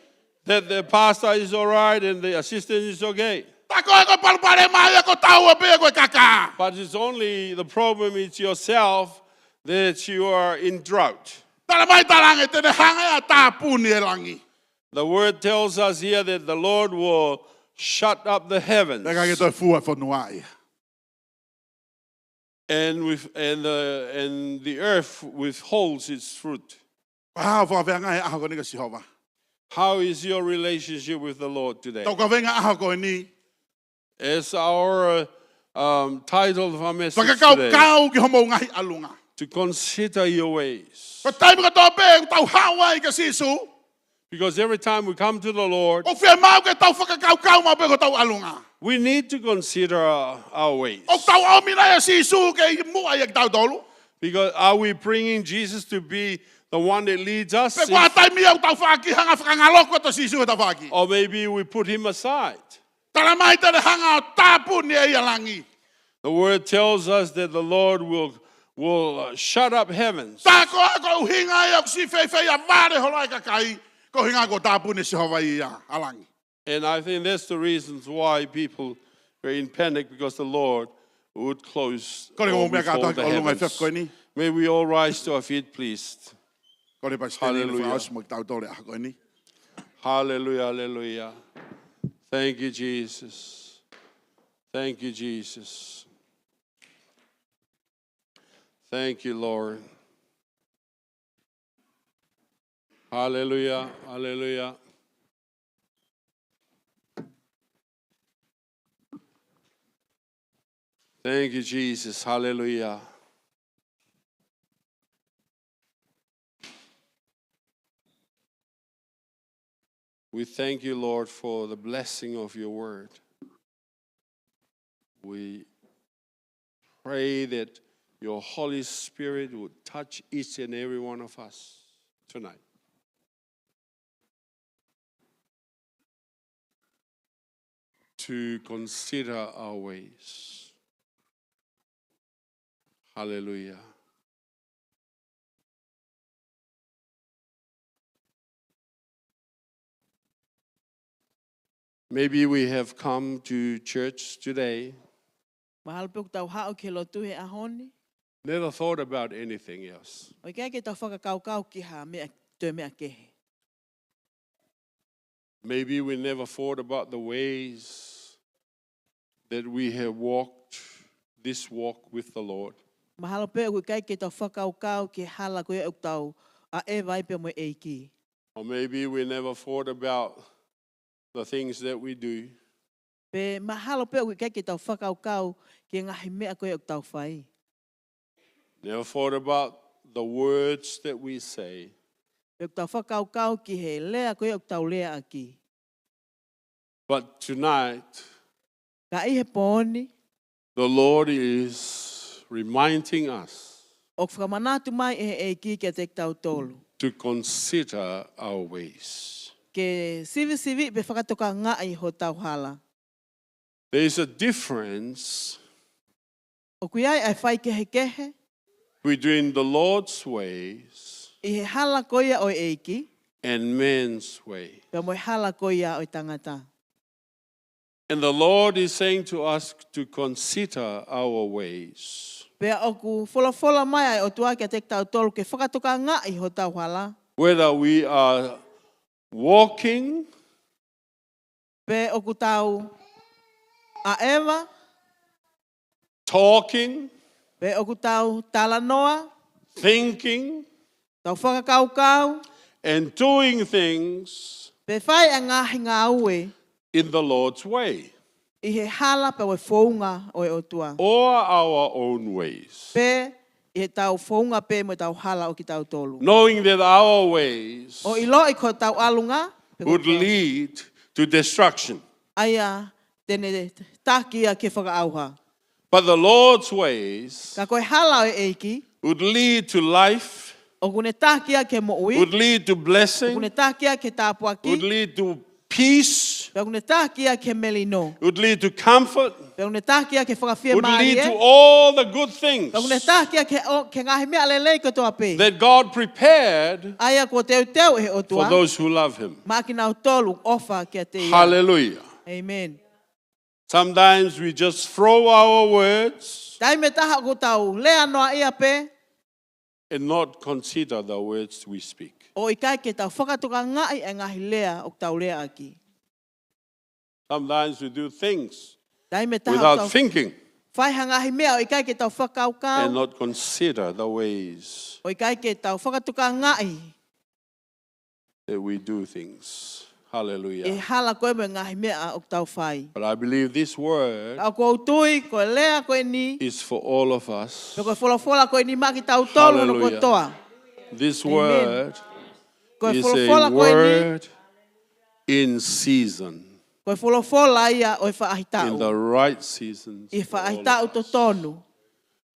That the pastor is all right and the assistant is okay. Tā ko ē ko e palopalema ia ko taua pē ko e kakā. But it's only the problem is yourself that you are in drought. Talamai, talaange te ne hanga ʻo tāpuni e langi. The word tells us here that the Lord will shut up the heavens Pea ʻikai ke toe fua e fonua ia. and, with, and, the, and the earth withholds its fruit. Ko e hā hoʻo fakaveanga he ʻaho ko eni kia Sihova? How is your relationship with the Lord today? Tau kavenga ʻaho ko eni. As our um, title of our message today, Fakakaukau ki hoʻomou ngaahi ʻalunga. To consider your ways. Ko e taimi kotoa pē ʻoku tau haʻu ai kia Sīsū, Because every time we come to the Lord, ʻoku fiemaʻu ke tau fakakaukau maʻu pē ki hotau ʻalunga. We need to consider our, our ways. ʻOku tau ʻomi nai ʻa Sīsū ke ʻi muʻa ʻia kitautolu? Because are we bringing Jesus to be the one that leads us? Pe ko e taimi ʻoku tau faʻa hanga ʻo fakangaloku atu ʻa Sīsū he tafaʻaki? Or maybe we put him aside. Talamai te ne hanga ʻo tāpuni ʻa langi. The word tells us that the Lord will, will, uh, shut up heavens. Tā ko ā ko e ʻuhinga ia ʻoku siʻi feifei ʻa vale holo ai kakai, ko e ʻuhinga ko e tāpuni ʻe Sihova ia ʻa langi. And I think that's the reasons why people were in panic, because the Lord would close or withhold the heavens. Kole ke mou meʻa kātoa ki ʻolunga he efiafi ko eni. May we all rise to our feet, please. Kole Palesiteni ke fakaʻosi mo kitautolu he ʻaho ko eni. Hallelujah, hallelujah. Thank you, Jesus. Thank you, Jesus. Thank you, Lord. Hallelujah, hallelujah. Thank you, Jesus. Hallelujah. We thank you, Lord, for the blessing of your word. We pray that your Holy Spirit would touch each and every one of us tonight to consider our ways. Hallelujah. Maybe we have come to church today, Mahalo pē ʻoku tau haʻu ki he lotu he ʻaho ni, never thought about anything else. ʻo ʻikai ke tau fakakaukau ki ha meʻa, toe meʻa kehe. Maybe we never thought about the ways that we have walked this walk with the Lord. Mahalo pē ʻoku ʻikai ke tau fakakaukau ki he hala ko ia ʻoku tau ʻaʻeva ai pea mo e ʻEiki. Or maybe we never thought about the things that we do. Pe mahalo pē ʻoku ʻikai ke tau fakakaukau ki he ngaahi meʻa ko ia ʻoku tau fai. Never thought about the words that we say. Pe ʻoku tau fakakaukau ki he lea ko ia ʻoku tau leaʻaki. But tonight, Ka ʻi he pō ni, the Lord is reminding us ʻoku fakamanatu mai ʻe he ʻEiki kiate kitautolu to consider our ways. Ke sivisiviʻi pe fakatokangaʻi hotau hala. There is a difference ʻOku ʻi ai ʻa e faikehekehe between the Lord's ways ʻi he hala ko ia ʻo e ʻEiki and man's way. Pea mo e hala ko ia ʻo e tangata. And the Lord is saying to us to consider our ways. Pea ʻoku folofola mai ʻa e ʻOtua kiate kitautolu ke fakatokangaʻi hotau hala. Whether we are walking Pe ʻoku tau ʻaʻeva. Talking, pe ʻoku tau talanoa, thinking, tau fakakaukau, and doing things pe fai ʻa e ngaahi ngāue in the Lord's way, ʻi he hala pe ko e founga ʻo e ʻOtua. Or our own ways. Pe ʻi heʻetau founga pē mo ʻetau hala ʻo kitautolu. Knowing that our ways ʻO ʻiloʻi ko hotau ʻalunga pe ko would lead to destruction. ʻA ia te ne taki ia ki he fakaʻauha. But the Lord's ways Ka ko e hala ʻo e ʻEiki would lead to life, ʻoku ne taki ia ki he moʻui, would lead to blessing, ʻoku ne taki ia ki he tāpuaki, would lead to peace, pea ʻoku ne taki ia ki he melino, would lead to comfort, pea ʻoku ne taki ia ki he would lead fakafiemālie, to all the good things pea ʻoku ne taki ia ki he ʻo-, ki he ngaahi meʻa lelei kotoa pē that God prepared ʻa ia kuo teuteu ʻe he ʻOtua for those who love him. Maʻa kinautolu ʻoku ʻofa kiate ia. Hallelujah. Amen. Sometimes we just throw our words Taimi ʻe taha ʻoku tau lea noaʻia pē and not consider the words we speak. ʻo ʻikai ke tau fakatokangaʻi ʻa e ngaahi lea ʻoku tau leaʻaki. Sometimes we do things Taimi ʻe taha ʻoku without tau thinking fai ha ngaahi meʻa ʻo ʻikai ke tau fakakaukau and not consider the ways ʻo ʻikai ke tau fakatokangaʻi that we do things. Hallelujah. ʻI he hala ko ia mo e ngaahi meʻa ʻoku tau fai. But I believe this word Ka ʻoku ou tui ko e lea ko eni, is for all of us. pe ko e folofola ko eni maʻa kitautolu hono Hallelujah. kotoa. This Amen. word Ko e folofola ko eni, word in season, ko e folofola ia ʻo e faʻahitaʻu, in the right seasons, ʻi he faʻahitaʻu totonu.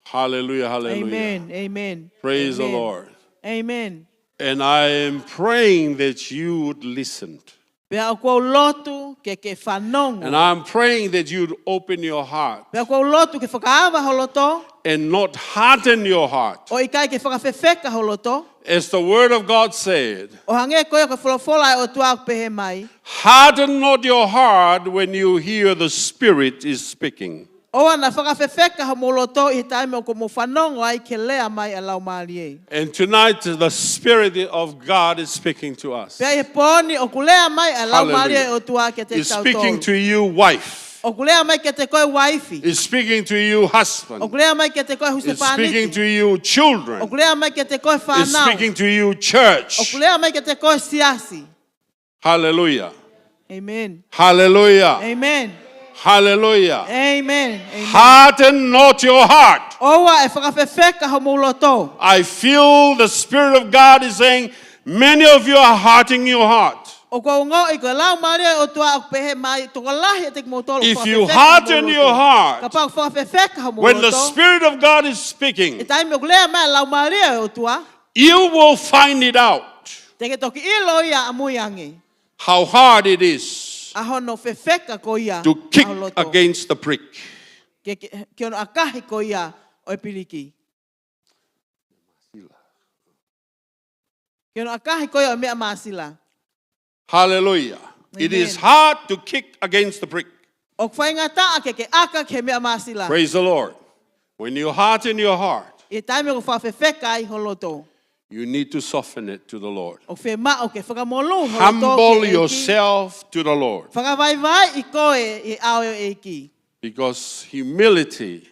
Hallelujah, hallelujah. Amen, amen. Praise the Lord. Amen. And I am praying that you would listen. Pea ʻoku ou lotu ke ke fanongo. And I'm praying that you'd open your heart. Pea ʻoku ou lotu ke fakaava ho loto. And not harden your heart. ʻO ʻikai ke fakafefeka ho loto. As the word of God said, ʻo hangē ko ia ko e folofola ʻa e ʻOtua ʻoku pehē mai, harden not your heart when you hear the Spirit is speaking. ʻOua naʻa fakafefeka homou loto ʻi he taimi ʻoku mou fanongo ai ki he lea mai ʻa e Laumālie. And tonight, the Spirit of God is speaking to us. Pea ʻi he pō ni ʻoku lea mai ʻa e Laumālie ʻo e ʻOtua kiate kitautolu. Is speaking to you, wife. ʻOku lea mai kiate koe uaifi. Is speaking to you, husband. ʻOku lea mai kiate koe husepāniti. Is speaking to you, children. ʻOku lea mai kiate koe fānau. Is speaking to you, church. ʻOku lea mai kiate koe siasi. Hallelujah. Amen. Hallelujah. Amen. Hallelujah. Amen. Amen. Harden not your heart. ʻOua ʻe fakafefeka homou loto. I feel the Spirit of God is saying, many of you are hardening your heart. ʻOku ou ongoʻi ko e Laumālie ʻo e ʻOtua ʻoku pehē mai, tokolahi ʻiate kimoutolu ʻoku fakafefeka homou loto. If you harden your heart, kapau ʻoku fakafefeka homou loto, when the Spirit of God is speaking, ʻi he taimi ʻoku lea mai ʻa e Laumālie ʻo e ʻOtua, you will find it out. Te ke toki ʻilo ia ʻamui ange. How hard it is, ʻa hono fefeka ko ia, to kick, ʻa ho loto, against the prick. Ke, ke, ke hono ʻakahi ko ia ʻo e piliki. Ke hono ʻakahi ko ia ʻo e meʻa māsila. Hallelujah. It is, amen, hard to kick against the prick. ʻOku faingataʻa ke ke ʻaka ki he meʻa māsila. Praise the Lord. When you harden your heart, ʻI he taimi ʻoku fakafefeka ai ho loto, you need to soften it to the Lord. ʻOku fiemaʻu ke fakamolū ho loto ki he ʻEiki. Humble yourself to the Lord. Fakavaivaiʻi koe ʻi he ʻao ʻo e ʻEiki. Because humility,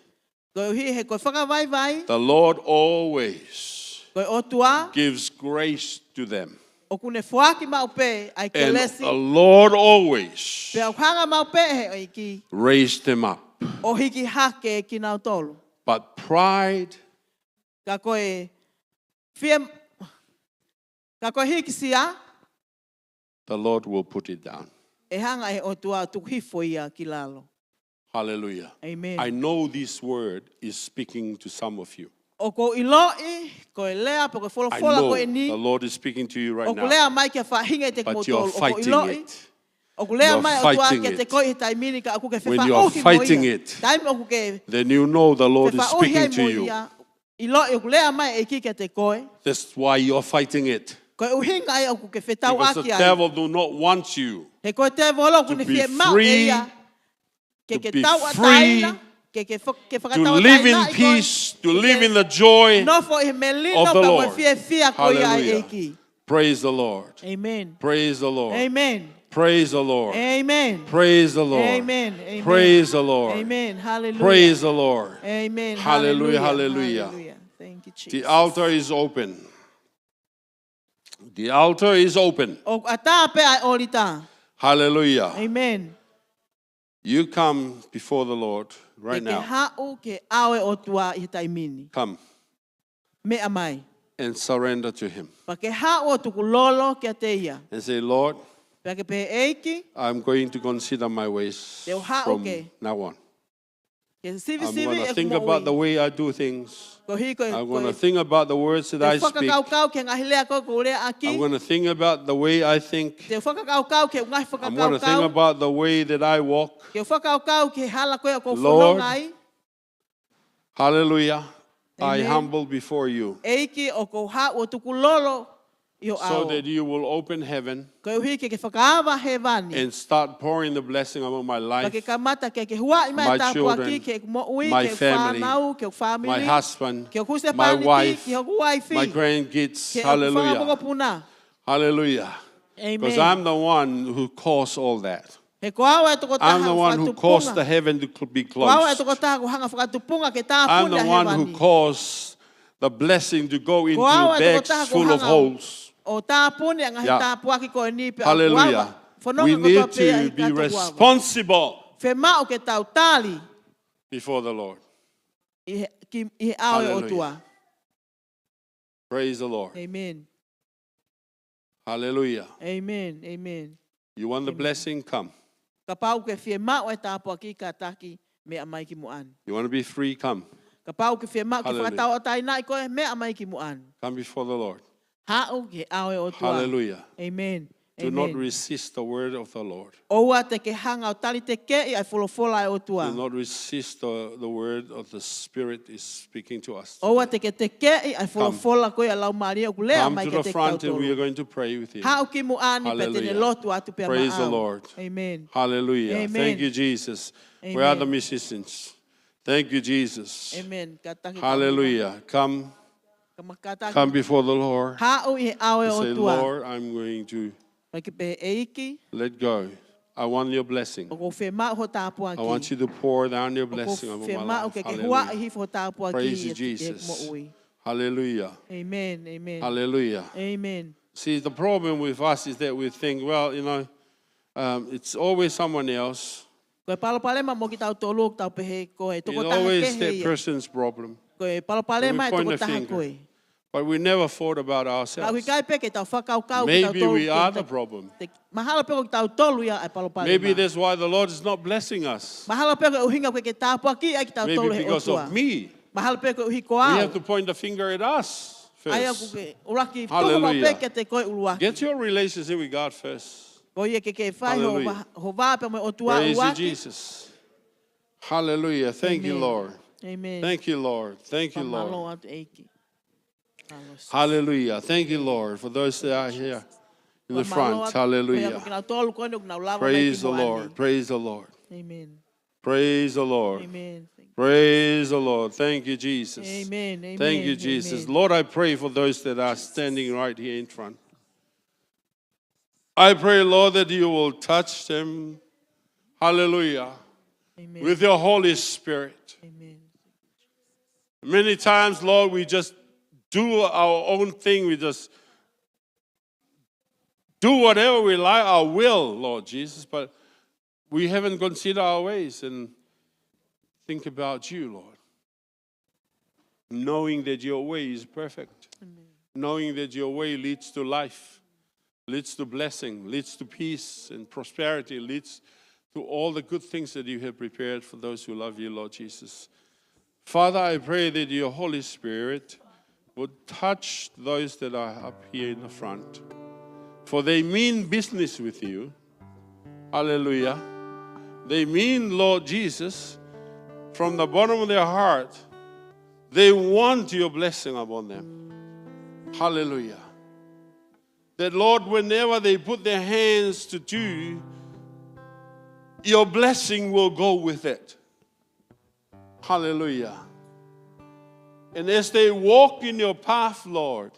koeʻuhi he ko e fakavaivai, the Lord always, ko e ʻOtua, gives grace to them. ʻOku ne foaki maʻu pē ʻa e kelesi. And the Lord always, pea ʻoku hanga maʻu pē ʻe he ʻEiki, raise them up, ʻo hiki hake kinautolu. But pride, ka ko e fie, ka ko e hīkisia, the Lord will put it down. ʻE hanga ʻe he ʻOtua ʻo tuku hifo ia ki lalo. Hallelujah. Amen. I know this word is speaking to some of you. ʻOku ou ʻiloʻi ko e lea pe ko e folofola ko eni, I know the Lord is speaking to you right now, ʻoku lea mai ki ha faʻahinga ʻiate kimoutolu. But you are fighting it. ʻOku ou ʻiloʻi ʻoku lea mai ʻa e ʻOtua kiate koe ʻi he taimi ni ka ʻoku ke fefaʻuhi mo ia. You are fighting it. When you are fighting it, taimi ʻoku ke, then you know the Lord is speaking to you, fefaʻuhi ai mo ia, ʻiloʻi ʻoku lea mai ʻEiki kiate koe. That's why you are fighting it. Ko e ʻuhinga ia ʻoku ke fetauʻaki ai. Because the devil do not want you, he ko e tēvolo ʻoku ne fiemaʻu ʻe ia, to be free, ke ke tauʻatāina, to be free, ke ke fa-, ke fakatauʻatāinaʻi koe, to live in peace, to live in the joy of the Lord. Ke ke nofo ʻi he melino pea mo e fiefia ko ia ʻa e ʻEiki. Hallelujah. Praise the Lord. Amen. Praise the Lord. Amen. Praise the Lord. Amen. Praise the Lord. Amen. Amen. Praise the Lord. Amen. Hallelujah. Praise the Lord. Amen. Hallelujah. Hallelujah. Hallelujah. Hallelujah. Thank you, Jesus. The altar is open. The altar is open. ʻOku ʻatā pē ʻa e ʻōlita. Hallelujah. Amen. You come before the Lord right now. Ke ke haʻu ki he ʻao ʻo e ʻOtua ʻi he taimi ni. Come. Meʻa mai. And surrender to Him. Pea ke haʻu ʻo tukulolo kiate ia. And say, Lord, pea ke pehē, ʻEiki, I'm going to consider my ways from now on. Te u haʻu ke, ke sivisivi ʻeku moʻui. I'm gonna think about the way I do things. Koeʻuhi ko e, I'm gonna think about the words that I speak. Te u fakakaukau ki he ngaahi lea ko ē ʻoku ou leaʻaki. I'm gonna think about the way I think. Te u fakakaukau ki he ngaahi fakakaukau. I'm gonna think about the way that I walk. Te u fakakaukau ki he hala ko ē ʻoku ou fononga ai. Lord, hallelujah. Amen. I humble before you. ʻEiki, ʻoku ou haʻu ʻo tukulolo ʻi ho ʻao. So that you will open heaven. Koeʻuhi ke ke fakaava hēvani. And start pouring the blessing upon my life, my children, my family, my husband, my wife, my grandkids. Hallelujah. My family, ki hoku uaifi, ki hoku fānau, ki hoku husepāniti, ki hoku uaifi, ki hoku fanga mokopuna. Hallelujah. Amen. 'Cause I'm the one who caused all that. He ko au ʻa e tokotaha ʻoku fakatupunga. I'm the one who caused the heaven to cl-, be closed. Ko au ʻa e tokotaha ʻoku hanga ʻo fakatupunga ke tāpuni ʻa hēvani. I'm the one who caused the blessing to go into bags full of holes. Ko au ʻa e tokotaha ʻoku hanga ʻo tāpuni ʻa e ngaahi tāpuaki ko eni pea ʻoku ava. Yeah. Hallelujah. Fononga kotoa pē ia ʻi he kata kuava. We need to be responsible before the Lord. Fiemaʻu ke tau tali ʻi he, ki, ʻi he ʻao ʻo e ʻOtua. Hallelujah. Praise the Lord. Amen. Hallelujah. Amen. Amen. You want the blessing? Come. Kapau ʻoku ke fiemaʻu e tāpuaki, kātaki, meʻa mai ki muʻa ni. You want to be free? Come. Kapau ʻoku ke fiemaʻu ke fakatauʻatāinaʻi koe, meʻa mai ki muʻa ni. Come before the Lord. Haʻu ki he ʻao ʻo e ʻOtua. Hallelujah. Amen. Do not resist the word of the Lord. ʻOua te ke hanga ʻo tali tekeʻi ʻa e folofola ʻa e ʻOtua. Do not resist the, the word of the Spirit is speaking to us today. ʻOua te ke tekeʻi ʻa e folofola ko ia ʻa e Laumālie ʻoku lea mai kiate kitautolu. Come to the front and we are going to pray with you. Haʻu ki muʻa ni pea te ne lotu atu pea maʻau. Hallelujah. Praise the Lord. Amen. Hallelujah. Amen. Thank you, Jesus. Where are the musicians? Amen. Thank you, Jesus. Amen. Kātaki. Hallelujah. Come. Kātaki. Come before the Lord. Haʻu ʻi he ʻao ʻo e ʻOtua. And say, "Lord, I'm going to let go. I want your blessing. ʻOku ou fiemaʻu ho tāpuaki. I want you to pour down your blessing over my life." ʻOku ou fiemaʻu ke ke huaʻi hifo ho tāpuaki ʻi he moʻui. Hallelujah. Praise you, Jesus. Hallelujah. Amen, amen. Hallelujah. Amen. See, the problem with us is that we think, "Well, you know, um, it's always someone else. Ko e palopalema mo kitautolu ʻoku tau pehē ko e tokotaha kehe ia. It's always that person's problem. Ko e palopalema ʻa e tokotaha ko ē." And we point a finger. But we never thought about ourselves. Ka ʻoku ʻikai pē ke tau fakakaukau kitautolu. Maybe we are the problem. Mahalo pē ko kitautolu ia ʻa e palopalema. Maybe that's why the Lord is not blessing us. Mahalo pē ko e ʻuhinga ʻoku ʻikai ke tāpuakiʻi kitautolu ʻe he ʻOtua. Maybe because of me. Mahalo pē ko e ʻuhi ko au. We have to point the finger at us first. ʻA ia ʻoku ke ʻuluaki tuku maʻu pē kiate koe ʻuluaki. Hallelujah. Get your relationship with God first. Ko ia ke ke fai ho vā, ho vā pea mo e ʻOtua ʻuluaki. Hallelujah. Praise you, Jesus. Hallelujah. Thank you, Lord. Amen. Amen. Thank you, Lord. Thank you, Lord. Fakamālō atu ʻEiki. Hallelujah. Thank you, Lord, for those that are here in the front. Fakamālō atu. Hallelujah. Ko ia ko kinautolu ko eni ʻoku nau lava mai ki muʻa ni. Praise the Lord. Praise the Lord. Amen. Praise the Lord. Amen. Praise the Lord. Thank you, Jesus. Amen. Amen. Thank you, Jesus. Amen. Lord, I pray for those that are standing right here in front. I pray, Lord, that you will touch them. Hallelujah. Amen. With your Holy Spirit. Amen. Many times, Lord, we just do our own thing. We just do whatever we like, our will, Lord Jesus, but we haven't considered our ways and think about you, Lord. Knowing that your way is perfect. Amen. Knowing that your way leads to life, leads to blessing, leads to peace and prosperity, leads to all the good things that you have prepared for those who love you, Lord Jesus. Father, I pray that your Holy Spirit would touch those that are up here in the front. For they mean business with you. Hallelujah. They mean, Lord Jesus, from the bottom of their heart, they want your blessing upon them. Hallelujah. That, Lord, whenever they put their hands to do, your blessing will go with it. Hallelujah. And as they walk in your path, Lord,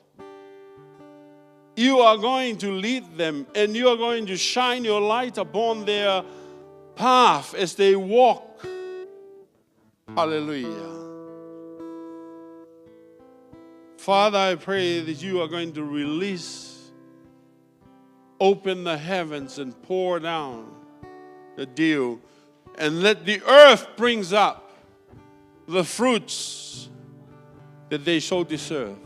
you are going to lead them and you are going to shine your light upon their path as they walk. Hallelujah. Father, I pray that you are going to release, open the heavens and pour down the dew, and let the earth brings up the fruits that they so deserve.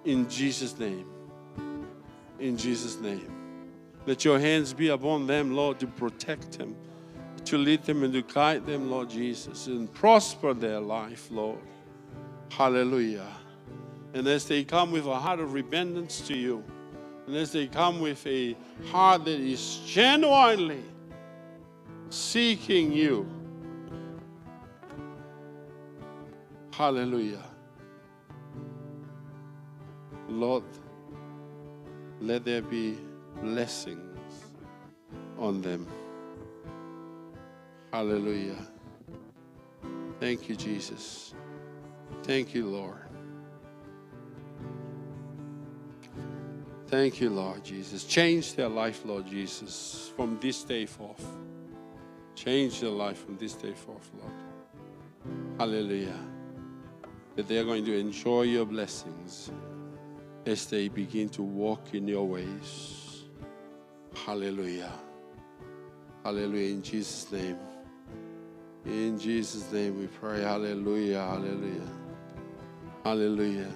In Jesus' name. In Jesus' name. Let your hands be upon them, Lord, to protect them, to lead them and to guide them, Lord Jesus, and prosper their life, Lord. Hallelujah. And as they come with a heart of repentance to you, and as they come with a heart that is genuinely seeking you, hallelujah. Lord, let there be blessings on them. Hallelujah. Thank you, Jesus. Thank you, Lord. Thank you, Lord Jesus. Change their life, Lord Jesus, from this day forth. Change their life from this day forth, Lord. Hallelujah. That they are going to enjoy your blessings as they begin to walk in your ways. Hallelujah. Hallelujah. In Jesus' name. In Jesus' name we pray. Hallelujah. Hallelujah. Hallelujah.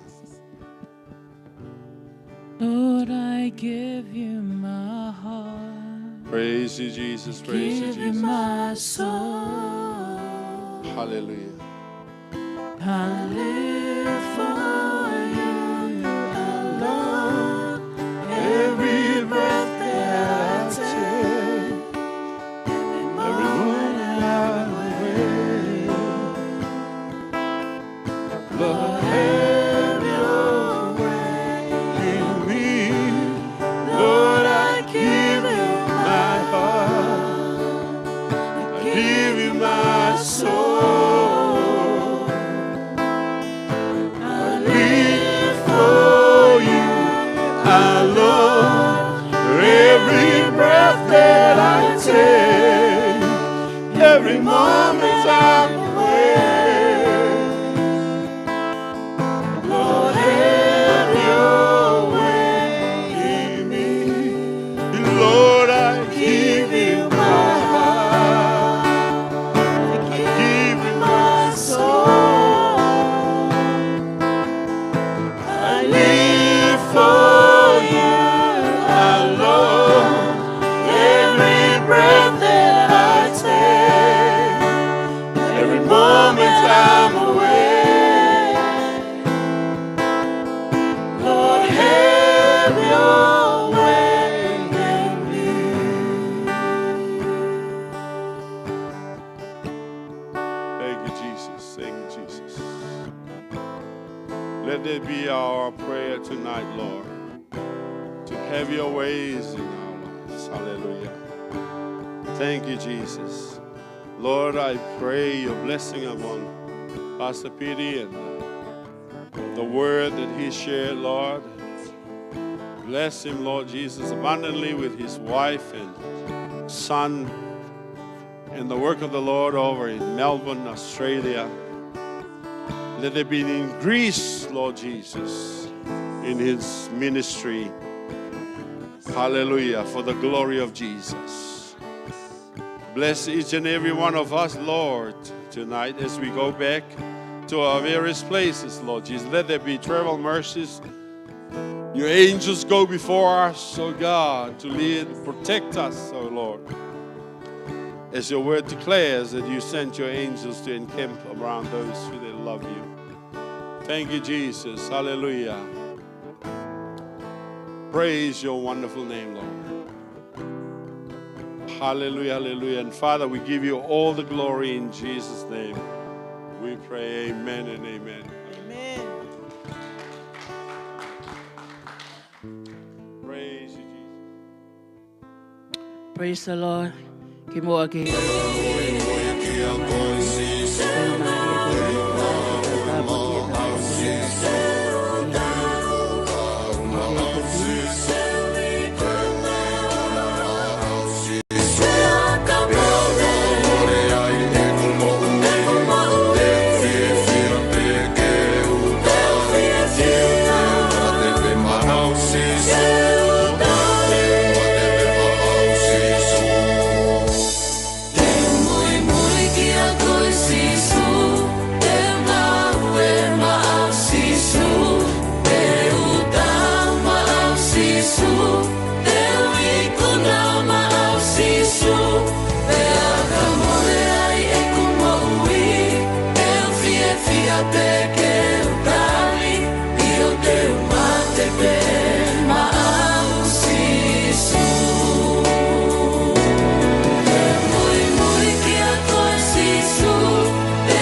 Lord, I give you my heart. Praise you, Jesus. Praise you, Jesus. Give you my soul. Hallelujah. I live for you alone. Every breath that I take, every moment I'm awake. Lord, have your way in me. Lord, I give you my heart. I give you my soul. I live for you alone. Every breath that I take, every moment I'm awake. Lord, have your way in me. Lord, I give you my heart. I give you my soul. I live for you alone. Every breath that I take, every moment I'm awake. Lord, have your way in me. Thank you, Jesus. Thank you, Jesus. Let that be our prayer tonight, Lord, to have your ways in our lives. Hallelujah. Thank you, Jesus. Lord, I pray your blessing upon Pastor Pete and the word that he shared, Lord. Bless him, Lord Jesus, abundantly with his wife and son and the work of the Lord over in Melbourne, Australia. Let there be an increase, Lord Jesus, in his ministry. Hallelujah, for the glory of Jesus. Bless each and every one of us, Lord, tonight as we go back to our various places, Lord Jesus. Let there be travel mercies. Your angels go before us, O God, to lead, protect us, O Lord. As your word declares that you sent your angels to encamp around those who they love you. Thank you, Jesus. Hallelujah. Praise your wonderful name, Lord. Hallelujah, hallelujah. And Father, we give you all the glory in Jesus' name. We pray, amen and amen. Amen. Praise you, Jesus. Praise the Lord. Kimuʻa ke Te muimui kiate koe Sīsū, te maʻu ʻe maʻau Sīsū, te u tau maʻau Sīsū, te u ikuna maʻau Sīsū, pea ka mole ai ʻeku moʻui, te u fiefia pē ke u tali, ʻio te u mate pē maʻau Sīsū. Te muimui kiate koe Sīsū, te